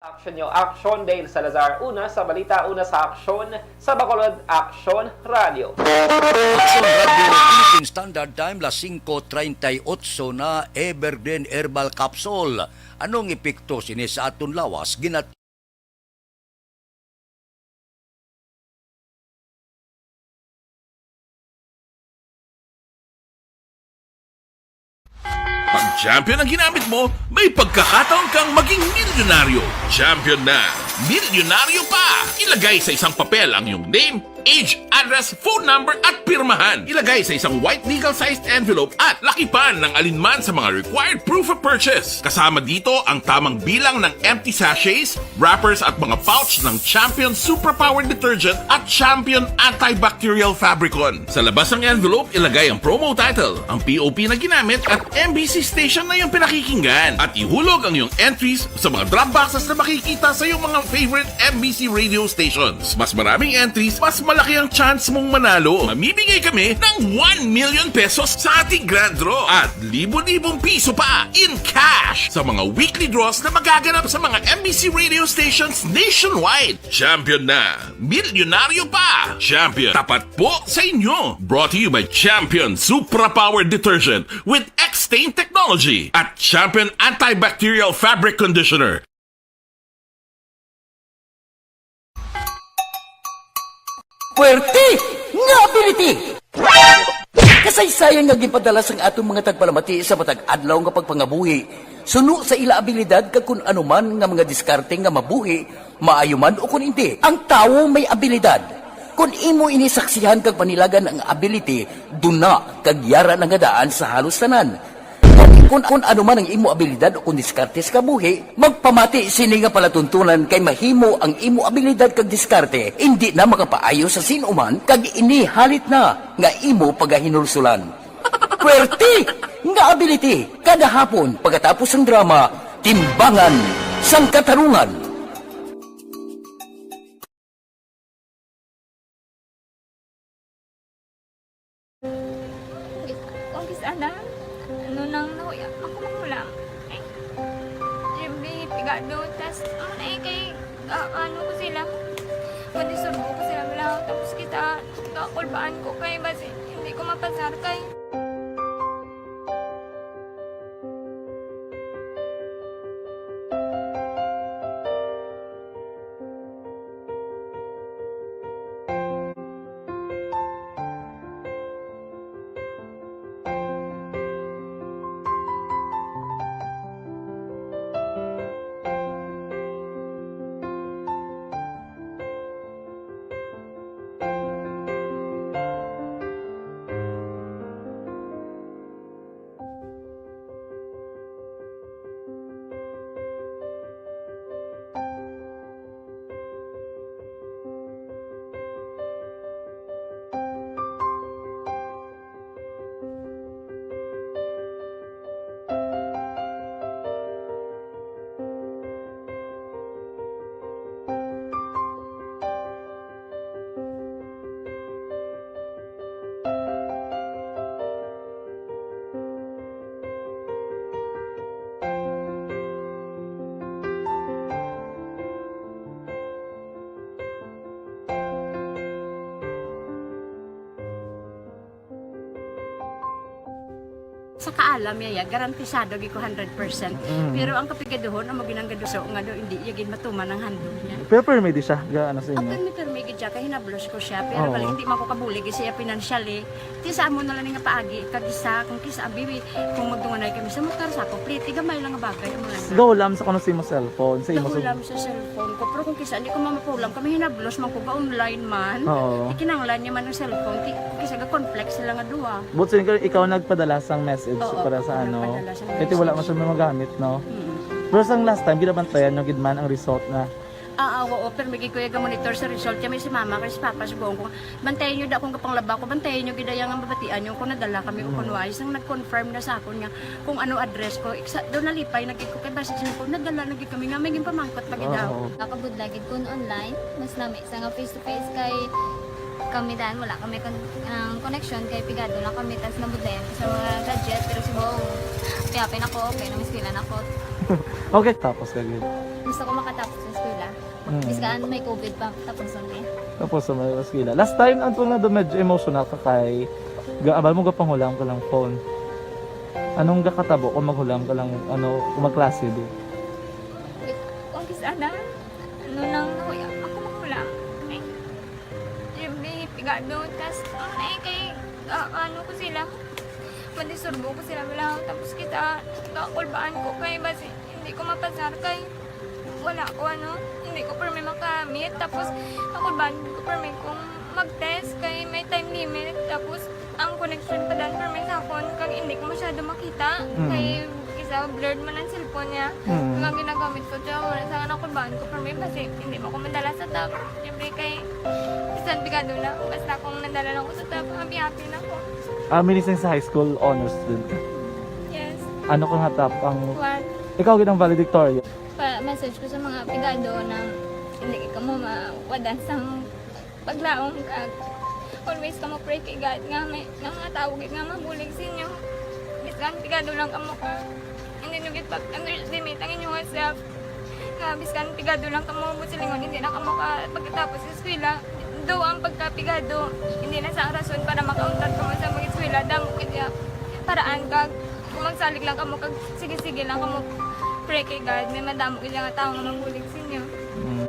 Aksyon nyo, aksyon, Dale Salazar. Una sa balita, una sa aksyon, sa Bacolod Aksyon Radio. Aksyon Radio, Philippine Standard Time, las singko treinta y ocho na, Evergreen Herbal Capsule. Anong epekto sini sa aton lawas? Ginat- Pag champion ang ginamit mo, may pagkakataon kang maging milyonaryo. Champion na, milyonaryo pa! Ilagay sa isang papel ang iyong name, age, address, phone number, at pirmahan. Ilagay sa isang white legal-sized envelope at lakipan ng alinman sa mga required proof of purchase. Kasama dito ang tamang bilang ng empty sachets, wrappers, at mga pouch ng Champion Suprapower Detergent at Champion Antibacterial Fabricon. Sa labas ng envelope, ilagay ang promo title, ang P O P na ginamit, at M B C station na iyong pinakikinggan. At ihulog ang iyong entries sa mga drop boxes na makikita sa iyong mga favorite M B C radio stations. Mas maraming entries, mas malaki ang chance mong manalo. Mamimigay kami ng one million pesos sa ating grand draw at libo-libong piso pa in cash sa mga weekly draws na magaganap sa mga M B C radio stations nationwide. Champion na! Milyonaryo pa! Champion, tapat po sa inyo! Brought to you by Champion Supra Power Detergent with X-Stain Technology at Champion Antibacterial Fabric Conditioner. Puwerte nga ability! Kasaysayan nga ginpadala sang aton mga tagpalamati sa matag adlaw nga pagpangabuhi, suno sa ila abilidad kag kun ano man nga mga diskarte nga mabuhi, maayo man o kun indi. Ang tawo may abilidad. Kon imo ini saksihan kag panilagan ang ability, duna kag yara na nga daan sa halos tanan. Kon, kon ano man ang imo abilidad o kon diskarte sa kabuhi, magpamati sini nga palatuntunan kay mahimo ang imo abilidad kag diskarte indi na makapaayo sa sin-o man kag ini halit na nga imo pagahinulsulan. Puwerte nga ability kada hapon pagkatapos sang drama, Timbangan sang Katarungan. Kung kis-a na, ano nang nahuya, ako makulang. Ay, Jimmy, pigado, tas, ano na eh, kay, ah, ano ko sila, madisurbo ko sila, wala, tapos kita, kakulbaan ko kay, basi, hindi ko mapasar kay. Sa kaalam niya, ya, garantisado gid ko hundred percent. Mm. Pero ang kapigaduhon, amo ginang gaduso nga daw hindi iya gid matuman ang handog niya. Pero permi di siya, ga-, ano sa inyo? Permi, permi gid siya, kay hinablos ko siya. Pero Oo. bali, hindi man ko kabulig siya financially. Ti sa amo na lang nga paagi, kag isa, kung kisa, abi, kung magdunganay kami sa motor, sa ako, pliti, gamay lang nga bagay, amo lang. Gahulam sa kuno sa imo cellphone, sa imo Gahulam sa cellphone ko. Pero kung kisa, hindi ko mamapulam, kami hinablos man ko, ga-online man. Oo. Ti kinahanglan niya man ang cellphone, ti, kung kisa, ga-conflict sila nga duha. But so, ikaw, ikaw nagpadala sang message Oo, para sa ako ano? nagpadala sang Kasi wala message. man siya magamit, no? Mm. Pero sang last time, ginabantayan nyo gid man ang result na Ah, ah, oo, pero may gid ko iya ga-monitor sa result. Kaya may si mama, kay si papa, sugoon ko, "Bantayan nyo da akong gapanglaba ko, bantayan nyo gid iya nga mabatian nyo kung nadala kami o Mm. kung wala." Sang nag-confirm na sa akon nga kung ano address ko. Iksa, daw nalipay na gid ko kay basi siya ko, nadala na gid kami nga may ginpamangkot pa gid Oo. daw. Nakabudlay gid kun online, mas lami sa nga face to face kay kami dan wala kami kon-, ang connection kay pigado lang kami tas nabudlayan ko sa mga gadget pero si Bong, kaya pa nako, okay na mas pila nako. Okay, tapos ka gid. Gusto ko makatapos sa eskwela. Mm. Biskan may covid pa, tapos, okay. Tapos sa may eskwela. Last time, ang tunga na medyo emotional ka kay, ga-, abal mo, gapanghulam ka lang phone. Anong gakatabo kung maghulam ka lang, ano, kung magklase di? Kung kis-a na, ano lang, ako, ako maghulam. Ay, siyempre, pigado. Tas, ang na kay, ah, ano ko sila, madisturbo ko sila, wala. Tapos kita, kakulbaan ko kay basi hindi ko mapasar kay wala ko, ano, hindi ko permi makamit. Tapos, kakulbaan ko permi kung mag-test kay may time limit. Tapos, ang connection pa dan permi sa akon kag hindi ko masyado makita. Mm. Kay isa, blurred man ang cellphone niya. Mm. Ang ginagamit ko, siya, wala sa nakulbaan ko permi basi hindi mo ko madala sa top. Siyempre kay bisan pigado na, basta kung nadala lang ko sa top, happy-happy na ko. Ah, minising sa high school, honors student ka? Yes. Ano ka nga top ang One. Ikaw gid ang valedictorian. Pa-message ko sa mga pigado na hindi kamo mawadan sang paglaom kag always kamo pray kay God nga may, nga mga tawo gid nga mabulig sa inyo. Bisan pigado lang kamo ka, hindi nyo gid pag-underestimate ang inyong self. Nga biskan pigado lang kamo, buot silingon, hindi na kamo ka pagkatapos sa eskwela. Daw ang pagkapigado, hindi na sa rason para makauntat kamo sa mag-eskwela. Damo gid ya paraan kag kung magsalig lang kamo kag sige-sige lang kamo, pray kay God, may madamo gid nga tawo nga mabulig sa inyo. Mm.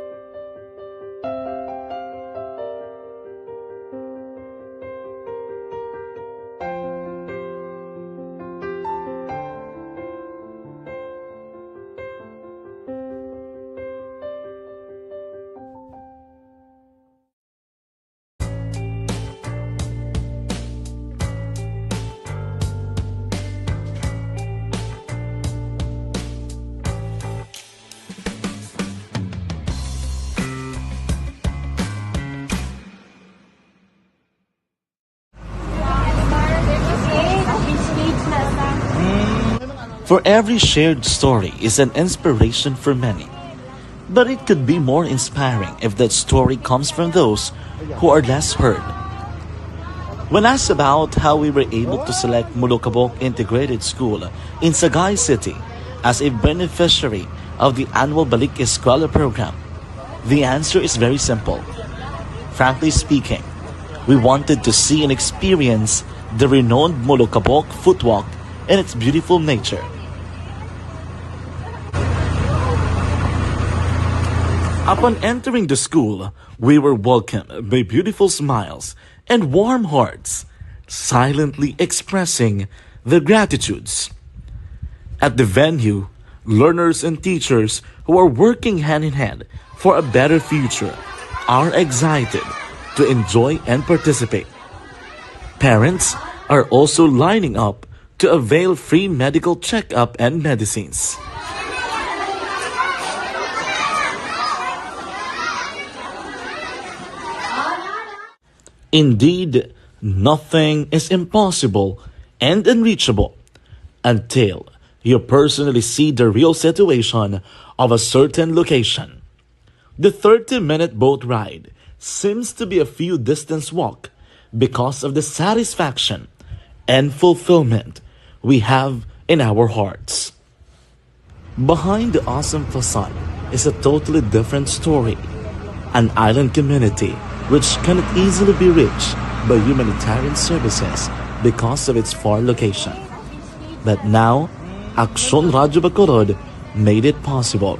For every shared story is an inspiration for many. But it could be more inspiring if that story comes from those who are less heard. When asked about how we were able to select Molokabok Integrated School in Sagay City as a beneficiary of the annual Balik Eskwela program, the answer is very simple. Frankly speaking, we wanted to see and experience the renowned Molokabok Footwalk and its beautiful nature. Upon entering the school, we were welcomed by beautiful smiles and warm hearts, silently expressing their gratitudes. At the venue, learners and teachers who are working hand in hand for a better future are excited to enjoy and participate. Parents are also lining up to avail free medical checkup and medicines. Indeed, nothing is impossible and unreachable until you personally see the real situation of a certain location. The thirty-minute boat ride seems to be a few distance walk because of the satisfaction and fulfillment we have in our hearts. Behind the awesome facade is a totally different story. An island community which cannot easily be reached by humanitarian services because of its far location. But now, Aksyon Radyo Bacolod made it possible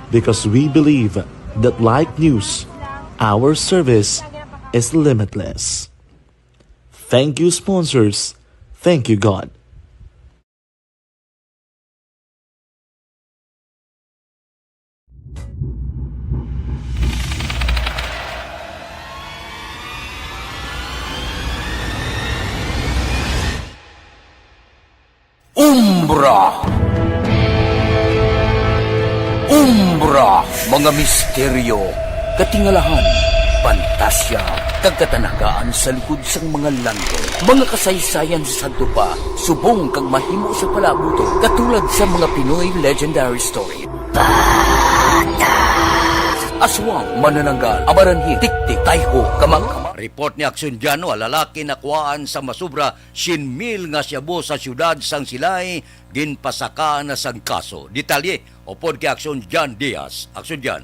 because we believe that like news, our service is limitless. Thank you, sponsors. Thank you, God. Umbra. Umbra, mga misteryo, katingalahan, pantasya, kag katanagaan sa likod sang mga langgong, mga kasaysayan sa sadto pa, subong kag mahimo sa palaabuton, katulad sa mga Pinoy legendary story. Aswang, manananggal, amaranhi, tiktik, tayho, kamangkama. Report ni Aksyon Jan, ang lalaki nakuhaan sa masubra syen mil nga shabu sa siyudad sang Silay, ginpasakaan na sang kaso. Detalye upod kay Aksyon Jan Diaz. Aksyon Jan.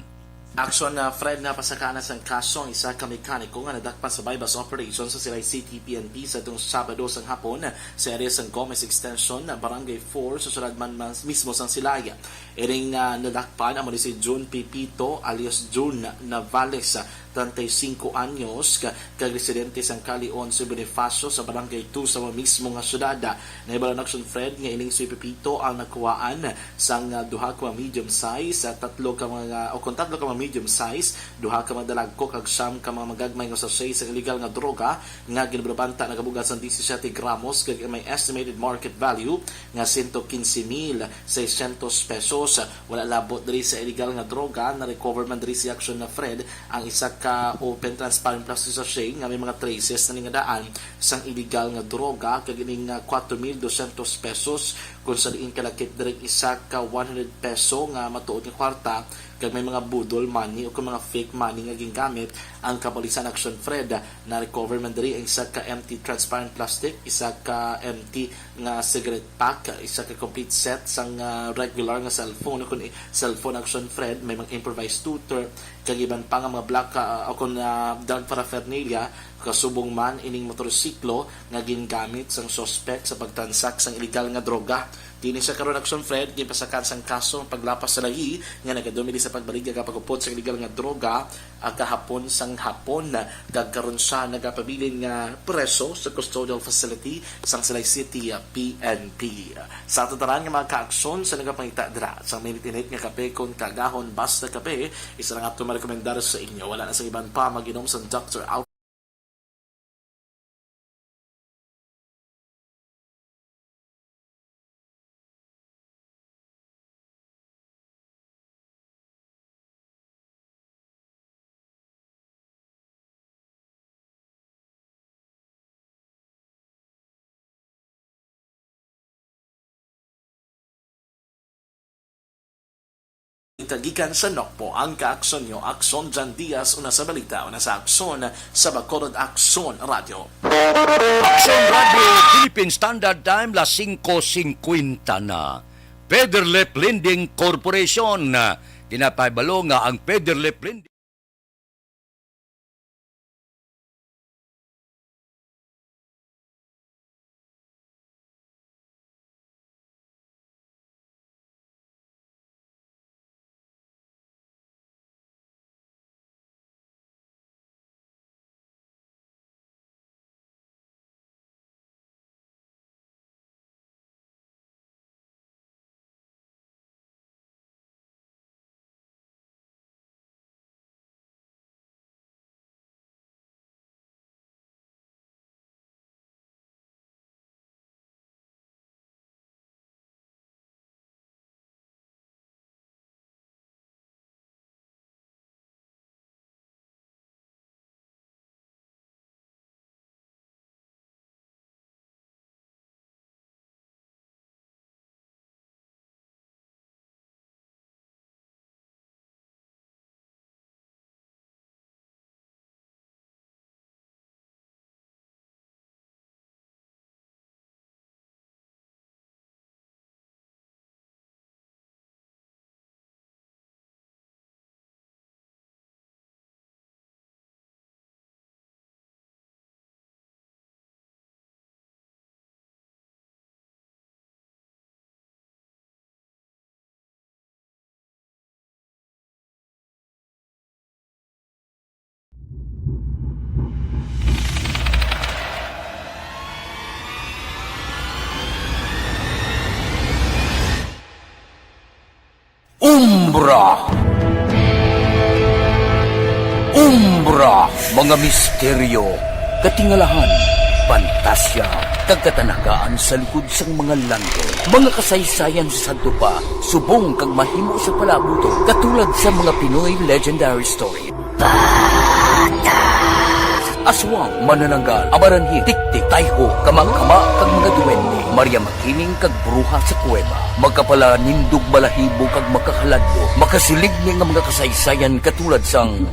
Aksyon na Fred, napasakaan na sang kaso ang isa ka mekaniko nga nadakpan sa buy-bust operation sa Silay City P N P sa atong Sabado sang hapon sa area sang Gomez Extension, Barangay four, sa syudad man, man mismo sang Silay. Ining, ah, nadakpan amo ni si June Pipito alias June Navales, treinta y cinco anyos, ka-, kag residente sang Kali Onse Bonifacio sa Barangay two sa mismo nga syudad. Nahibalo na, Aksyon Fred, nga ining si Pipito ang nakuhaan sang, ah, duha ka mga medium size, ah, tatlo ka mga, o kung tatlo ka mga medium size, duha ka mga dalagko kag siyam ka mga magagmay nga sachet sa illegal nga droga nga ginabanta nagabugat sang disisiete gramos kag may estimated market value nga sento quince mil seiscientos pesos. Wala labot diri sa illegal nga droga, na-recover man diri sa Aksyon na Fred ang isa ka open transparent plastic sachet nga may mga traces na ningadaan sang illegal nga droga, kag ining, ah, kuwatro mil dosyentos pesos, kung sa diin kalakip diri isa ka one hundred peso nga matuod nga kwarta, kag may mga budol money o kung mga fake money nga gingamit ang kapulisan. Aksyon Fred, na-recover man diri ang isa ka empty transparent plastic, isa ka empty nga cigarette pack, isa ka complete set sang, ah, regular nga cellphone, kun i-, cellphone, Aksyon Fred, may mga improvised tutor, kag iban pa nga mga black, ah, o kun, ah, drug paraphernalia, kasubong man ining motorsiklo nga gingamit sang suspek sa pagtransak sang illegal nga droga. Dinhi sa karon, Aksyon Fred, ginpasakaan sang kaso ang paglapas sa layi nga nagadumili sa pagbaligya kag pag-upod sa illegal nga droga, ah, kahapon sang hapon, kag karon siya nagapabilin nga preso sa custodial facility sang Silay City, ah, P N P. Sa aton tanan nga mga kaaksyon, sa nagapangita dira sang mainit-init nga kape kon kaagahon, basta kape, isa lang ato marekomendar sa inyo. Wala na sa iban pa, mag-inom sang Doctor Out. Ita gikan sa Nokpo, ang kaaksyon nyo, Aksyon Jan Diaz, una sa balita, una sa aksyon, sa Bacolod Aksyon Radio. Aksyon Radio, Philippine Standard Time, las singko singkwenta na. Federlip Lending Corporation, ginapahibalo nga ang Federlip Lending Umbra. Umbra, mga misteryo, katingalahan, pantasya, kag katanagaan sa likod sang mga landong. Mga kasaysayan sa sadto pa, subong kag mahimo sa palaabuton, katulad sa mga Pinoy legendary story. Bata. Aswang, manananggal, amaranhil, tiktik, tayho, kamakama, kag mga duwende, Maria Makiling kag bruha sa kuweba, makapalanindog balahibo kag makahaladlok, makasiligni nga mga kasaysayan katulad sang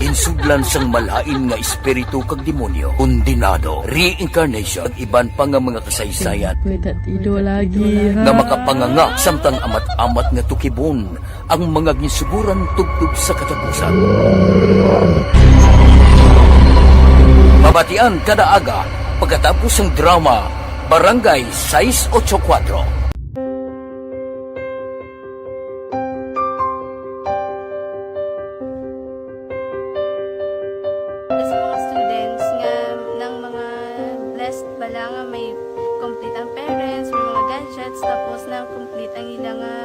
ginsudlan sang malain nga espiritu kag demonyo, kondenado, reincarnation, kag iban pa nga mga kasaysayan May tatido lagi, ha? Nga makapanganga samtang amat-amat nga tukibon ang mga ginsuguran tubtob sa katapusan. Mabatian kada aga pagkatapos sang drama Barangay sais ocho kuwatro. Sa mga students nga nang mga blessed bala nga may complete ang parents, may mga gadgets, tapos nang complete ang ila nga,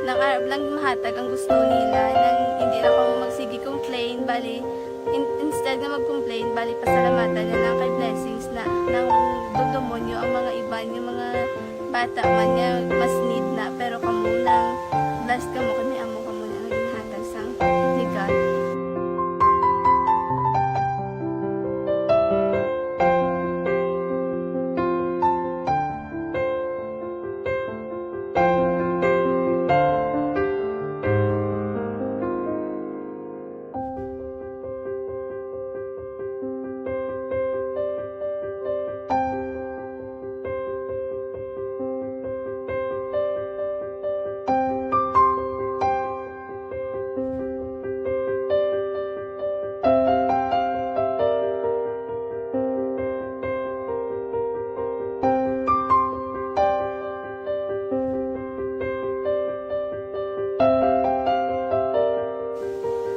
nang arab lang mahatag ang gusto nila, nang hindi lang kamo magsige complain, bali, in-, instead nga mag-complain, bali, pasalamatan na lang kay blessings na, nang dugdumon nyo ang mga iban, yung mga bata man nga mas need na, pero kamo nang blessed kamo kay may amo kamo na nga ginhatag sang ni God.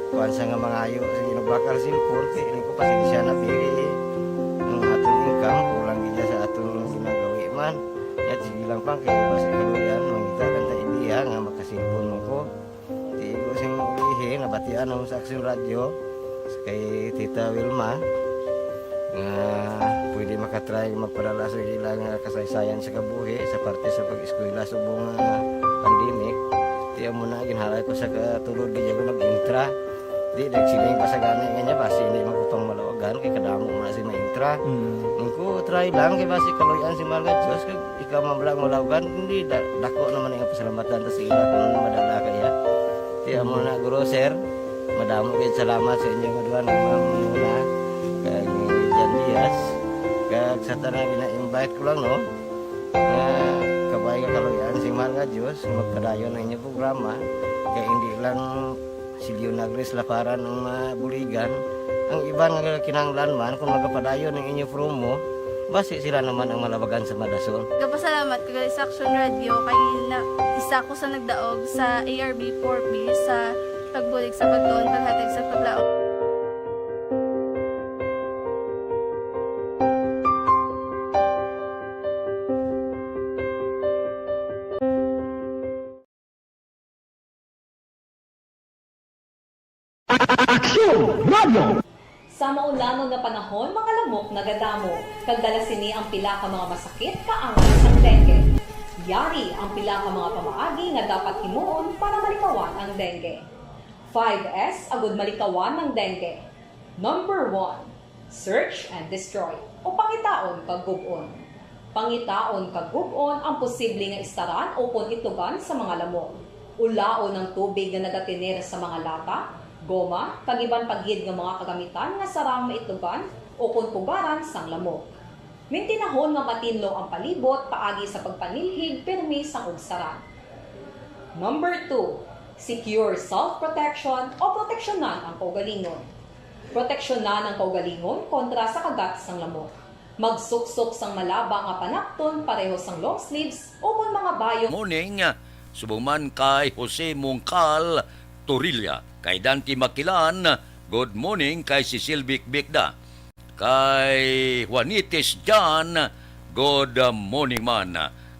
Kuwan sa nga mangayo, sige, nagbakal cellphone, kay ini ko pasensya na, pili ang aton income, kulang gid sa aton ginagawi man. Yat, sige lang pa, kay basi kaluyan, mangita lang ta idea nga makasilpon mo ko. Di ko sing ulihi, nabatian ako sa Aksyon Radyo, sa kay Tita Wilma, nga pwede makatry magpadala sa ila nga kasaysayan sa kabuhi sa parte sa pag-eskwela subong nga pandemic. Di amo na, ginhalay ko sa katulod, di ako nag-intra. Di, nagsiling pa sa gani nga niya, basi hindi man ko pang malawagan, kay kadamo mo na si ma-intra. Mm. Ang ko, try lang, kay basi kaluyan si Mahal nga Diyos, kag ikaw man lang malawagan, hindi, da-, dako naman ang pasalamatan ta sa ila kung ano madala kaya. Di amo na, guro, sir, madamo gid salamat sa inyo nga duha, ni Ma'am Mona, kag ni Jan Diaz, kag sa tanan, gina-invite ko lang, no, nga kabay nga kaluyan si Mahal nga Diyos, magpadayon ang inyong programa, kay hindi lang si Leonagres Laparan ang mabuligan, ang iban nga kinahanglan man, kung magapadayon ang inyo promo, basi sila naman ang malabagan sa madason. Gapasalamat ko gali sa Aksyon Radyo kay na, isa ko sa nagdaog sa A R B four B sa pagbulig sa pagtuon, paghatag sa paglaom. Aksyon Radio. Sa maulanon nga panahon, mga lamok nagadamo, kag dala sini ang pila ka mga masakit kaangay sang dengue. Yari ang pila ka mga pamaagi nga dapat himuon para malikawan ang dengue. Five S agud malikawan ang dengue. Number one, search and destroy, o pangitaon kag gub-on. Pangitaon kag gub-on ang posible nga istaran ukon itlogan sa mga lamok. Ulaon ang tubig nga nagatener sa mga lata, goma, kag iban pa gid nga mga kagamitan nga sarang maitlogan ukon pugaran sang lamok. Mintinahon nga matinlo ang palibot paagi sa pagpanilhig pirmi sang ugsaran. Number two, secure self-protection o proteksyonan ang kaugalingon. Proteksyonan ang kaugalingon kontra sa kagat sang lamok. Magsuksok sang malaba nga panapton pareho sang long sleeves ukon mga bayo. Morning, subong man kay Jose Mongcal Torilla, kay Dante Makilan, good morning, kay Cecil Bikbikda, kay Juanitis John, good morning man,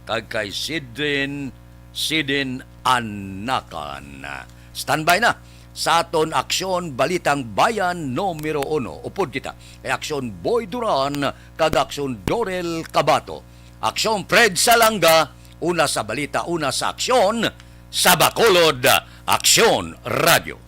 kag kay Sidrin, Sidin Anakan. Standby na sa aton Aksyon Balitang Bayan numero uno. Upod kita kay Aksyon Boy Duran kag Aksyon Dorel Cabato. Aksyon Fred Salanga, una sa balita, una sa aksyon, sa Bacolod, Aksyon Radio.